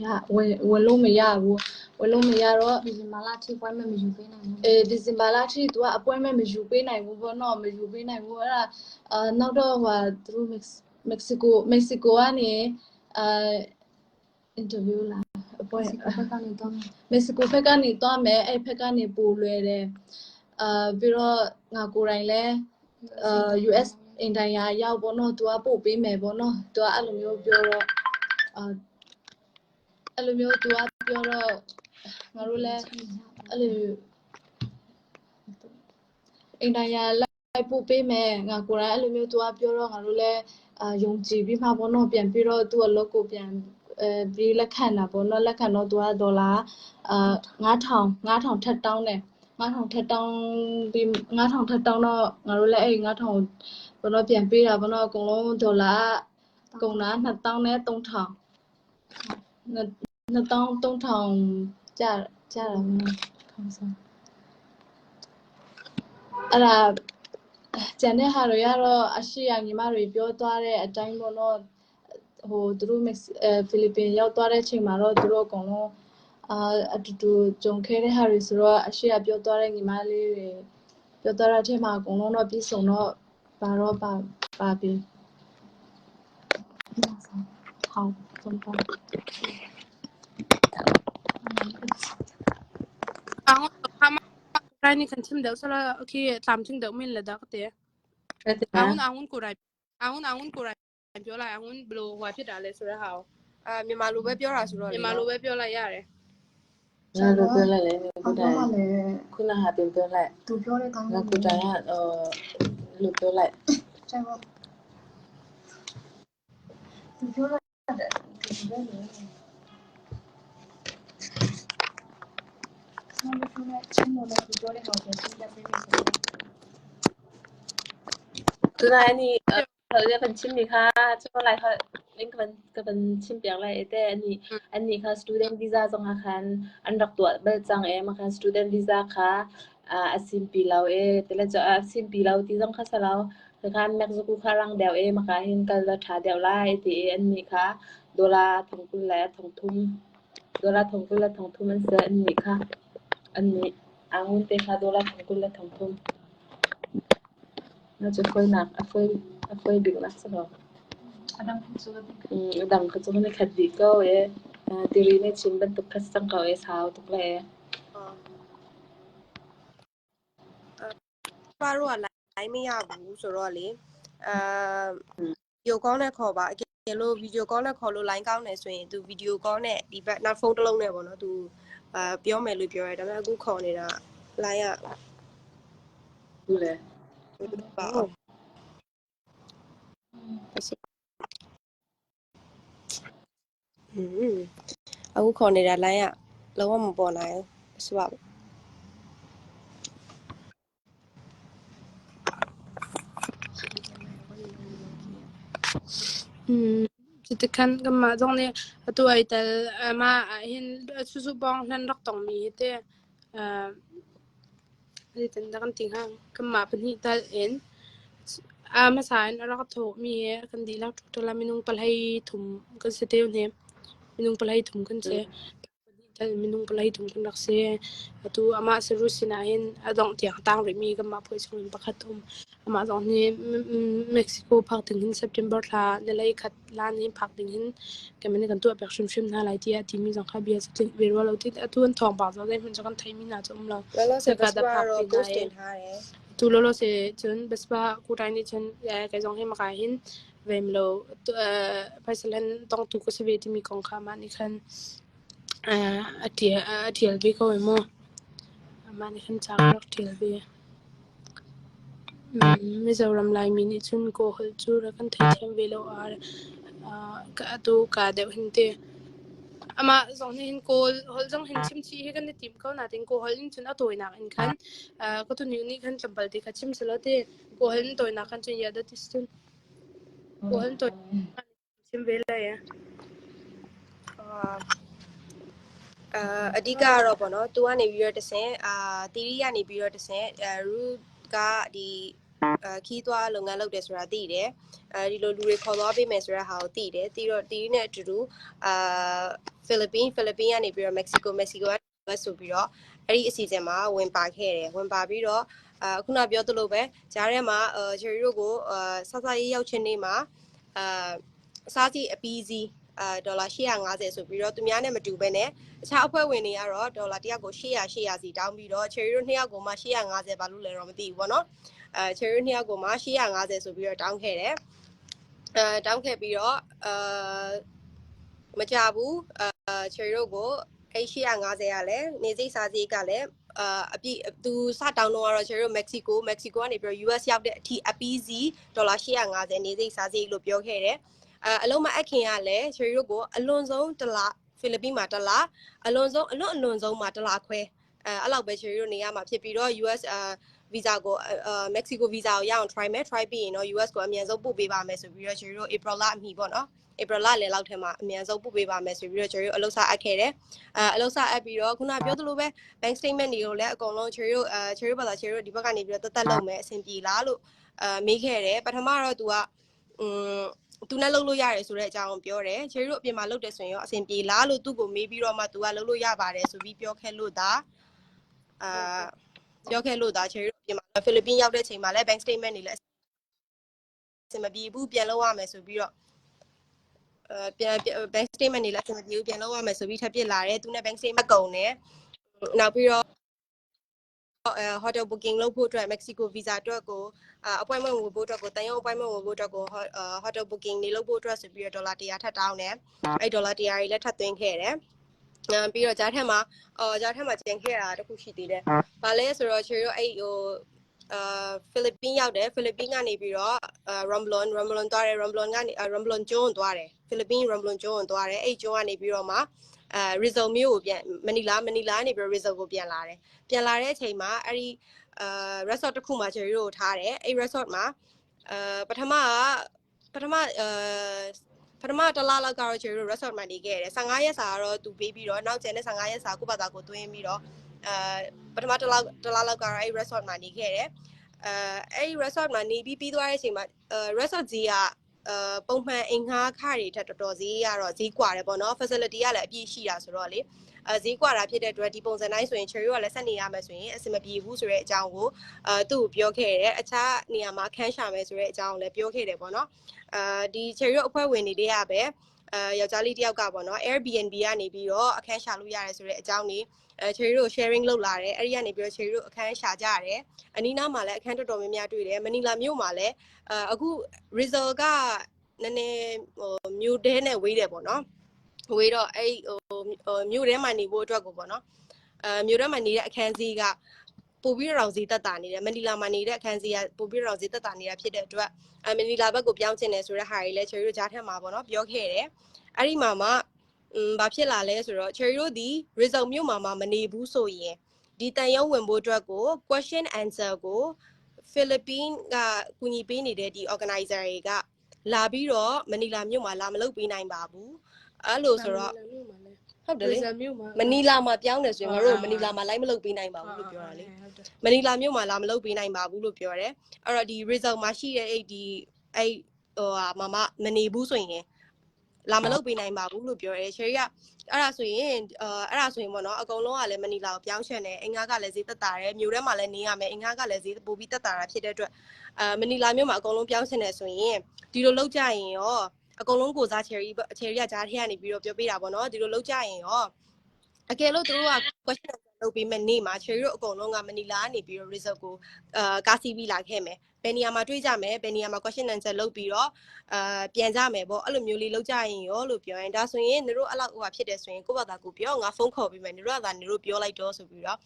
ရဝင်ဝင်လို့မရဘူးဝင်လို့မရတော့ ဒီဇင်ဘာလထိ appointment မယူပေးနိုင်ဘူး အဲဒီဇင်ဘာလထိ तू က appointment မယူပေးနိုင်ဘူးပေါ့နော်မယူပေးနိုင်ဘူးအဲ့ဒါအာနောက်တော့ဟိုသူတို့မက္ကဆီကိုမက္ကဆီကိုကနေအာ interview လာ appointment ဘက်ကနေတော့ မက္ကဆီကိုဘက်ကနေသွားမယ်အဲ့ဘက်ကနေပိုလွယ်တယ်အာပြီးတော့ငါကိုယ်တိုင်လဲအာ US အင်တိုင်ယာရောက်ပေါ့နော် तू ကပို့ပေးမယ်ပေါ့နော် तू ကအဲ့လိုမျိုးပြောတော့အာအဲ့လိုမျိုး तू ကပြောတော့ငါတို့လဲအဲ့လိုအင်တိုင်ယာလိုက်ပို့ပေးမယ်ငါကိုယ်တိုင်အဲ့လိုမျိုး तू ကပြောတော့ငါတို့လဲအာယုံကြည်ပြီးမှပေါ့နော်ပြန်ပြီးတော့သူ့အလုပ်ကိုပြန်အဲပြီးလက်ခံတာပေါ့နော်လက်ခံတော့ तू ကဒေါ်လာအာ9000 9000ထပ်တောင်းတယ်9000ထပ်တောင်းပြီး9000ထပ်တောင်းတော့ငါတို့လည်းအဲ့9000ပေါ့နော်ပြန်ပေးတာပေါ့နော်အကုန်လုံးဒေါ်လာကုန်တာ2000နဲ့3000 2300ကြာကြာတာမဟုတ်ခေါင်းဆောင်အဲ့ဒါကျန်တဲ့ဟာတွေကတော့အရှိရညီမတွေပြောသွားတဲ့အတိုင်းပေါ့နော်ဟိုသူတို့ဖိလစ်ပင်ရောက်သွားတဲ့အချိန်မှာတော့သူတို့အကုန်လုံးအာအတူတူကြုံခဲ့တဲ့ဟာတွေဆိုတော့အရှိရပြောသွားတဲ့ညီမလေးတွေပြောသွားတဲ့အချိန်မှာအကုန်လုံးတော့ပြည့်စုံတော့ပါတော့ပါပါပြီ好怎么办 အောင်ခမရိုင်းနေကန်ချင်းတော့ဆလာโอเคတမ်ချင်းတော့မင်းလက်တော့တဲ့ အဲ့ဒါ အောင်အောင်ကိုရိုင်းအောင်အောင်ကိုရိုင်းပြောလိုက်အောင်ဘလို့ဟိုဖြစ်တာလဲဆိုတဲ့ဟာကို အာမြန်မာလိုပဲပြောတာဆိုတော့ မြန်မာလိုပဲပြောလိုက်ရတယ် ငါတို့ပြောလိုက်လေ အော ကိုတိုင် ်ပြောမှလည်း ခုနဟာပြန်ပြောလိုက် သူပြောတဲ့အတိုင်း ငါကိုတိုင်ကတော့လို့ပြောလိုက် ကျန်တော့သူပြောတဲ့ဒီလိုပဲလေဆောင်းပြောတဲ့ချင်းမော်လည်းသူပြောတဲ့ဟာကိုရှင်းပြပေးနေဆိုတော့ သူနိုင်นี่เออเป็นชิมนี่ค่ะช่วงไรเขาเล่นกันก็เป็นชิมเปียกไรแต่อันนี้อันนี้ค่ะ student visa จงอาคารอันดับตัวเบลจังเอมาค่ะ student visa ค่ะอ่าอซิมปีเราเอแต่ละจะอาซิมปีเราที่จงค่ะสเราคือค่ะเม็กซิโกค่ะรังเดียวเอมาค่ะเห็นกันละทาเดียวไล่ตีอันนี้ค่ะดอลลาร์ทองกุลและทองทุ่มดอลลาร์ทองกุลและทองทุ่มมันเสียอันนี้ค่ะอันนี้อางูนเตค่ะดอลลาร์ทองกุลและทองทุ่มน่าจะค่อยหนักอ่ะค่อยอ่ะค่อยดึงนักสักหน่อย အဒမ်ဆိုတော့ dang ka chung ni khat di ko e tiri ne chim ban tuk khat sang ko e sao tuk le ကျမတို့ကလိုင်းမရဘူးဆိုတော့လေအာဗီဒီယိုကောနဲ့ခေါ်ပါအကယ်လို့ဗီဒီယိုကောနဲ့ခေါ်လို့လိုင်းကောင်းတယ်ဆိုရင်သူဗီဒီယိုကောနဲ့ဒီဘက်နောက်ဖုန်းတစ်လုံးနဲ့ပေါ့နော်သူအာပြောမယ်လို့ပြောရဲဒါပေမဲ့အခုခေါ်နေတာလိုင်းက bu le ပါအောင်อืมအခုခေါ်နေတာလိုင်းကလုံးဝမပေါ်နိုင်ဘူးဆိုပါ อืมจิตคันก็มาตรงนี้ตัวไอแต่มาเห็นสุๆบองนั่นรักตองมีเตเอ่อนี่ตันดังติงหังก็มาเป็นฮิตัลเอ็นอามาสายรักโถมีกันดีแล้วทุกละมินุงปลายถุมกันเสเตียวเนี่ยมินุงปลายถุมกันเสตัลมินุงปลายถุมกันรักเสตัวอามาสรุสินาเห็นอดองเตียงตั้งริมีก็มาพูดชงประคัตอุมอามาตรงนี้เม็กซิโกพักถึงหินเซปเทมเบอร์ลาในไลขัดลานนี้พักถึงหิน ကမင်းကန်တော့ပရှင်ရှင်နာလိုက်တီအတီမီဇန်ခဘီယစတင်ဝေရောလို့တီအတူန်ထောင်ပါဇောတဲ့မန်ကန်ထိုင်မီနာချုံလော လောလောဆယ်ဘတ်ကတော့ post တင်ထားတယ် တူလောလောစေချွန်ဘစပါကူတိုင်းနေချွန်အဲကဲဇောင်းဟိမကဟင်ဝေမလို့အဲဖိုင်ဆလန်တောင်းတူကစဝေတီမီကောင်ခါမနိခန်အဲအတီအတီလဘီကိုမောမနိခန်ချာရောက်တီလဘီမီဇိုရမ်လိုက်မီနိချွန်ကိုဟလချူရကန်ထိုင်ချမ်ဝေလောအာကတူကာဒေဟင်တေ ama zong ni hin kawl hol zong hin chim chi hi kan ni tim ko na tin ko hol in chun a toy nak in khan ko tu ni ni khan tlambal te kha chim selo te ko hol in toy nak kan chun ya da tis chun ko hol toy chim ve la ya အာအဓိကကတော့ပေါ့နော်သူကနေပြီးတော့တဆင်အာတီရီကနေပြီးတော့တဆင်အဲ root ကဒီ အခီးသွားလုပ်ငန်းလုပ်တယ်ဆိုတာသိတယ်အဲဒီလိုလူတွေခေါ်သွားပေးမယ်ဆိုတဲ့ဟာကိုသိတယ်သိတော့တီးနဲ့အတူတူအာဖိလစ်ပင်းဖိလစ်ပင်းကနေပြီးတော့မက္ကဆီကိုမက္ကဆီကိုကဆိုပြီးတော့အဲ့ဒီအစီအစဉ်မှာဝင်ပါခဲ့တယ်ဝင်ပါပြီးတော့အာခုနပြောသလိုပဲဂျားထဲမှာအာချယ်ရီတို့ကိုအာဆဆရေးရောက်ချင်းနေမှာအာစားစီအပီးစီအာဒေါ်လာ850ဆိုပြီးတော့သူများနဲ့မတူဘဲနဲ့အခြားအဖွဲ့ဝင်တွေကတော့ဒေါ်လာတယောက်ကို800 800စီတောင်းပြီးတော့ချယ်ရီတို့နှစ်ယောက်ကိုမှ850ဘာလို့လဲတော့မသိဘူးပေါ့နော်အဲချယ်ရီတို့နှစ်ယောက်ကိုမှ850ဆိုပြီးတော့တောင်းခဲ့တယ်အဲတောင်းခဲ့ပြီးတော့အာမကြဘူးအာချယ်ရီတို့ကိုအဲ့850ရလဲနေစိတ်စားစိတ်ကလည်းအာအပြည့်သူစတောင်းတော့ကတော့ချယ်ရီတို့မက္ကဆီကိုမက္ကဆီကိုကနေပြီးတော့ US ရောက်တဲ့အထိအပီးစီဒေါ်လာ850နေစိတ်စားစိတ်လို့ပြောခဲ့တယ်အဲအလုံးမအခင်ကလည်းချယ်ရီတို့ကိုအလွန်ဆုံးတစ်လဖိလစ်ပင်းမှာတစ်လအလွန်ဆုံးအလွန်အလွန်ဆုံးမှာတစ်လခွဲအဲအဲ့လောက်ပဲချယ်ရီတို့နေရမှာဖြစ်ပြီးတော့ US အာ visa ကိုအာမက္ကဆီကို visa ကိုရအောင် try မယ် try ပြီးရင်တော့ US ကိုအမြန်ဆုံးပို့ပေးပါမယ်ဆိုပြီးတော့ချယ်ရီတို့ April လအမီပေါ့နော် April လလယ်လောက်ထဲမှာအမြန်ဆုံးပို့ပေးပါမယ်ဆိုပြီးတော့ချယ်ရီတို့အလုပ်စအပ်ခဲ့တယ်အဲအလုပ်စအပ်ပြီးတော့ခုနပြောသလိုပဲ bank statement တွေကိုလည်းအကုန်လုံးချယ်ရီတို့အဲချယ်ရီဘာသာချယ်ရီတို့ဒီဘက်ကနေပြီးတော့တက်တက်လုပ်မယ်အဆင်ပြေလားလို့အဲမေးခဲ့တယ်ပထမတော့ तू ကอืมသူနဲ့လုပ်လို့ရတယ်ဆိုတဲ့အကြောင်းကိုပြောတယ်ချယ်ရီတို့အပြင်မှာလုပ်တယ်ဆိုရင်ရောအဆင်ပြေလားလို့သူ့ကိုမေးပြီးတော့မှ तू ကလုပ်လို့ရပါတယ်ဆိုပြီးပြောခဲ့လို့ဒါအာပြောခဲ့လို့ဒါချယ်ရီတို့အပြင်မှာဖိလစ်ပင်းရောက်တဲ့အချိန်မှာလည်း bank statement တွေလည်းအဆင်မပြေဘူးပြန်လုပ်ရမယ်ဆိုပြီးတော့အဲပြန် bank statement တွေလည်းအဆင်မပြေဘူးပြန်လုပ်ရမယ်ဆိုပြီးထပ်ပြစ်လာတယ်သူနဲ့ bank statement ကုန်တယ်နောက်ပြီးတော့အဲ hotel booking လုပ်ဖို့အတွက် Mexico visa အတွက်ကို appointment ဝင်ဖို့အတွက်ကိုတန်ရုံ appointment ဝင်ဖို့အတွက်ကို hotel booking နေလုပ်ဖို့အတွက်ဆိုပြီးတော့ဒေါ်လာ100ထပ်တောင်းတယ်အဲ့ဒေါ်လာ100ကြီးလည်းထပ်သွင်းခဲ့တယ်အဲပြီးတော့ကြားထက်မှာအော်ကြားထက်မှာကျန်ခဲ့တာတခုရှိသေးတယ်။ဘာလဲဆိုတော့ချေတို့အဲ့ဟိုအာဖိလစ်ပင်းရောက်တယ်ဖိလစ်ပင်းကနေပြီးတော့အာ Romblon Romblon သွားတယ် Romblon ကနေ Romblon ကျွန်းကိုသွားတယ်ဖိလစ်ပင်း Romblon ကျွန်းကိုသွားတယ်အဲ့ကျွန်းကနေပြီးတော့မှအဲ Rizal မြို့ကိုပြန်မနီလာမနီလာကနေပြီးတော့ Rizal ကိုပြန်လာတယ်ပြန်လာတဲ့အချိန်မှာအဲ့ဒီအာ resort တစ်ခုမှာချယ်ရီတို့ထားတယ်အဲ့ resort မှာအာပထမကပထမအာပထမတစ်လလောက်ကတော့ချယ်ရီတို့ resort မှာနေခဲ့တယ်15ရက်စာကတော့သူပေးပြီးတော့နောက်ကျန်တဲ့15ရက်စာကိုယ့်ဘာသာကိုသွင်းပြီးတော့အာပထမတစ်လတစ်လလောက်ကတော့အဲ့ resort မှာနေခဲ့တယ်အဲအဲ့ resort မှာနေပြီးပြီးသွားတဲ့အချိန်မှာအဲ resort ကြီးကအဲပုံမှန်အိမ်ငှားခတွေထက်တော်တော်ဈေးကတော့ဈေးကွာတယ်ပေါ့နော် facility ကလည်းအပြည့်ရှိတာဆိုတော့လေအဲဈေးကွာတာဖြစ်တဲ့အတွက်ဒီပုံစံတိုင်းဆိုရင် cherry ကလည်းဆက်နေရမယ်ဆိုရင်အဆင်မပြေဘူးဆိုတဲ့အကြောင်းကိုအဲသူ့ကိုပြောခဲ့တယ်အခြားနေရာမှာခန်းရှာမယ်ဆိုတဲ့အကြောင်းကိုလည်းပြောခဲ့တယ်ပေါ့နော်အဲဒီ cherry အဖွဲ့ဝင်တွေတည်းကပဲအဲယောက်ျားလေးတယောက်ကပေါ့နော် Airbnb ကနေပြီးတော့အခန်းရှာလို့ရတယ်ဆိုတဲ့အကြောင်းတွေအဲ cherry တို့ sharing လုပ်လာတယ်အဲ့ဒီကနေပြီးတော့ cherry တို့အခန်းရှာကြရတယ်အနီးနားမှာလည်းအခန်းတော်တော်များများတွေ့တယ်မနီလာမြို့မှာလည်းအဲအခု Rizal ကနည်းနည်းဟိုမြို့တဲနဲ့ဝေးတယ်ပေါ့နော်ဝေးတော့အဲ့ဟိုမြို့ထဲမှာနေဖို့အတွက်ကိုပေါ့နော်အဲမြို့ထဲမှာနေတဲ့အခန်းစီးကပို့ပြီးတော့ဈေးတက်တာနေတယ်မနီလာမှာနေတဲ့အခန်းစီးကပို့ပြီးတော့ဈေးတက်တာနေတာဖြစ်တဲ့အတွက်အမနီလာဘက်ကိုပြောင်းချင်တယ်ဆိုတဲ့ဟာတွေလည်းချယ်ရီတို့ကြားထက်မှာပေါ့နော်ပြောခဲ့တယ်အဲ့ဒီမှာမှအင်းဘာဖြစ်လာလဲဆိုတော့ချယ်ရီတို့ဒီ Rizal မြို့မှာမှမနေဘူးဆိုရင်ဒီတန်ရုံးဝင်ဖို့အတွက်ကို question answer ကိုဖိလစ်ပင်းကကူညီပေးနေတဲ့ဒီ organizer တွေကလာပြီးတော့မနီလာမြို့မှာလာမလုပ်ပေးနိုင်ပါဘူးအဲ့လိုဆိုတော့ဟုတ်တယ်လေ ရီဇာမြို့မှာ မနီလာမှာပြောင်းတယ်ဆိုရင်ငါတို့မနီလာမှာလိုက်မလုပ်ပေးနိုင်ပါဘူးလို့ပြောတာလေ ဟုတ်တယ် မနီလာမြို့မှာလာမလုပ်ပေးနိုင်ပါဘူးလို့ပြောတယ်အဲ့တော့ဒီ result မှာရှိတဲ့အဲ့ဒီအဲ့ဟိုဟာမမမနေဘူးဆိုရင်လာမလုပ်ပေးနိုင်ပါဘူးလို့ပြောတယ်ချယ်ရီကအဲ့ဒါဆိုရင်အဲ့ဒါဆိုရင်ပေါ့နော်အကုန်လုံးကလည်းမနီလာကိုပြောင်းချင်တယ်အင်္ဂါကလည်းဈေးသက်တာတယ်မြို့ထဲမှာလည်းနေရမယ်အင်္ဂါကလည်းဈေးပိုပြီးသက်တာတာဖြစ်တဲ့အတွက်အာမနီလာမြို့မှာအကုန်လုံးပြောင်းချင်တယ်ဆိုရင်ဒီလိုလုပ်ကြရင်ရောအကုန်လုံးကိုစားချယ်ရီချယ်ရီကကြားထဲကနေပြီးတော့ပြောပေးတာပေါ့နော်ဒီလိုလုပ်ကြရင်ရောအကယ်လို့သူတို့က question လုပ်ပေးမဲ့နေ့မှာချယ်ရီတို့အကုန်လုံးကမနီလာကနေပြီးတော့ result ကိုအာကားစီးပြီးလာခဲ့မယ်ဘယ်နေရာမှာတွေ့ကြမယ်ဘယ်နေရာမှာ question answer လုပ်ပြီးတော့အာပြန်ကြမယ်ပေါ့အဲ့လိုမျိုးလေးလုပ်ကြရင်ရောလို့ပြောရင်ဒါဆိုရင်တို့အဲ့လောက်ဟိုဟာဖြစ်တယ်ဆိုရင်ကိုယ့်ဘာသာကိုပြောငါဖုန်းခေါ်ပြီးမယ်တို့ကသာတို့ပြောလိုက်တော့ဆိုပြီးတော့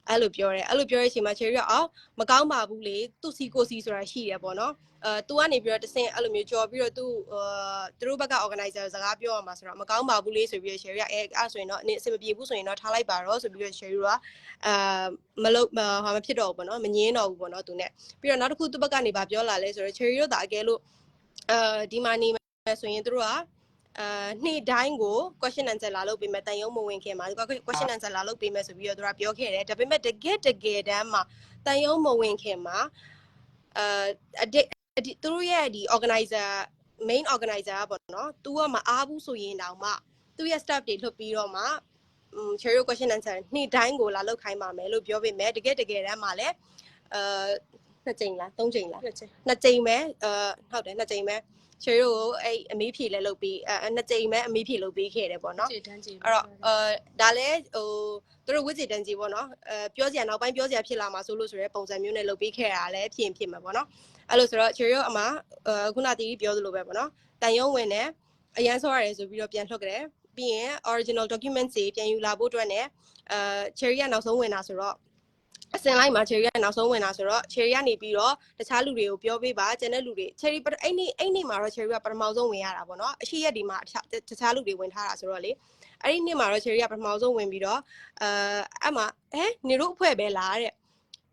အဲ့လိုပြောတယ်အဲ့လိုပြောတဲ့အချိန်မှာချယ်ရီကအော်မကောင်းပါဘူးလေသူ့စီကိုစီဆိုတာရှိရပေါ့နော်အဲသူကနေပြီးတော့တဆင့်အဲ့လိုမျိုးကြော်ပြီးတော့သူအာသူတို့ဘက်က organizer စကားပြောရမှာဆိုတော့မကောင်းပါဘူးလေဆိုပြီးတော့ share ရအဲအဲ့ဆိုရင်တော့အဆင်မပြေဘူးဆိုရင်တော့ထားလိုက်ပါတော့ဆိုပြီးတော့ share ကအာမလုပ်ဟာမဖြစ်တော့ဘူးပေါ့နော်မငင်းတော့ဘူးပေါ့နော်သူနဲ့ပြီးတော့နောက်တစ်ခုသူ့ဘက်ကနေဗာပြောလာလဲဆိုတော့ cherry တို့ဒါအကဲလို့အဲဒီမှာနေမယ်ဆိုရင်သူတို့ကအာနေ့တိုင်းကို question answer လာလုပ်ပေးမယ်တန်ရုံမဝင်ခင်မှာ question answer လာလုပ်ပေးမယ်ဆိုပြီးတော့သူကပြောခဲ့တယ်ဒါပေမဲ့တကယ်တကယ်တမ်းမှာတန်ရုံမဝင်ခင်မှာ အဲသူတို့ရဲ့ဒီ organizer main organizer ပေါ့နော်။ तू ကမအားဘူးဆိုရင်တောင်မှသူ့ရဲ့ staff တွေလွှတ်ပြီးတော့မှ cherry question answer နေ့တိုင်းကိုလာလောက်ခိုင်းပါမယ်လို့ပြောပေးမယ်တကယ်တကယ်တမ်းမှာလည်းအဲနှစ်ကြိမ်လားသုံးကြိမ်လား နှစ်ချိန် နှစ်ကြိမ်ပဲအဲဟုတ်တယ်နှစ်ကြိမ်ပဲချေတို့ကိုအဲ့အမေးဖြေလဲလုပ်ပြီးအဲနှစ်ကြိမ်ပဲအမေးဖြေလုပ်ပြီးခဲ့တယ်ပေါ့နော် ခြေတန်းကြီး အဲ့တော့အဲဒါလည်းဟိုသူတို့ဝစ်စီတန်ကြီးပေါ့နော်အဲပြောစရာနောက်ပိုင်းပြောစရာဖြစ်လာမှာဆိုလို့ဆိုရဲပုံစံမျိုးနဲ့လုပ်ပြီးခဲ့တာလည်းဖြစ်ရင်ဖြစ်မှာပေါ့နော်အဲ့လိုဆိုတော့ချေတို့အမအဲခုနတီးပြောသလိုပဲပေါ့နော်တန်ရုံးဝင်တယ်အရန်ဆော့ရတယ်ဆိုပြီးတော့ပြန်လွှတ်ကြတယ်ပြီးရင် original document တွေပြန်ယူလာဖို့အတွက် ਨੇ အဲ cherry ကနောက်ဆုံးဝင်တာဆိုတော့အစင်လိုက်မှာ cherry ကနောက်ဆုံးဝင်တာဆိုတော့ cherry ကနေပြီးတော့တခြားလူတွေကိုပြောပေးပါကျန်တဲ့လူတွေ cherry ပထအဲ့နေ့အဲ့နေ့မှာတော့ cherry ကပထမဆုံးဝင်ရတာပေါ့နော်အရှိရက်ဒီမှာတခြားလူတွေဝင်ထားတာဆိုတော့လေအဲ့ဒီနေ့မှာတော့ cherry ကပထမဆုံးဝင်ပြီးတော့အဲအဲ့မှာဟဲနေတို့အဖွဲ့ပဲလားတဲ့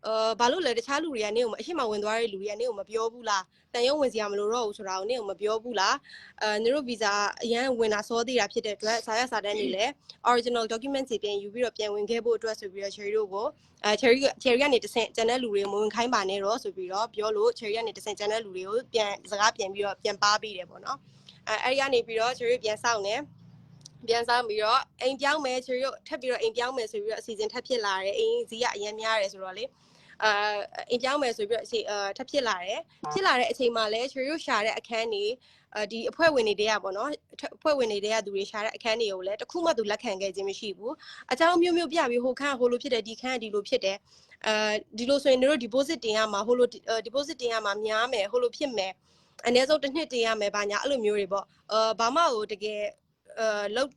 အဲဘာလို့လဲတခြားလူတွေကနေကိုအရှိမဝင်သွားတဲ့လူတွေကနေကိုမပြောဘူးလားတန်ရုံဝင်စရာမလိုတော့ဘူးဆိုတာကိုနေကိုမပြောဘူးလားအဲနေတို့ဗီဇာအရန်ဝင်တာစောသေးတာဖြစ်တဲ့အတွက်စာရွက်စာတမ်းတွေလည်း original document တွေပြန်ယူပြီးတော့ပြန်ဝင်ခဲ့ဖို့အတွက်ဆိုပြီးတော့ cherry တို့ကိုအဲ cherry cherry ကနေတဆင့်ကျန်တဲ့လူတွေကိုမဝင်ခိုင်းပါနဲ့တော့ဆိုပြီးတော့ပြောလို့ cherry ကနေတဆင့်ကျန်တဲ့လူတွေကိုပြန်စကားပြန်ပြီးတော့ပြန်ပါပေးတယ်ပေါ့နော်အဲအဲ့ဒီကနေပြီးတော့ cherry ပြန်စောင့်နေပြန်ဆောင်ပြီးတော့အိမ်ပြောင်းမယ် cherry တို့ထပ်ပြီးတော့အိမ်ပြောင်းမယ်ဆိုပြီးတော့အစီအစဉ်ထပ်ဖြစ်လာတယ်အိမ်ဈေးကအရင်များတယ်ဆိုတော့လေအဲအိမ်ပြောင်းမယ်ဆိုပြီးတော့အစီအဲထပ်ဖြစ်လာတယ်ဖြစ်လာတဲ့အချိန်မှာလဲ cherry တို့ရှာတဲ့အခန်းတွေအဲဒီအဖွဲ့ဝင်တွေတည်းကပေါ့နော်အဖွဲ့ဝင်တွေတည်းကသူတွေရှာတဲ့အခန်းတွေကိုလည်းတခုမှသူလက်ခံခဲ့ခြင်းမရှိဘူးအကြောင်းမျိုးမျိုးပြပြီးဟိုခန်းဟိုလိုဖြစ်တယ်ဒီခန်းဒီလိုဖြစ်တယ်အဲဒီလိုဆိုရင်တို့ deposit တင်ရမှာဟိုလို deposit တင်ရမှာများမယ်ဟိုလိုဖြစ်မယ်အနည်းဆုံးတစ်နှစ်တင်ရမယ်ဘာညာအဲ့လိုမျိုးတွေပေါ့အဲဘာမှဟိုတကယ်အဲလုတ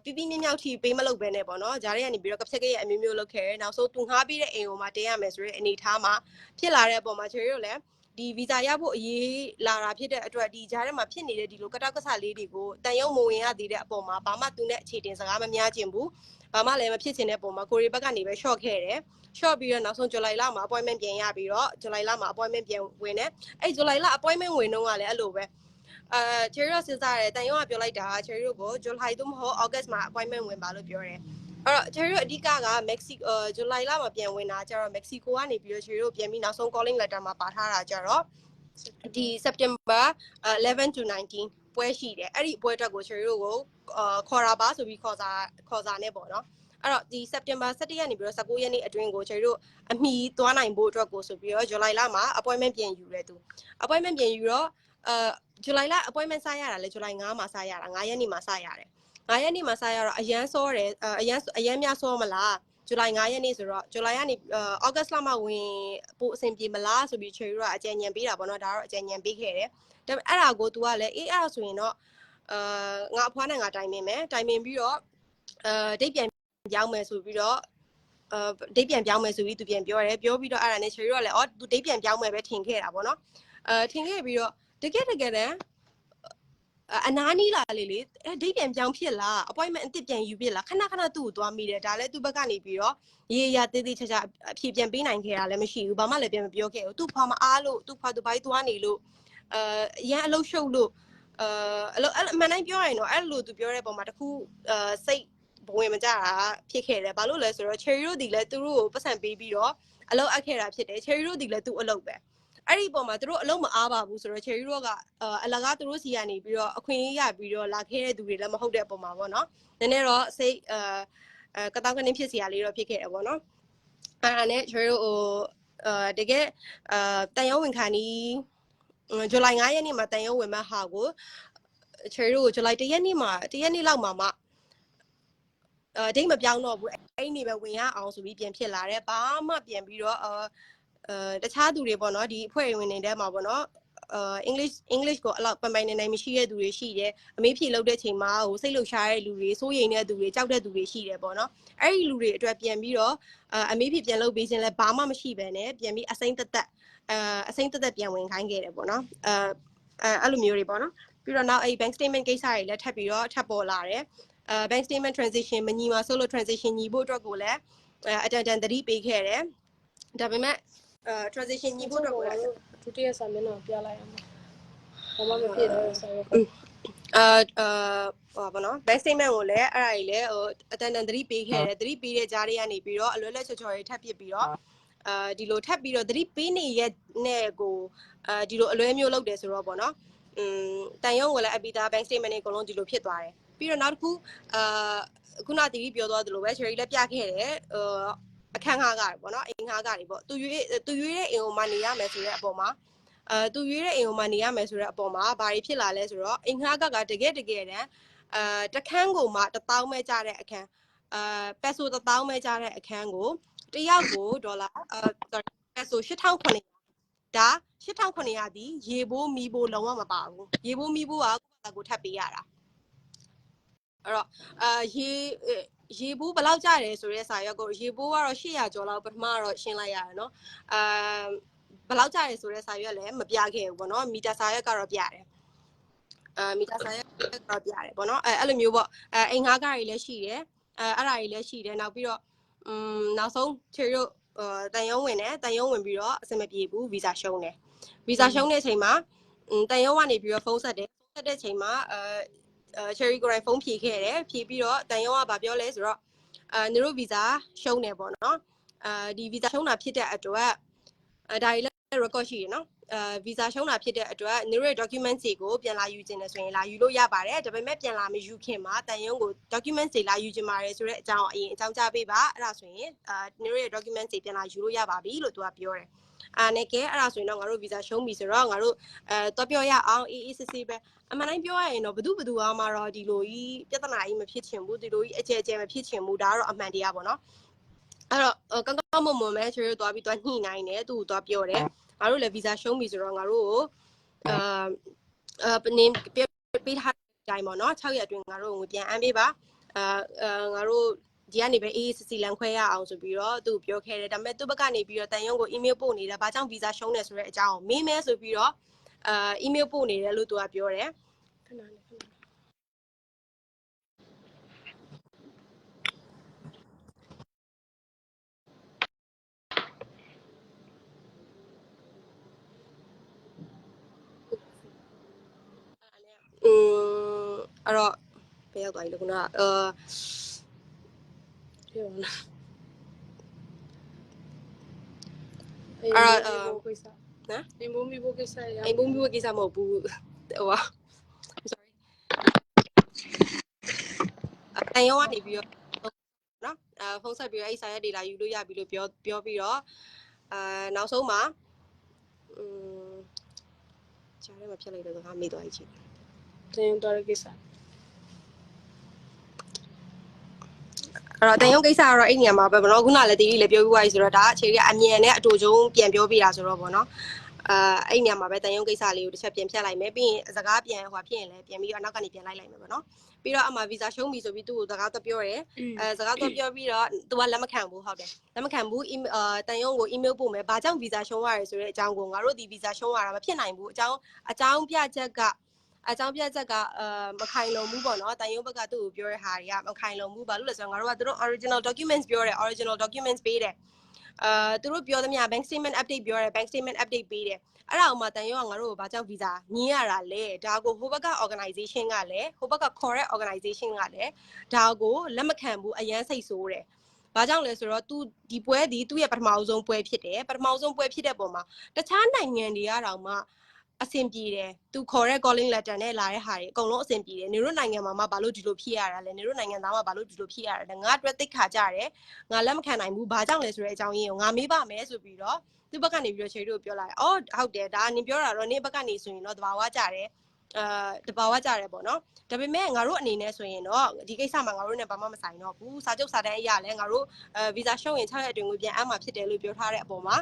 ်ပြပြမြောက်ထီပေးမလုပ်ပဲနဲ့ပေါ့နော်ဂျားတွေကနေပြီးတော့ကဖြက်ကရဲ့အမျိုးမျိုးလုပ်ခဲ့တယ်နောက်ဆုံးသူငှားပြီးတဲ့အိမ်ကိုမှတင်ရမယ်ဆိုတဲ့အနေထားမှာဖြစ်လာတဲ့အပေါ်မှာချေတို့လည်းဒီဗီဇာရဖို့အရေးလာတာဖြစ်တဲ့အတွက်ဒီဂျားထဲမှာဖြစ်နေတဲ့ဒီလိုကတောက်ကဆလေးတွေကိုတန်ရုံမဝင်ရသေးတဲ့အပေါ်မှာဘာမှသူနဲ့အခြေတင်စကားမများခြင်းဘူးဘာမှလည်းမဖြစ်ချင်တဲ့အပေါ်မှာကိုရီဘက်ကနေပဲရှော့ခဲ့တယ်ရှော့ပြီးတော့နောက်ဆုံးဇူလိုင်လမှာ appointment ပြန်ရပြီးတော့ဇူလိုင်လမှာ appointment ပြန်ဝင်တယ်အဲ့ဇူလိုင်လ appointment ဝင်တော့ကလည်းအဲ့လိုပဲအဲချယ်ရီတို့စဉ်းစားရတယ်တန်ရုံးကပြောလိုက်တာချယ်ရီတို့ကိုဇူလိုင်သို့မဟုတ် August မှာ appointment ဝင်ပါလို့ပြောတယ်အဲ့တော့ချယ်ရီတို့အဓိကကမက္ကဆီအဲဇူလိုင်လမှာပြန်ဝင်တာကျတော့မက္ကဆီကိုကနေပြီးတော့ချယ်ရီတို့ပြန်ပြီးနောက်ဆုံး calling letter မှာပါထားတာကျတော့ဒီ September 11 to 19ပွဲရှိတယ်အဲ့ဒီပွဲအတွက်ကိုချယ်ရီတို့ကိုအာခေါ်တာပါဆိုပြီးခေါ်စာခေါ်စာနဲ့ပေါ့နော်အဲ့တော့ဒီ September 17ရက်နေပြီးတော့19ရက်နေ့အတွင်းကိုချယ်ရီတို့အမီသွားနိုင်ဖို့အတွက်ကိုဆိုပြီးတော့ July လမှာ appointment ပြန်ယူရဲသူ appointment ပြန်ယူတော့အဲ July လ appointment စရတာလေ July 9မှာစရတာ9ရက်နေ့မှာစရတယ်9ရက်နေ့မှာစရတော့အရန်စောတယ်အရန်အရန်များစောမလားဇူလိုင်9ရက်နေ့ဆိုတော့ဇူလိုင်ကနေဩဂတ်လမှဝင်ပို့အဆင်ပြေမလားဆိုပြီးချေတို့ကအကြံဉာဏ်ပေးတာပေါ့နော်ဒါတော့အကြံဉာဏ်ပေးခဲ့တယ်ဒါပေမဲ့အဲ့ဒါကို तू ကလည်းအေးအဲ့ဒါဆိုရင်တော့အာငါအဖွားနဲ့ငါတိုင်ပင်မယ်တိုင်ပင်ပြီးတော့အဲဒိတ်ပြန်ပြောင်းမယ်ဆိုပြီးတော့အဲဒိတ်ပြန်ပြောင်းမယ်ဆိုပြီးသူပြန်ပြောတယ်ပြောပြီးတော့အဲ့ဒါနဲ့ချေတို့ကလည်းအော်သူဒိတ်ပြန်ပြောင်းမယ်ပဲထင်ခဲ့တာပေါ့နော်အဲထင်ခဲ့ပြီးတော့တကယ်တကယ်တမ်းအနာနီးလာလေလေအဲဒိတ်ပြန်ပြောင်းဖြစ်လား appointment အစ်စ်ပြန်ယူဖြစ်လားခဏခဏသူ့ကိုသွားမိတယ်ဒါလည်းသူ့ဘက်ကနေပြီးတော့ရေရသေးသေးချာချာအဖြေပြန်ပေးနိုင်ခဲ့တာလည်းမရှိဘူးဘာမှလည်းပြန်မပြောခဲ့ဘူးသူ့ဖွာမအားလို့သူ့ဖွာသူဘိုင်းသွားနေလို့အဲရန်အလုရှုပ်လို့အဲအလုအမှန်တိုင်းပြောရရင်တော့အဲ့လိုသူပြောတဲ့ပုံမှာတခုအဲစိတ်ဘဝင်မကြတာဖြစ်ခဲ့တယ်ဘာလို့လဲဆိုတော့ cherry တို့ဒီလဲသူတို့ကိုပတ်စံပေးပြီးတော့အလုအပ်ခဲ့တာဖြစ်တယ် cherry တို့ဒီလဲသူ့အလုပဲအဲ့ဒီပုံမှာသူတို့အလုံးမအားပါဘူးဆိုတော့ cherry တို့ကအလကားသူတို့စီကနေပြီးတော့အခွင့်အရေးရပြီးတော့လာခဲ့တဲ့သူတွေလည်းမဟုတ်တဲ့အပုံမှာပေါ့နော်နည်းနည်းတော့စိတ်အဲအဲကတောင်းကနေဖြစ်စရာလေးတော့ဖြစ်ခဲ့တယ်ပေါ့နော်အဲ့ဒါနဲ့ cherry တို့ဟိုအဲတကယ်အဲတန်ရုံးဝင်ခါနီးဇူလိုင်9ရက်နေ့မှာတန်ရုံးဝင်မဲ့ဟာကို cherry တို့ဇူလိုင်1ရက်နေ့မှာ1ရက်နေ့လောက်မှာမှအဲဒိတ်မပြောင်းတော့ဘူးအဲ့ဒီပဲဝင်ရအောင်ဆိုပြီးပြန်ဖြစ်လာတယ်ဘာမှပြန်ပြီးတော့အဲအဲတခြားသူတွေပေါ့နော်ဒီအဖွဲ့ဝင်နေတဲ့မှာပေါ့နော်အဲ English English ကိုအဲ့လောက်ပိုင်ပိုင်နေနိုင်မရှိတဲ့သူတွေရှိတယ်အမေးဖြေလုပ်တဲ့ချိန်မှာဟိုစိတ်လှုပ်ရှားတဲ့လူတွေစိုးရိမ်တဲ့သူတွေကြောက်တဲ့သူတွေရှိတယ်ပေါ့နော်အဲ့ဒီလူတွေအတွက်ပြန်ပြီးတော့အမေးဖြေပြန်လုပ်ပေးခြင်းလဲဘာမှမရှိပဲနဲ့ပြန်ပြီးအစိမ့်သက်သက်အဲအစိမ့်သက်သက်ပြန်ဝင်ခိုင်းခဲ့တယ်ပေါ့နော်အဲအဲအဲ့လိုမျိုးတွေပေါ့နော်ပြီးတော့နောက်အဲ့ bank statement ကိစ္စတွေလည်းထပ်ပြီးတော့ထပ်ပေါ်လာတယ်အဲ bank statement transition မညီမှာဆိုလို့ transition ညီဖို့အတွက်ကိုလည်းအတန်တန်သတိပေးခဲ့တယ်ဒါပေမဲ့အဲ transition ညီဖို့အတွက်ကိုလည်း ဒုတိယစာမျက်နှာပြလိုက်အောင်ဘာမှမဖြစ်တော့ဆော အာအာဟောပါနော် bank statement ကိုလည်းအဲ့ဒါကြီးလည်းဟိုအတန်တန်သတိပေးခဲ့တယ်သတိပေးတဲ့ကြားတွေကနေပြီးတော့အလွယ်လွယ်ချော်ချော်တွေထပ်ပစ်ပြီးတော့ အာဒီလိုထပ်ပြီးတော့သတိပေးနေရက်နဲ့ကိုအာဒီလိုအလွဲမျိုးလုပ်တယ်ဆိုတော့ပေါ့နော်อืมတန်ရုံးကလည်းအပီတာ bank statement တွေအကုန်လုံးဒီလိုဖြစ်သွားတယ်ပြီးတော့နောက်တစ်ခုအာခုနတီဗီပြောသွားသလိုပဲ cherry လည်းပြခဲ့တယ်အာအခန်းကားကပေါ့နော်အိမ်ကားကတွေပေါ့သူရွေးသူရွေးတဲ့အိမ်ကိုမှနေရမယ်ဆိုတဲ့အပေါ်မှာအဲသူရွေးတဲ့အိမ်ကိုမှနေရမယ်ဆိုတဲ့အပေါ်မှာဘာတွေဖြစ်လာလဲဆိုတော့အိမ်ကားကကတကယ်တကယ်တမ်းအဲတခန်းကိုမှ1000ပဲကြတဲ့အခန်းအဲပက်ဆို1000ပဲကြတဲ့အခန်းကိုတယောက်ကိုဒေါ်လာအဲ sorry ပက်ဆို8900ဒါ8900ဒီရေဘိုးမီးဘိုးလုံးဝမပါဘူးရေဘိုးမီးဘိုးကကိုယ့်ဘာသာကိုထပ်ပေးရတာအဲ့တော့အာရေရေဘူးဘယ်လောက်ကြတယ်ဆိုရဲစာရွက်ကိုရေဘူးကတော့800ကျော်လောက်ပထမတော့ရှင်းလိုက်ရတယ်နော်အာဘယ်လောက်ကြတယ်ဆိုရဲစာရွက်လည်းမပြခဲ့ဘူးပေါ့နော်မီတာစာရွက်ကတော့ပြတယ်အာမီတာစာရွက်ကတော့ပြတယ်ပေါ့နော်အဲအဲ့လိုမျိုးပေါ့အဲအိမ်ငါးကားတွေလည်းရှိတယ်အဲအဲ့ဒါတွေလည်းရှိတယ်နောက်ပြီးတော့อืมနောက်ဆုံးချေတို့အဲတန်ရုံးဝင်တယ်တန်ရုံးဝင်ပြီးတော့အဆင်မပြေဘူးဗီဇာရှုံးတယ်ဗီဇာရှုံးတဲ့အချိန်မှာတန်ရုံးကနေပြီးတော့ဖုန်းဆက်တယ်ဖုန်းဆက်တဲ့အချိန်မှာအဲအဲ Cherry ကိုယ်တိုင်ဖုန်းဖြေခဲ့တယ်ဖြေပြီးတော့တန်ရုံးကဗာပြောလဲဆိုတော့အဲနေတို့ဗီဇာရှုံးတယ်ပေါ့နော်အဲဒီဗီဇာရှုံးတာဖြစ်တဲ့အတွက်အဲဒါတွေလည်း record ရှိတယ်နော်အဲဗီဇာရှုံးတာဖြစ်တဲ့အတွက်နေတို့ရဲ့ document တွေကိုပြန်လာယူခြင်းနဲ့ဆိုရင်လာယူလို့ရပါတယ်ဒါပေမဲ့ပြန်လာမယူခင်မှာတန်ရုံးကို document တွေလာယူခြင်းပါတယ်ဆိုတဲ့အကြောင်းအရင်အကြောင်းကြားပေးပါအဲ့ဒါဆိုရင်အာနေတို့ရဲ့ document တွေပြန်လာယူလို့ရပါပြီလို့သူကပြောတယ်အာနေကဲအဲ့ဒါဆိုရင်တော့ငါတို့ဗီဇာရှုံးပြီဆိုတော့ငါတို့အဲတော့ပြောရအောင်အေးအေးဆေးဆေးပဲအမှန်တိုင်းပြောရရင်တော့ဘသူဘသူအားမှတော့ဒီလိုကြီးပြဿနာကြီးမဖြစ်ချင်ဘူးဒီလိုကြီးအကျယ်ကျယ်မဖြစ်ချင်ဘူးဒါကတော့အမှန်တရားပေါ့နော်အဲ့တော့ကောင်းကောင်းမွန်မွန်ပဲချွေတို့သွားပြီးသွားညှိနှိုင်းတယ်သူ့ကိုသွားပြောတယ်ငါတို့လည်းဗီဇာရှုံးပြီဆိုတော့ငါတို့ကိုအာအာနင်းပေးထားတဲ့အတိုင်းပေါ့နော်6ရက်အတွင်းငါတို့ငွေပြန်အမ်းပေးပါအာငါတို့ဒီကနေပဲအေးအေးစစ်စစ်လန်ခွဲရအောင်ဆိုပြီးတော့သူပြောခဲ့တယ်ဒါပေမဲ့သူ့ဘက်ကနေပြီးတော့တန်ရုံးကို email ပို့နေတာဘာကြောင့်ဗီဇာရှုံးတယ်ဆိုတဲ့အကြောင်းကိုမေးမဲဆိုပြီးတော့အာ email ပို့နေတယ်လို့သူကပြောတယ် ခဏလေးခဏလေး อืมအဲ့တော့ဘယ်ရောက်သွားပြီလဲခုနကအာ ပြောနော် အဲ့တော့ ကိစ္စ နော် အိမ်ဘိုးမိဘကိစ္စရ အိမ်ဘုံမျိုးကိစ္စမဟုတ်ဘူးဟိုပါ sorry အတန်ရောကနေပြီးတော့နော်အဲဖုန်းဆက်ပြီးတော့အဲ့စာရက်တွေလာယူလို့ရပြီလို့ပြောပြောပြီးတော့အာနောက်ဆုံးမှာอืมကြားထဲမှာဖြတ်လိုက်တော့ငါမေ့သွားပြီချီ တင်တော်တဲ့ကိစ္စ အဲ့တော့တန်ရုံကိစ္စကတော့အဲ့နေရာမှာပဲဗောနော်ခုနလည်းတီးတီလည်းပြောပြီးသွားပြီဆိုတော့ဒါအခြေကြီးကအမြန်နဲ့အတူချုံပြန်ပြောပြတာဆိုတော့ဗောနော်အာအဲ့နေရာမှာပဲတန်ရုံကိစ္စလေးကိုတစ်ချက်ပြန်ဖြတ်လိုက်မယ်ပြီးရင်စကားပြန်ဟိုဖြစ်ရင်လည်းပြန်ပြီးတော့နောက်ကနေပြန်လိုက်လိုက်မယ်ဗောနော်ပြီးတော့အမှဗီဇာရှုံးပြီဆိုပြီးသူ့ကိုစကားတော့ပြောတယ်အဲစကားတော့ပြောပြီးတော့သူကလက်မခံဘူးဟုတ်တယ်လက်မခံဘူးအာတန်ရုံကို email ပို့မယ်ဘာကြောင့်ဗီဇာရှုံးရတယ်ဆိုတဲ့အကြောင်းကိုငါတို့ဒီဗီဇာရှုံးရတာမဖြစ်နိုင်ဘူးအကြောင်းအကြောင်းပြချက်ကအကြောင်းပြချက်ကအာမခိုင်လုံဘူးပေါ့နော်တန်ရုံးဘက်ကသူ့ကိုပြောတဲ့ဟာတွေကမခိုင်လုံဘူးဘာလို့လဲဆိုတော့ငါတို့ကသူတို့ original documents ပြောတယ် original documents ပေးတယ်အာသူတို့ပြောသမျှ bank statement update ပြောတယ် bank statement update ပေးတယ်အဲ့ဒါအောင်မှတန်ရုံးကငါတို့ကိုဘာကြောင့် visa ညင်းရတာလဲဒါကိုဟိုဘက်က organization ကလည်းဟိုဘက်ကခေါ်တဲ့ organization ကလည်းဒါကိုလက်မခံဘူးအရန်စိတ်ဆိုးတယ်ဘာကြောင့်လဲဆိုတော့ तू ဒီပွဲဒီသူ့ရဲ့ပထမအဆုံးပွဲဖြစ်တယ်ပထမအဆုံးပွဲဖြစ်တဲ့ပုံမှာတခြားနိုင်ငံတွေကတောင်မှ အဆင်ပြေတယ်သူခေါ်တဲ့ calling letter နဲ့လာတဲ့ဟာတွေအကုန်လုံးအဆင်ပြေတယ်နေတို့နိုင်ငံမှာမှဘာလို့ဒီလိုဖြစ်ရတာလဲနေတို့နိုင်ငံသားမှာဘာလို့ဒီလိုဖြစ်ရတာလဲငါအတွက်သိခါကြတယ်ငါလက်မခံနိုင်ဘူးဘာကြောင့်လဲဆိုတဲ့အကြောင်းရင်းကိုငါမေးပါမယ်ဆိုပြီးတော့သူ့ဘက်ကနေပြီးတော့ချေတို့ပြောလာတယ်အော်ဟုတ်တယ်ဒါနင်ပြောတာတော့နင်ဘက်ကနေဆိုရင်တော့တဘာဝကြတယ်အာတဘာဝကြတယ်ပေါ့နော်ဒါပေမဲ့ငါတို့အနေနဲ့ဆိုရင်တော့ဒီကိစ္စမှာငါတို့နဲ့ဘာမှမဆိုင်တော့ဘူးစာချုပ်စာတမ်းအရလဲငါတို့အဲဗီဇာရှုံးရင်6ရက်အတွင်းကိုပြန်အမ်းမှာဖြစ်တယ်လို့ပြောထားတဲ့အပေါ်မှာ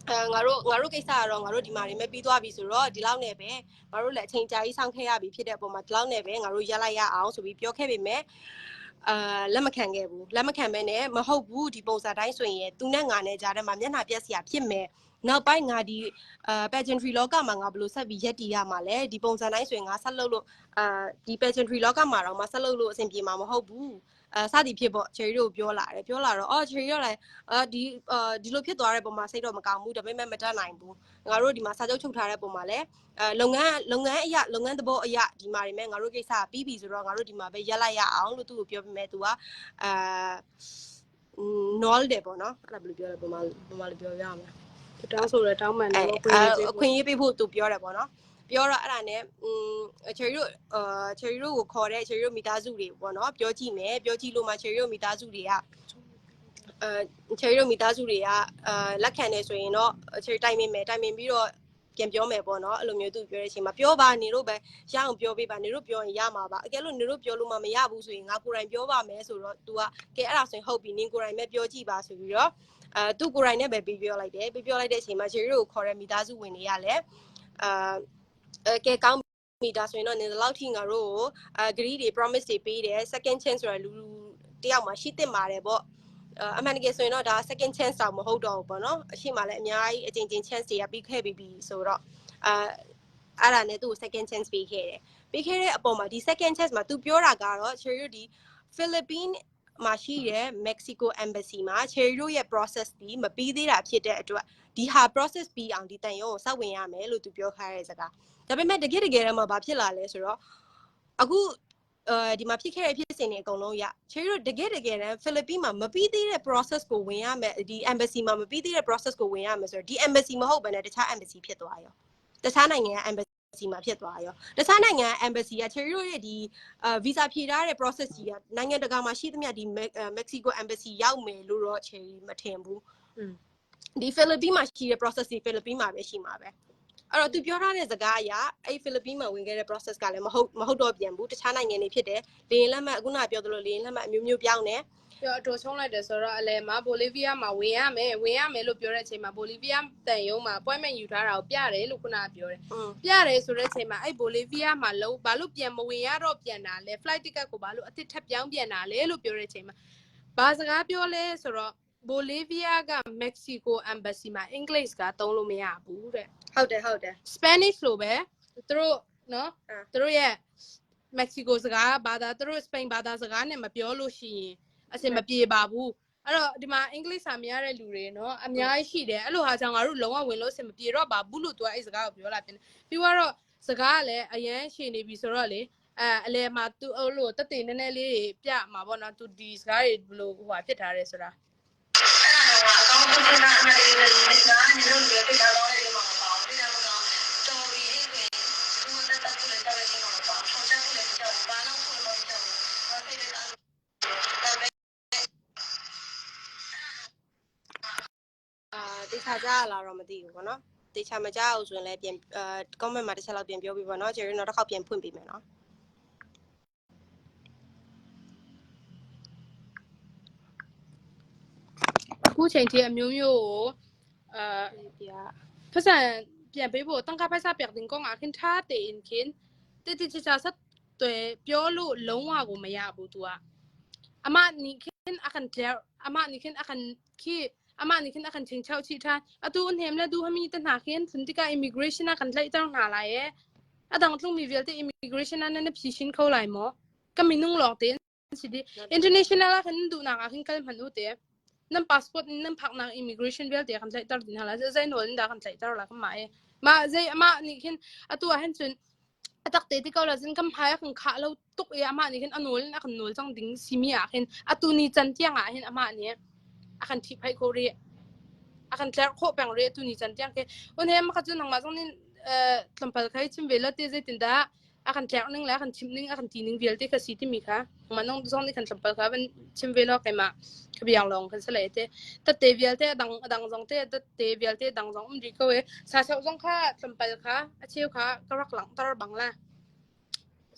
အဲငါတို့ငါတို့ကိစ္စကတော့ငါတို့ဒီမှာနေမဲ့ပြီးသွားပြီဆိုတော့ဒီလောက်နဲ့ပဲငါတို့လည်းအချိန်ကြာကြီးစောင့်ခဲ့ရပြီဖြစ်တဲ့အပေါ်မှာဒီလောက်နဲ့ပဲငါတို့ရက်လိုက်ရအောင်ဆိုပြီးပြောခဲ့ပေမဲ့အာလက်မခံခဲ့ဘူးလက်မခံမဲနဲ့မဟုတ်ဘူးဒီပုံစံတိုင်းဆိုရင်သူနဲ့ငါနဲ့ကြားထဲမှာမျက်နှာပြက်စရာဖြစ်မယ်နောက်ပိုင်းငါဒီအာ pageantry လောကမှာငါဘယ်လိုဆက်ပြီးရက်တည်ရမှာလဲဒီပုံစံတိုင်းဆိုရင်ငါဆက်လုပ်လို့အာဒီ pageantry လောကမှာတော့မဆက်လုပ်လို့အဆင်ပြေမှာမဟုတ်ဘူးအဲစသည်ဖြစ်ပေါ့ cherry တို့ပြောလာတယ်ပြောလာတော့အော် cherry တို့လည်း အာဒီအာဒီလိုဖြစ်သွားတဲ့ပုံမှာစိတ်တော့မကောင်းဘူးဒါပေမဲ့မတတ်နိုင်ဘူးငါတို့ဒီမှာစာချုပ်ချုပ်ထားတဲ့ပုံမှာလည်းအဲလုပ်ငန်းလုပ်ငန်းအရာလုပ်ငန်းသဘောအရာဒီမှာတွေမဲ့ငါတို့ကိစ္စပြီးပြီဆိုတော့ငါတို့ဒီမှာပဲရက်လိုက်ရအောင်လို့သူ့ကိုပြောပြမဲ့သူကအာ နောတယ်ပေါ့နော်အဲ့ဒါဘယ်လိုပြောလဲဗမာဗမာလိုပြောရမလား တောင်းဆိုရတောင်းပန်တယ် အဲ ပေါ့ခွင့်ရေးပေး အခွင့်အရေးပေးဖို့သူပြောတယ်ပေါ့နော်ပြောတော့အဲ့ဒါနဲ့อืมချယ်ရီတို့အာချယ်ရီတို့ကိုခေါ်တဲ့ချယ်ရီတို့မိသားစုတွေပေါ့နော်ပြောကြည့်မယ်ပြောကြည့်လို့မှချယ်ရီတို့မိသားစုတွေကအဲချယ်ရီတို့မိသားစုတွေကအာလက်ခံနေဆိုရင်တော့ချယ်ရီတိုင်ပင်မယ်တိုင်ပင်ပြီးတော့ပြန်ပြောမယ်ပေါ့နော်အဲ့လိုမျိုးသူပြောတဲ့အချိန်မှာပြောပါနေတို့ပဲရအောင်ပြောပေးပါနေတို့ပြောရင်ရမှာပါအကယ်လို့နေတို့ပြောလို့မှမရဘူးဆိုရင်ငါကိုယ်တိုင်ပြောပါမယ်ဆိုတော့ तू ကကဲအဲ့ဒါဆိုရင်ဟုတ်ပြီနင်ကိုယ်တိုင်ပဲပြောကြည့်ပါဆိုပြီးတော့ အဲသူကိုယ်တိုင်နဲ့ပဲပြီးပြောလိုက်တယ်ပြီးပြောလိုက်တဲ့အချိန်မှာချယ်ရီတို့ကိုခေါ်တဲ့မိသားစုဝင်တွေကလည်းအာအဲကဲကောင်းမိသားဆိုရင်တော့နင်တို့လောက်ထိငါတို့ကိုအဲ agree တွေ promise တွေပေးတယ် second chance ဆိုတာလူတယောက်မှရှိတင်ပါတယ်ပေါ့အမှန်တကယ်ဆိုရင်တော့ဒါ second chance တောင်မဟုတ်တော့ဘူးပေါ့နော်အရှိမလည်းအများကြီးအချိန်ချင်း chance တွေကပြီးခဲ့ပြီးပြီဆိုတော့အာအဲ့ဒါနဲ့သူ့ကို second chance ပေးခဲ့တယ်ပေးခဲ့တဲ့အပေါ်မှာဒီ second chance မှာသူပြောတာကတော့ချယ်ရီတို့ဒီ Philippine မှာရှိတဲ့ Mexico Embassy မှာ Cherry တို့ရဲ့ process ဒီမပြီးသေးတာဖြစ်တဲ့အတွက်ဒီဟာ process ပြီးအောင်ဒီတန်ရုံးကိုစောက်ဝင်ရမယ်လို့သူပြောထားတဲ့စကားဒါပေမဲ့တကယ်တကယ်တော့မှဘာဖြစ်လာလဲဆိုတော့အခုအဲဒီမှာဖြစ်ခဲ့တဲ့ဖြစ်စဉ်တွေအကုန်လုံးရ Cherry တို့တကယ်တကယ်တမ်းဖိလစ်ပင်းမှာမပြီးသေးတဲ့ process ကိုဝင်ရမယ်ဒီ embassy မှာမပြီးသေးတဲ့ process ကိုဝင်ရမယ်ဆိုတော့ဒီ embassy မဟုတ်ဘဲနဲ့တခြား embassy ဖြစ်သွားရောတခြားနိုင်ငံက embassy မှာဖြစ်သွားရောတခြားနိုင်ငံက embassy က Cherry တို့ရဲ့ဒီ အာဗီဇာဖြည့်ထားတဲ့ process ကြီးကနိုင်ငံတကာမှာရှိသမျှဒီမက္ကဆီကို embassy ရောက်မယ်လို့တော့ချေမထင်ဘူး อืม ဒီဖိလစ်ပင်းမှာရှိတဲ့ process ကြီးဖိလစ်ပင်းမှာပဲရှိမှာပဲအဲ့တော့သူပြောထားတဲ့စကားအရအဲ့ဖိလစ်ပင်းမှာဝင်ခဲ့တဲ့ process ကလည်းမဟုတ်မဟုတ်တော့ပြန်ဘူးတခြားနိုင်ငံတွေဖြစ်တယ်လေရင်လက်မှတ်အခုနကပြောသလိုလေရင်လက်မှတ်အမျိုးမျိုးပြောင်းတယ် ပြောအတူချုံးလိုက်တယ်ဆိုတော့အလဲမှာဘိုလီဗီးယားမှာဝင်ရမယ်ဝင်ရမယ်လို့ပြောတဲ့အချိန်မှာဘိုလီဗီးယားတန်ယုံမှာ appointment ယူထားတာကိုပြတယ်လို့ခုနကပြောတယ် อืม ပြတယ်ဆိုတဲ့အချိန်မှာအဲ့ဘိုလီဗီးယားမှာလုံးဘာလို့ပြန်မဝင်ရတော့ပြန်တာလဲ flight ticket ကိုဘာလို့အသစ်ထပ်ပြောင်းပြန်တာလဲလို့ပြောတဲ့အချိန်မှာဘာစကားပြောလဲဆိုတော့ဘိုလီဗီးယားကမက္ကဆီကို embassy မှာအင်္ဂလိပ်စကားသုံးလို့မရဘူးတဲ့ ဟုတ်တယ်ဟုတ်တယ် Spanish လိုပဲသူတို့နော် အာ သူတို့ရဲ့မက္ကဆီကိုစကားဘာသာသူတို့စပိန်ဘာသာစကားနဲ့မပြောလို့ရှိရင်အဆင်မပြေပါဘူးအဲ့တော့ဒီမှာအင်္ဂလိပ်စာမရတဲ့လူတွေနော်အများကြီးရှိတယ်အဲ့လိုဟာကြောင့်ငါတို့လုံးဝဝင်လို့အဆင်မပြေတော့ပါဘူးလို့သူကအဲ့စကားကိုပြောလာပြန်တယ်ပြီးတော့စကားကလည်းအရန်ရှည်နေပြီဆိုတော့လေအဲအလဲမှာသူအဲ့လိုတက်တင်နည်းနည်းလေးတွေပြမှာပေါ့နော်သူဒီစကားတွေဘလို့ဟိုဟာဖြစ်ထားတယ်ဆိုတာ အကောင့်ဖွင့်တာအမှန်တကယ်လည်းငါနေလို့လည်းတိတ်ထားတော့လည်းမမပေါ့တိတ်ထားတော့တော်ပြီးအဲ့ဒီသူကတက်တက်ခုလည်းတက်တဲ့ချင်းတော့မပေါ့ထောင်ချခုလည်းမကြောက်ဘူးဘာလို့ခုလည်းမကြောက်ဘူးဘာဖြစ်လဲဒါပဲ အာတေချာကြားလာတော့မသိဘူးပေါ့နော်တေချာမကြားအောင်ဆိုရင်လည်းပြန်အာ comment မှာတစ်ချက်လောက်ပြန်ပြောပြပါနော်ချယ်ရီနောက်တစ်ခေါက်ပြန်ဖွင့်ပေးမယ်နော် အခုချိန်ထိအမျိုးမျိုးကိုအာ ပြ ဖက်ဆန်ပြန်ပေးဖို့တန်ခါဖက်ဆာပြတင်ကောငါခင်ထားတေင်ခင်တိတိကျကျဆက်တွေပြောလို့လုံးဝကိုမရဘူး तू ကအမနီခင်အခန်တဲအမနီခင်အခန်ခီအမနီခင်အခန်ချင်းချောက်ချီထားအတူအနှမ်လဲဒူဟမီတနာခင်စန်တိက immigration အခန်လိုက်တောင်းနာလာရဲ့အတောင်ထုံမီဗယ်တေ immigration နနဖြီရှင်းခေါလိုက်မောကမင်းနုံလောတေစီဒီ international အခန်ဒူနာအခန်ကလမန်ဦးတေ nan passport nan phak nak immigration bel te kan tlai tar din hala zai nol da kan tlai tar la kan ma e ma zai ama ni khin atu a hen chun atak te ti ko la zin kam hai kan kha lo tuk e ama ni khin anol na kan nol chang ding simi a khin atu ni chan tiang a hin ama ni a kan thi phai ko ri a kan tler kho peng ri tu ni chan tiang ke on he ma kha chun nang ma zong nin tlampal khai chim ve la te zai tin da a kan tler ning la kan chim ning a kan ti ning vial te kha si ti mi kha ma nong zong ni kan tlampal kha ban chim ve lo kai ma khabiang long kan sale te ta te vial te dang dang zong te ta te vial te dang zong um ri ko e sa chau zong kha tlampal kha a cheu kha ka rak lang tar bang la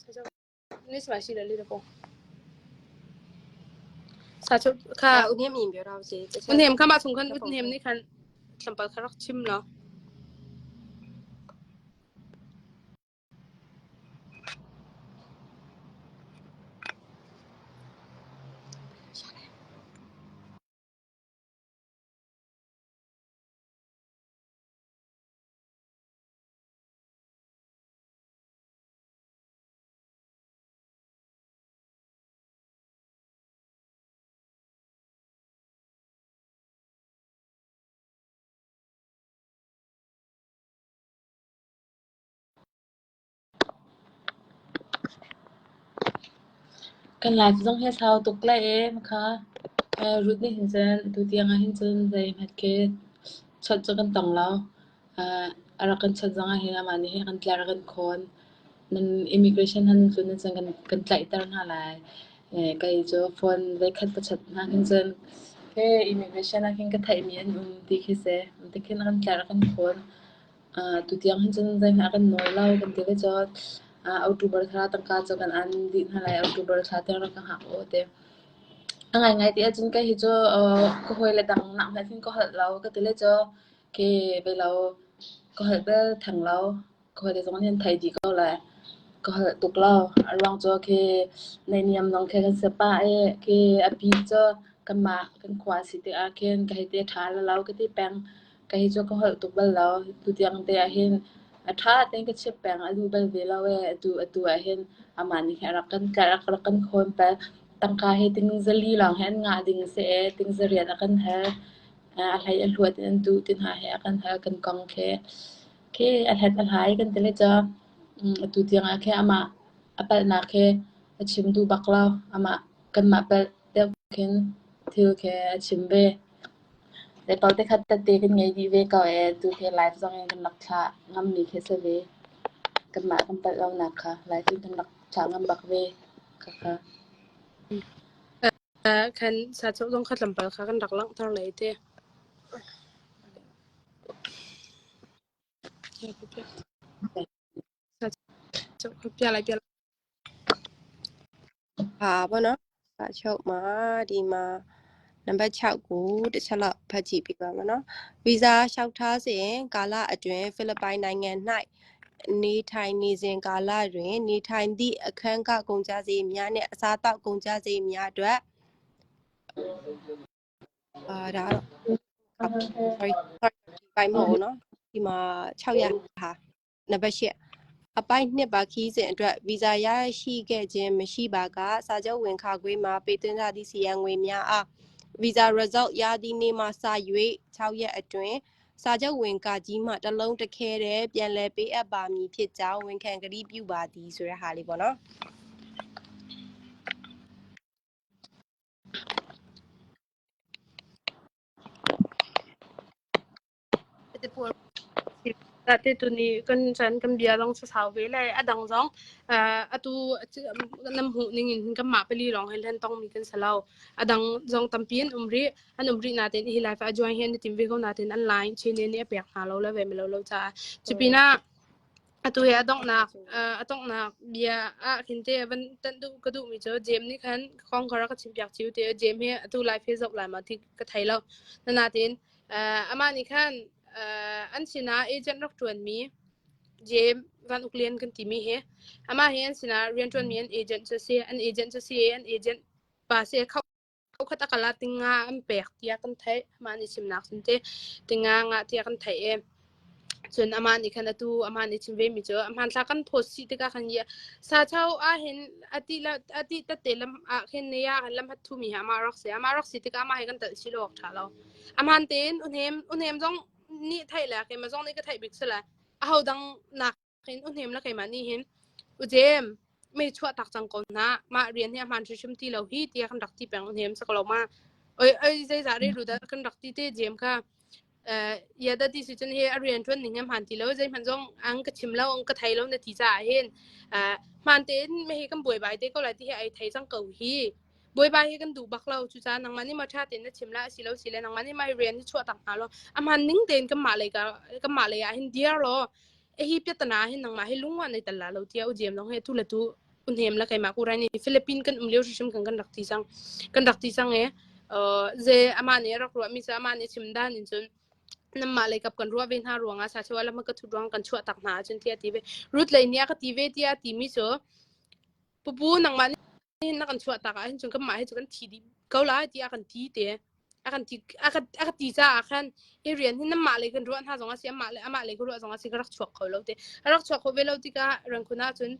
sa chau ni sma shi le le ko sa chau kha အာဦးမြင့်မြင်ပြောတော့စီတစ်ချက် un hem kha ma chung khan un hem ni khan tlampal kha rak chim lo Kan live zong hi sau tuk lai e makha. Ruth nih hin cun tutiang ah hin cun zeihmanh khi chawnh cu kan tong lo. A rak kan chawnh zong ah hin amah nih hin a kan tlerh a kan khawn. Nan immigration han tlun ahcun kan tlaihter hna lai. Kei cu phone voikhat ka chawnh hna khin cun hey immigration ah khin ka theihmi an um ti khi si. Tikhin a kan tlerh a kan khawn. Tutiang hin cun zeihmanh a kan nawl lo kan ti le cun October thla tangka cu kan an dih hna lai. October thla tiang rak ka hngak u ti. A ngaingai ti ahcun kei hi cu ka hawile dang nak hmanh hin ka holh lo ka ti le cu ke ve lo ka holh bal theng lo. Ka hawile zong nih an theih dih ko lai. Ka holh tuk lo. A ruang cu khi naihniam zong khi kan si pah i khi a pi cu kanmah kan khua a si tikah khin ka hei ti a ṭha lo ka ti peng. Kei hi cu ka holh tuk bal lo. Tutiang te ah hin a ṭha tein ka chimh peng. A duh bal ve lo ee. Atu ah hin amah nih hin a rak kan tlerh, a rak kan khawn peng. Tangka hi ting zali lawng hi an ngah ding a si ee. Ting zariat a kan hal. A hlei a hluat in an duh ti hna hi a kan hal. Kan kong khi khi a hlet a hlai kan ti le cu. Atu tiang ah khi amah a palhnak khi a chim duh bak lo. Amah kanmah palh deuh khin thil khi a chim ve. Zeipaoh te khat tete kan ngei dih ve ko ee. Tu khi live zong in kan rak thlah ngammi khi si ve. Kanmah kan palh lonak kha live in kan rak thlah ngam bak ve. Khakha. Khan sa chok zong kha tlawmpal kha kan rak langhter lei te. Sa piah lai piah ဟာပေါ့နော်စာချုပ်မှာဒီမှာနံပါတ်6ကိုတစ်ချက်လောက်ဖတ်ကြည့်ပြပါမယ်နော်ဗီဇာလျှောက်ထားစဉ်ကာလအတွင်းဖိလစ်ပိုင်နိုင်ငံ၌နေထိုင်နေစဉ်ကာလတွင်နေထိုင်သည့်အခန်းကကုန်ကျစရိတ်များနှင့်အစားအသောက်ကုန်ကျစရိတ်များအတွက်အာဒါတော့ sorry sorry ပိုင်မဟုတ်ဘူးနော်ဒီမှာ600ဟာ နံပါတ်8အပိုက်နှစ်ပါခီးစဉ်အတွက်ဗီဇာရရှိခဲ့ခြင်းမရှိပါကစာချုပ်ဝင်ခခွေးမှာပေးသွင်းထားသည့်စီယံငွေများအားဗီဇာ result ရသည့်နေ့မှစ၍6ရက်အတွင်းစာချုပ်ဝင်ကကြီးမှတစ်လုံးတစ်ခဲတည်းပြန်လည်ပေးအပ်ပါမည်ဖြစ်ကြောင်းဝန်ခံကတိပြုပါသည်ဆိုတဲ့ဟာလေးပေါ့နော် Te tuni kan chan kan bia zong sau ve le a dang zong atu nam hmuh ning in kan mah pali lawng hin hlen tong mi kan si lo. A dang zong tampi an um rih. An um rih natin hi life a join hi an tim ve ko natin an line chin nih a pek hna lo le ve lo lo caah. Cupinah Atu hi a donghnak a donghnak bia ah khin te van tanh duh ka duhmi cu Jeim nih khan kong kha rak ka chimpiak cio te Jeim hi atu live hi zoh lai ma ti ka thei lo. Natin amah nih khan an sinah agent rak ṭuanmi Jeim Van Uk Lian kan timi hi amah hi an sinah rian ṭuanmi an agent cu si an agent cu si an agent pa si khat a kal ah tinga an pek tiah kan theih. Amah nih chimnak cun te tinga ngah tiah kan theih i cun amah nih khan atu amah nih chim ve mi cu a hmanthlak kan post chih tikah khan sacho ah hin ati la ati tate lam ah khin ne ya lam hat thu mi hi amah rak si amah rak si tikah amah hi kan tal chi lo awk tha lo aman tein unhem unhem zong nih theih le keimah zong nih ka theih bik sila aho dang nak in u hnem la keimah nih hin u jem mei chuah tak cang ko hna mah rian hi a hmaan hrimhrim ti lo hi tiah kan rak ti peng u hnem saklo ma oi oi zeizah re ru dah kan rak ti te jem kha ya da ti si cun hi a rian ṭuan ning hi hmaan ti lo zeihmanh zong ang ka chim lo ang ka thei lo na ti caah hin hmaan tein me hi kan buaibai te ko lai ti hi ai thei cang ko hi Bawipa hi kan duh bak lo. Cucaah nangmah nih maw ṭha tein na chim la a si lo si le nangmah nih mah hi rian hi chuah tak hna law a hmaan ning tein kanmah lei ka kanmah lei ah hin dir law hi piatana hin nangmah hi lungwa nei tal la lo tiah u jem long he tu le tu u hnem la keimah ku rai ni Philippine kan um lio hrim kan kan rak ti cang kan rak ti cang e ze amah nih rak ruah mi cu amah nih chim dan in cun namah lei kap kan ruah ve hna ruangah sa chewa lam ka thut ruang kan chuah tak hna ahcun tiah ti ve rut lei nih a ka ti ve tiah ti mi cu pupu nangmah nih na kan chuah tak ah hin cun kanmah hi cu kan thi dih ko lai tiah kan ti te a kan ti a ka a ka ti caah khan hi rian hi namah lei kan ruah hna zong a si amah le amah lei ka ruah zong a si ka rak chuak kho lo te a rak chuak kho ve lo tikah rangkhun ah cun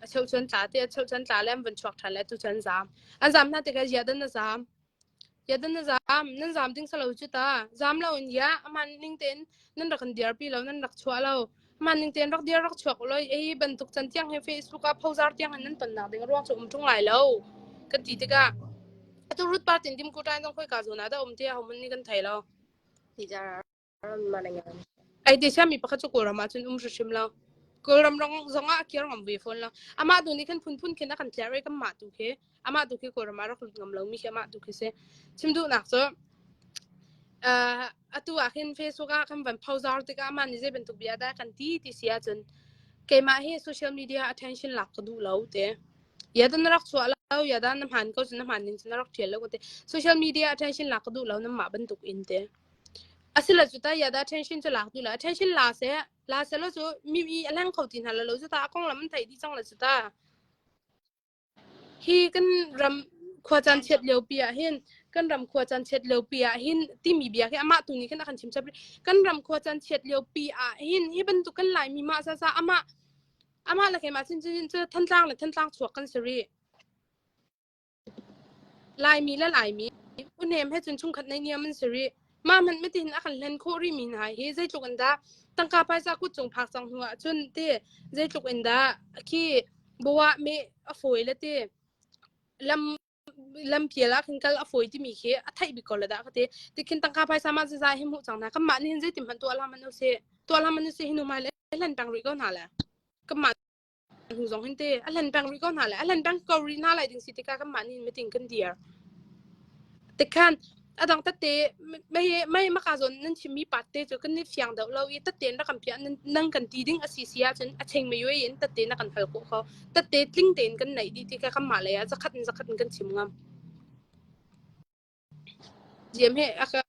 a cheu cun tla te a cheu cun tla le an van chuak ṭhan le tu cun zam an zam hna tikah zia dan na zam Ya dan na zam nan zam ding salo cu ta zam lo in ya aman ning tein nan rak kan dir pi lo nan rak chuah lo aman ning tein rak dir rak chuak loi ei bantuk can tiang he Facebook ah phozar tiang in nan ton nak ding ruang cu um tung lai lo kan ti tikah. Atu rut par tin dim ku tain zong khoi ka zona da um tia homun ni kan thei lo. Ti jara ram mana ngan. Ai te sia mi pakhat chu Kawlram ah cun um hrim lo. Kawlram rong zong ah kir ngam ve fawn lo. Amah tu nih khan phunphun khin a kan tler i kan mah tu khi amah tu khi Kawlram ah rak lut ngam lo mi khi amah tu khi si. Chim duhnak cu uh, atu ah khin Facebook ah kan van phozar tikah amah nih zei bantuk bia dah kan ti ti si ahcun keimah hi social media attention lak ka duh lo te. Ya dan na rak chuah lo, ya dan na hman ko cun na hman ning cun na rak ṭhial lo ko te. Social media attention lak ka duh lo nan mah bantuk in te. Asila cu ta ya da attention cu lak duh lo. Attention la seh, la seh lo cu mi i a hleng kho ti hna lo lo cu ta a konglam an theih dih cang la cu ta. Hi kan ram khuacaan chiat lio pi ah hin kan ram khuacaan chiat lio pi ah hin timi bia khi amah tu nih khin a kan chim chap kan ram khuacaan chiat lio pi ah hin hi bantuk kan Laimi mah sa sa amah amah le keimah chinchin cu Thantlang le Thantlang chuak kan si rih. Laimi le Laimi unem he cun chungkhat nei niam an si rih. Mah hmanh mitihin a kan hlen khawh rihmi hna hi zeitluk in dah tangka phaisa kut cung phak cang hnu ah cun ti zeitluk in dah khi bawah meh a fawi le ti lam lampial ah khin kal a fawi timi khi a theih bik ko le dah ka ti. Tikhin tangka phaisa mah zazai hi hmuh cang hna. Kanmah nih hin zeitin hmanh tuah hlah hmanh usih. Tuah hlah hmanh usih hi nu hmai le hlen peng rih ko hna le. Kanmah hnu zong hin te a hlen peng rih ko hna le a hlen peng ko rih hna lai ding si tikah kanmah nih meeting kan dir. Tikhan a dang tete mei mei maka zawn nan chimmi pat te cu kan ni fiang deuh lo i tette na kan piah nang kan ti ding a si si ahcun a cheng mei in tette na kan hal khawh kho tette tling tein kan neih dih tikah kanmah lei ah zakhat in zakhat in kan chim ngam. Jim he a ka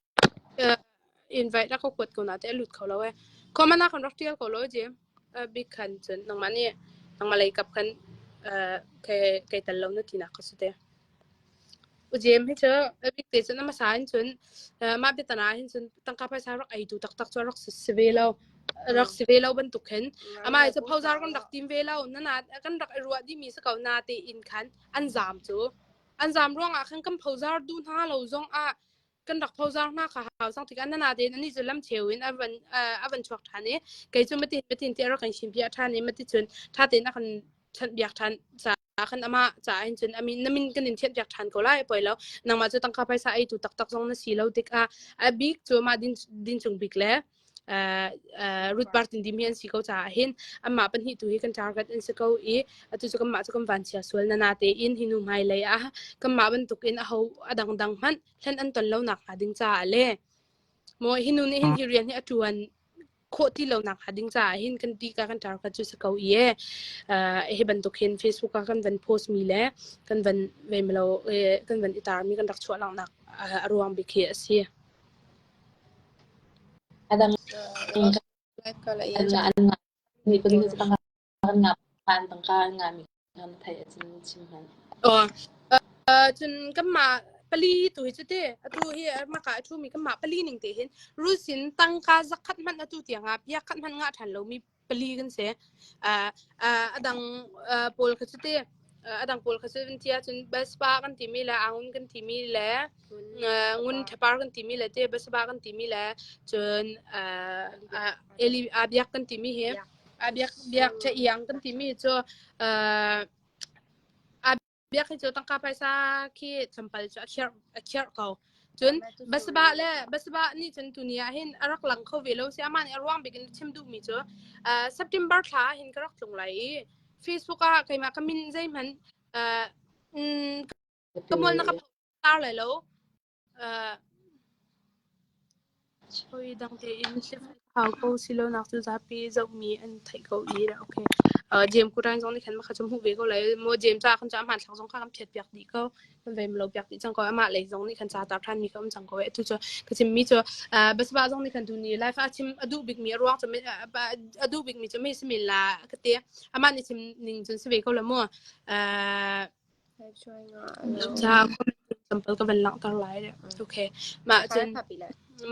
invite a ka kuat ko na te a lut kho lo e. Comment ah kan rak tial ko lo Jim. Bik khan cun nangmah nih nangmah lei kap khan kai tel lo na tinak ka si te. U Jim hi cu bik te cun a hmasa in cun mah biatana hin cun tangka phaisa rak ei tu taktak cu rak si ve lo. Rak si ve lo bantuk hin. Amah cu phozar kan rak tim ve lo. Na kan rak i ruah dimi si ko na te in khan an zam cu. An zam ruangah khan kan phozar duh hna lo zong ah kan rak phozar hna kha hau sang tikah nana tein ani cu lam cheu in a van a van chuak ṭhan i kei cu matin matin ti a rak kan chim piak ṭhan i mati cun ṭha tein a kan chanh biak ṭhan caah khan amah caah hin cun amin na min kan in thianh piak ṭhan ko lai poi lo nangmah cu tangka phaisa ei tu taktak zong na si lo tikah a bik cu amah din din cung bik le Ruth Bartin dim hi an si ko caah hin anmah pahnih tu hi kan target an si ko i atu cu kanmah cu kan vanchia sual nana tein hi nu hmai lei ah kanmah bantuk in aho a dangdang hmanh hlen an ton lo nak hnga ding caah le maw hi nu nih hin hi rian hi a ṭuan khawh ti lo nak hnga ding caah hin kan ti ka kan target cu si ko i e hi bantuk hin Facebook ah kan van post mi le kan van veimalo kan van i tar mi kan rak chuah langnak a ruang bik hi a si. Adang Cun kanmah pali tu hi cu te atu hi maka a ṭhumi kanmah pali ning te hin rusin tangka zakhat hmanh atu tiang ah piak khat hmanh ngah ṭhan lomi pali kan si. A dang pawl kha cu te a dang pawl kha cu kan ti ahcun baspa kan timi le angun kan timi le ngun ṭhapar kan timi le te baspa kan timi le cun eli abiak kan timi hi abiak biak ṭha iang kan timi cu Biak hi cu tangka phaisa khi tlawmpal cu a khiarh a khiarh ko. Cun Basabah le Basabah nih cun tuni ah hin a rak lang kho ve lo si amah nih a ruang bik in chim duhmi cu uh, September thla ah hin ka rak tlung lai i Facebook ah keimah ka min zeihmanh uh, mm, ka mual na ka tar lai lo Hawi dang tein hau ko silonak cu zapi zohmi an theih ko i okay. James Kuran zong nih khan makha cu hmuh ve ko lai maw James ca kan cu a hmanthlak zong kha kan phiat piak dih ko kan ve lo piak dih cang ko amah lei zong nih khan ca tar ṭhan mi kha um cang ko atu cu ka chim mi cu basaba zong nih khan tu ni life a chim a duh bik mi a ruang cu a duh bik mi cu me simin la ka ti amah nih chim ning cun si ve ko la mu Ca example ka van langhter lai. Okay. Mah cun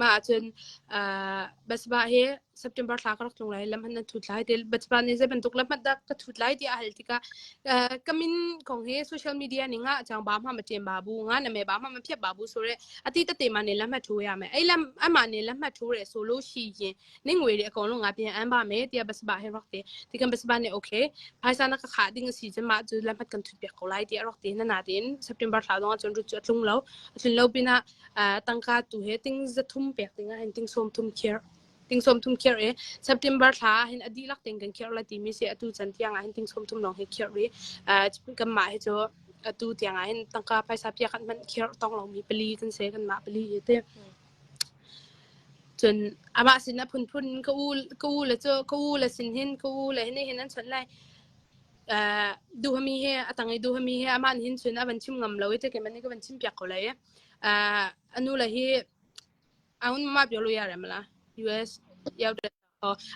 mah cun basba hi September thla ka rak tlung lai lam han nan thut lai te bachpa nih zei bantuk lam hmanh dah ka thut lai tiah a hal tikah ka min kong hi social media ning ah chang ba ma ma ṭem ba bu nga na me ba ma ma phiap ba bu so re ati tate ma ne lam ha thu ya me ai lam ama ne lam ha thu re solo shi yin နင့်ငွေတွေအကုန်လုံးငါပြန်အမ်းပါမယ်တရားဘစပါဟဲရောက်တယ်ဒီကံဘစပါနဲ့ okay ဖိုင်ဆာနာကခါဒင်းစီချမကျလမ်ဖတ်ကန်သူပြကောလိုက်တဲ့ရောက်တယ်နနာတင် September thla dong chon ru chu tlung lo tlun lo pina tangka tu he ting za thum pek tinga hen ting som thum kher ting som thum kher e September thla hin adi lak ting kan kher la ti mi se atu chan tiang ah hin ting som thum long he kher ri kan ma he cho atu tiang ah hin tangka paisa pia kan man kher tong lo mi pali kan se kan ma pali he te Cun amah sin a phunphun ka u ka u le cu ka u le sin hin ka u le hin hin an chawnh lai. Uh, duhami he a tang i duhami he amah nih hin cun a van chim ngam lo i te keimah nih ka van chim piak ko lai i. Uh, anu le hi aun mama pyo lu ya re mala US yau de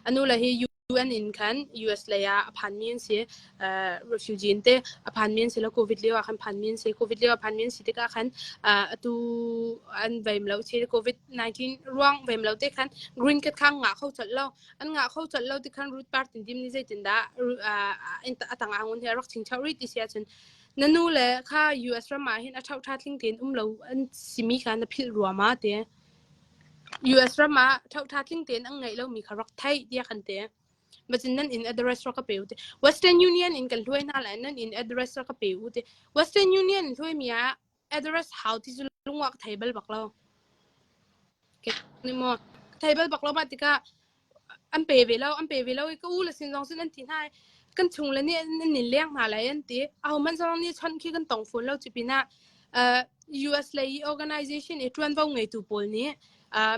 A nu le hi UN in khan US lei ah a phanmi an si. Uh, refugee in te a phanmi an si lo COVID lio ah khan phanmi an si. COVID lio ah phanmi an si tikah khan uh, atu an veim lo chi COVID-19 ruang veim lo te khan green card kha ngah kho chat lo. An ngah kho chat lo ti khan root par tin dim ni zeitin dah uh, a tang angun he rak ching chau ri ti sia chun na nu le kha US ram ah hin a thau tha tling tein um lo an simi kha na philh ruama te. US ram ah ṭhoṭha tling tein an ngeih lomi kha rak theih tiah kan ti. Macun nan inn address rak ka pe u ti. Western Union in kan hluai hna lai nan inn address rak ka pe u ti. Western Union in hluaimi ah address hau ti cu lungwa ka thei bal bak lo. Ni maw thei bal bak lo ma tikah an pe ve lo an pe ve lo i ka u le sin zong sin an ti hna i kan chung le nih an in leng hna lai an ti aho man zong nih chon khi kan tong fawn lo cu pinah US lei i organization i ṭuanvo ngeitu pawl nih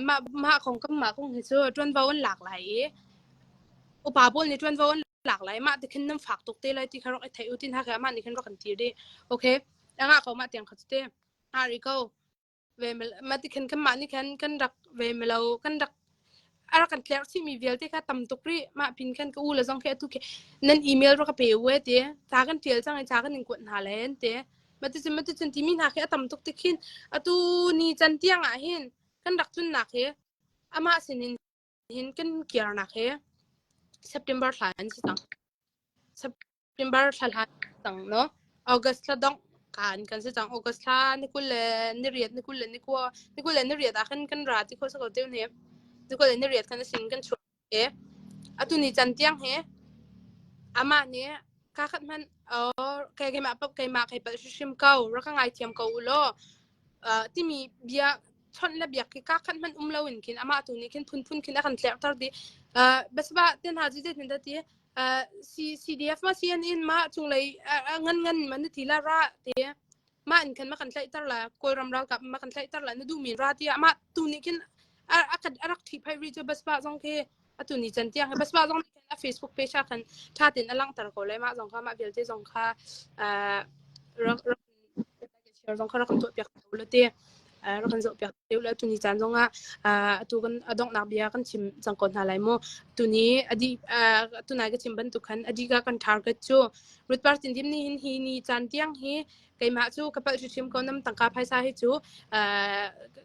mah mah kong kan mah kong hi cu ṭuanvo an lak lai i upa pawl nih ṭuanvo an lak lai mah ti khin nan fak tuk te lai ti kha rak i theih u ti hna kha mah nih khin rak kan ti dih okay anga ko mah tiang kha cu te ari ko Ve mah ti khin kanmah nih khan kan rak ve lo kan rak a rak kan tlerh chihmi vialte kha tam tuk rih mah pin khan ka u le zong khi atu khi nan email rak ka pe u e ti ca kan ṭial cang i ca kan in kuat hna le an ti mah ticun mah ticun timi hna khi a tam tuk ti khin atu ni can tiang ah hin kan rak cunnak hi amah sinin hin kan kirnak hi September thla an si cang September thla hlan cang no. August thla dongh kan kan si cang. August thla ni 20 le ni riat ni 20 le ni kua ni 20 le ni riat ah khan kan ra ti kho sa ko teu ne. Ni 20 le ni riat khan asin kan chuak e. Atu ni can tiang he amah nih ka khat hman or ke keimah pap keimah kai pal hrim ko ra ka ngai thiam ko u law timi bia chawnh le biak khi ka khat hmanh um lo in khin amah tu nih khin phunphun khin a kan tlerhter dih. Basba te hna cu zeitin dah ti CDF ma CNN ma cunglei ngan ngan ma na ti la ra te ma in khan ma kan tlaihter la Kawlram ralkap ma kan tlaihter la na duhmi ra tiah ma tu nih khin a kan a rak ṭhi phai ri cu basba zong khi atu ni can tiang basba zong nih khan a Facebook page ah khan ṭha tein a langhter ko lai mah zong kha mah vialte zong kha rak rak share zong kha rak kan tuahpiak ko la te rak kan zohpiak deuh le tuni caan zongah atu kan a donghnak bia kan chim cang ko hna lai mu tuni adi tunai ka chim bantuk khan adika kan target cu Ruth Par Tindim ni hin hi ni caan tiang hi keimah cu ka palh hrim ko nam tangka phaisa hi cu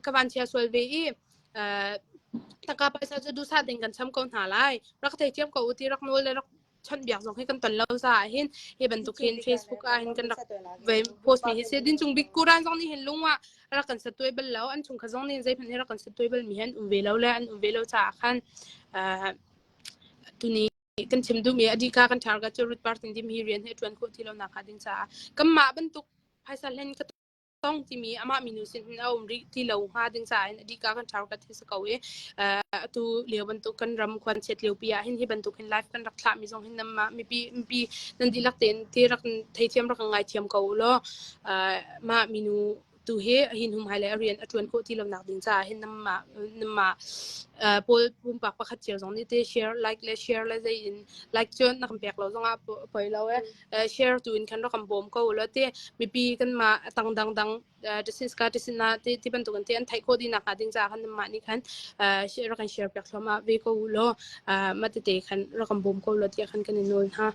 ka van chia sual ve i tangka phaisa cu duhsah ding kan cham ko hna lai rak thei thiam ko u ti rak nawl le rak chawnhbiak zong hi kan ton lo caah hin hi bantuk hin Facebook ah hin kan rak ve post mi hi si din cung bik Quran zong nih hin lung ah rak kan satuai bal lo an chungkhat zong nih zeihmanh hi rak kan satuai bal mi han um ve lo le an um ve lo caah khan tuni kan chim duhmi adika kan target cu root party dim hi rian hi ṭuan khawh ti lo nak ding caah kanmah bantuk phaisa hlen ka tong timi amah minu sin hin a um rih ti lo hnga ding caah hin adika kan target hi si ko i atu lio bantuk kan ram khuan chiat lio pi ah hin hi bantuk hin live kan rak thlah mi zong hin namah mipi mipi nan dihlak tein ti rak theithiam rak ngai thiam ko u law mah minu tu hi hin hum hai le a rian a tuan khawh ti lo nak ding caah hin namah namah pawl pumpak pakhat cio zong nih te share like le share le zei in like cun na kan pek lo zong ah poi lo e share tu in khan rak kan bawm ko ulaw ti mipi kanmah tang dang dang ka tisin na ti ti bantuk in ti an theih khawh dih nak hnga ding caah khan mah nih khan rak kan share piak thluahmah ve ko ulaw mah tete khan rak kan bawm ko ulaw tiah khan kan i nawl hna.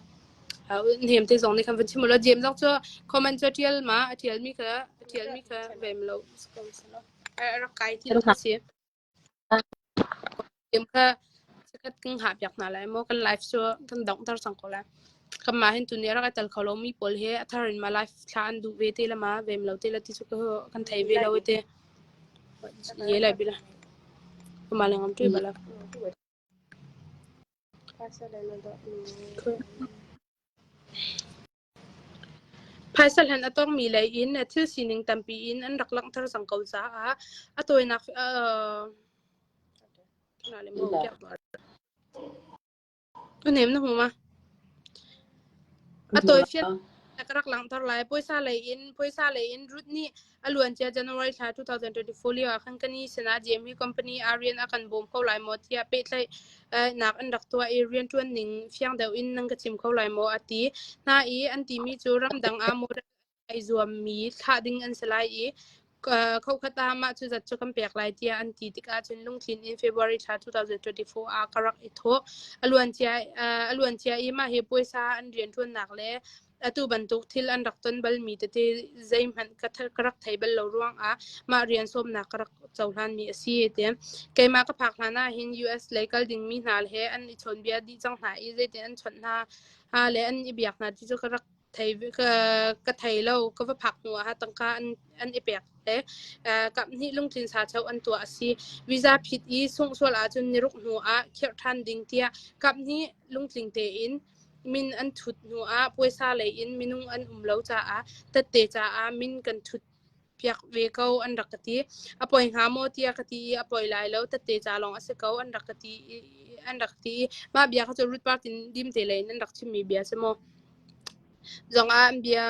Hnem te zong nih khan van chim ulaw jem zong cu comment cu tial ma a tial mi kha a tial mi kha vem lo rak kai ti lo si. Jem kha. Chikkhat kan hngah piak hna lai maw? Kan live cu kan donghter cang ko lai. Kanmah hin tuni a rak i tel kho lomi pawl hi a thar in ma live thla an duh ve te le ma vem lo te le ti cu kan thei ve lo te. Ye lai bila. Kuma le ngam tui bala. Phaisa hlan a tongmi lei in thil sining tampi in an rak langhter cang ko caah a tawinak nem na hmu ma? A tawifian ka rak langhter lai. Puaisa lei in puaisa lei in Ruth nih a luancia January thla 2024 lio ah khan kan i sinah GME company ah rian a kan bawm kho lai maw tiah pehtlaih nak an rak tuah i rianṭuan ning fiang deuh in nan ka chim kho lai maw a ti hna i an timi cu ramdang ah model ai zuammi thlah ding an si lai i khokhat ah mah cu zat cu kan pek lai tiah an ti tikah cun lungthin in February thla 2024 ah ka rak i thawh. A luancia a luancia i mah hi puaisa an rianṭuannak le atu bantuk thil an rak ton balmi tete zeihmanh ka ka rak thei bal lo ruangah mah rian sawmnak ka rak cohlanmi a si ti. Keimah ka phak hlan ah hin US lei kal dingmi hna he an i chawnbia dih cang hna i zeitin an chawnh hna le an i biak hna ti cu ka rak thei ka ka thei lo ka va phak hnu ah tangka an an i pek le kap hnih lungtlin sa cho an tuah a si visa phit i sungh sual ahcun niruk hnu ah khirh ṭhan ding tiah kap hnih lungtling tein min an thut hnu ah puaisa lei in minung an um lo caah tette caah min kan thut piak ve ko an rak ka ti. A poi hnga maw tiah ka ti i a poi lai lo tette ca lawng a si ko an rak ka ti i an rak ti i mah bia kha cu Ruth Partin dim te lei in an rak chimmi bia si maw. Zong ah an bia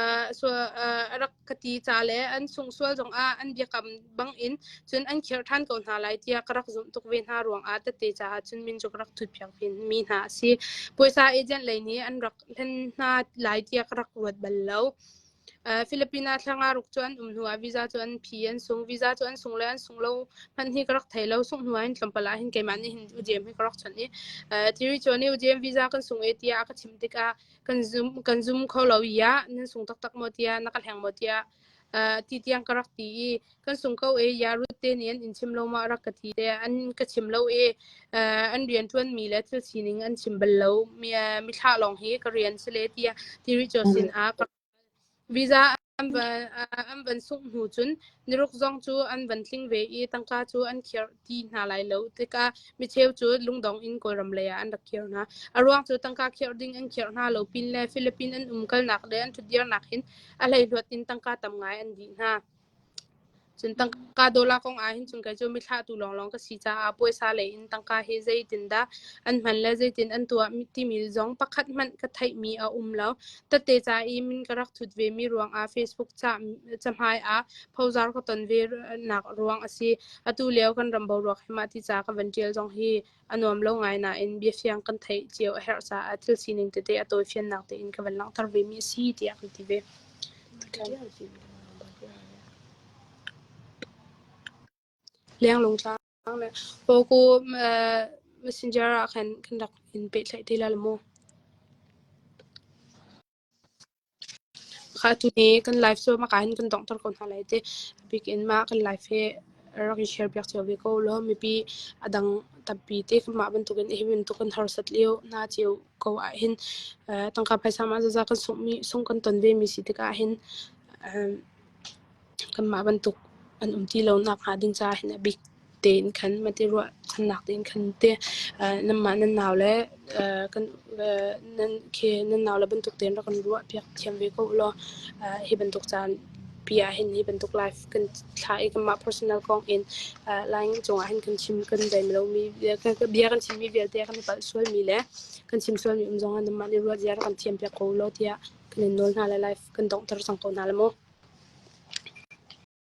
a rak ka ti ca le an sung sual zong ah an biakam bang in cun an khirh ṭhan ko hna lai tiah ka rak zumh tuk ve hna ruang ah tette caah cun min cu ka rak thut piak ve mi hna a si. Puaisa agent lei nih an rak hlen hna lai tiah ka rak ruat bal lo. Philippines ah thla nga ruk cu an um hnu ah visa cu an phi an sung. Visa cu an sung le an sung lo hmanh hi ka rak thei lo. Sungh hnu ah hin tlawmpal ah hin keimah nih hin UJM hi ka rak chawnh i thiri chuan i UJM visa kan sung e tiah a ka chimh tikah kan zum kan zum kho lo i ah nan sung taktak maw tiah na ka hleng maw tiah ti tiang ka rak ti i kan sung ko e ya rut te nih an in chim lo ma rak ka ti te an ka chim lo e an rian ṭuan mi le thil sining an chim bal lo mi mi thlah lawng hi ka rian si le tiah tiri cho sin ah ka visa an van an van sungh hnu cun niruk zong cu an van tling ve i tangka cu an khirh ti hna lai lo tikah micheu cu lungdong in Kawlram lei ah an rak khir hna. A ruang cu tangka khirh ding an khirh hna lo pin le Philippines an um kalnak le an ṭhutdirnak hin a hleihluat in tangka tam ngai an dih hna. Cun tangka dollar kong ah hin cun kei cu mithlahtu lawnglawng ka si caah puaisa lei in tangka hi zeitindah an hman le zeitin an tuah timi zong pakhat hmanh ka theihmi a um lo. Tette ca i min ka rak thut vemi ruangah Facebook cahmai ah phozar ka ton ve nak ruang a si. Atu lio kan ram boruak hi mah ti ca ka van ṭial zong hi a nuam lo ngai nain biafiang kan theih cio a herh caah thil sining tete a tawifiannak tein ka van langhter vemi a si tiah kan ti ve. Lenglung tlang le Poku messenger ah khan kan rak in pehtlaih te la maw? Kha tu ni kan live cu maka hin kan donghter ko hna lai te. Bik in mah kan live hi rak i share piak cio ve ko law mipi a dang tampi te mah bantukin hi bantuk kan harsat lio hna cio ko ah hin tangka phaisa mah zaza kan sungmi sung kan ton ve mi si tikah hin kanmah bantuk an um ti lo nak hnga ding caah hin a bik tein khan mati ruah channak tein khan te nanmah nan nau le kan nan khi nan nau le bantuk tein rak kan ruah piak thiam ve ko law hi bantuk caan pi ah hin hi bantuk life kan thla i kanmah personal kong in line cungah hin kan chim kan daim lomi bia kan chimmi vialte kan i palh sualmi le kan chim sualmi um zong ah nanmah nih ruah zia rak kan thiam piak ko law tiah kan in nawl hna le life kan donghter cang ko hna le mu.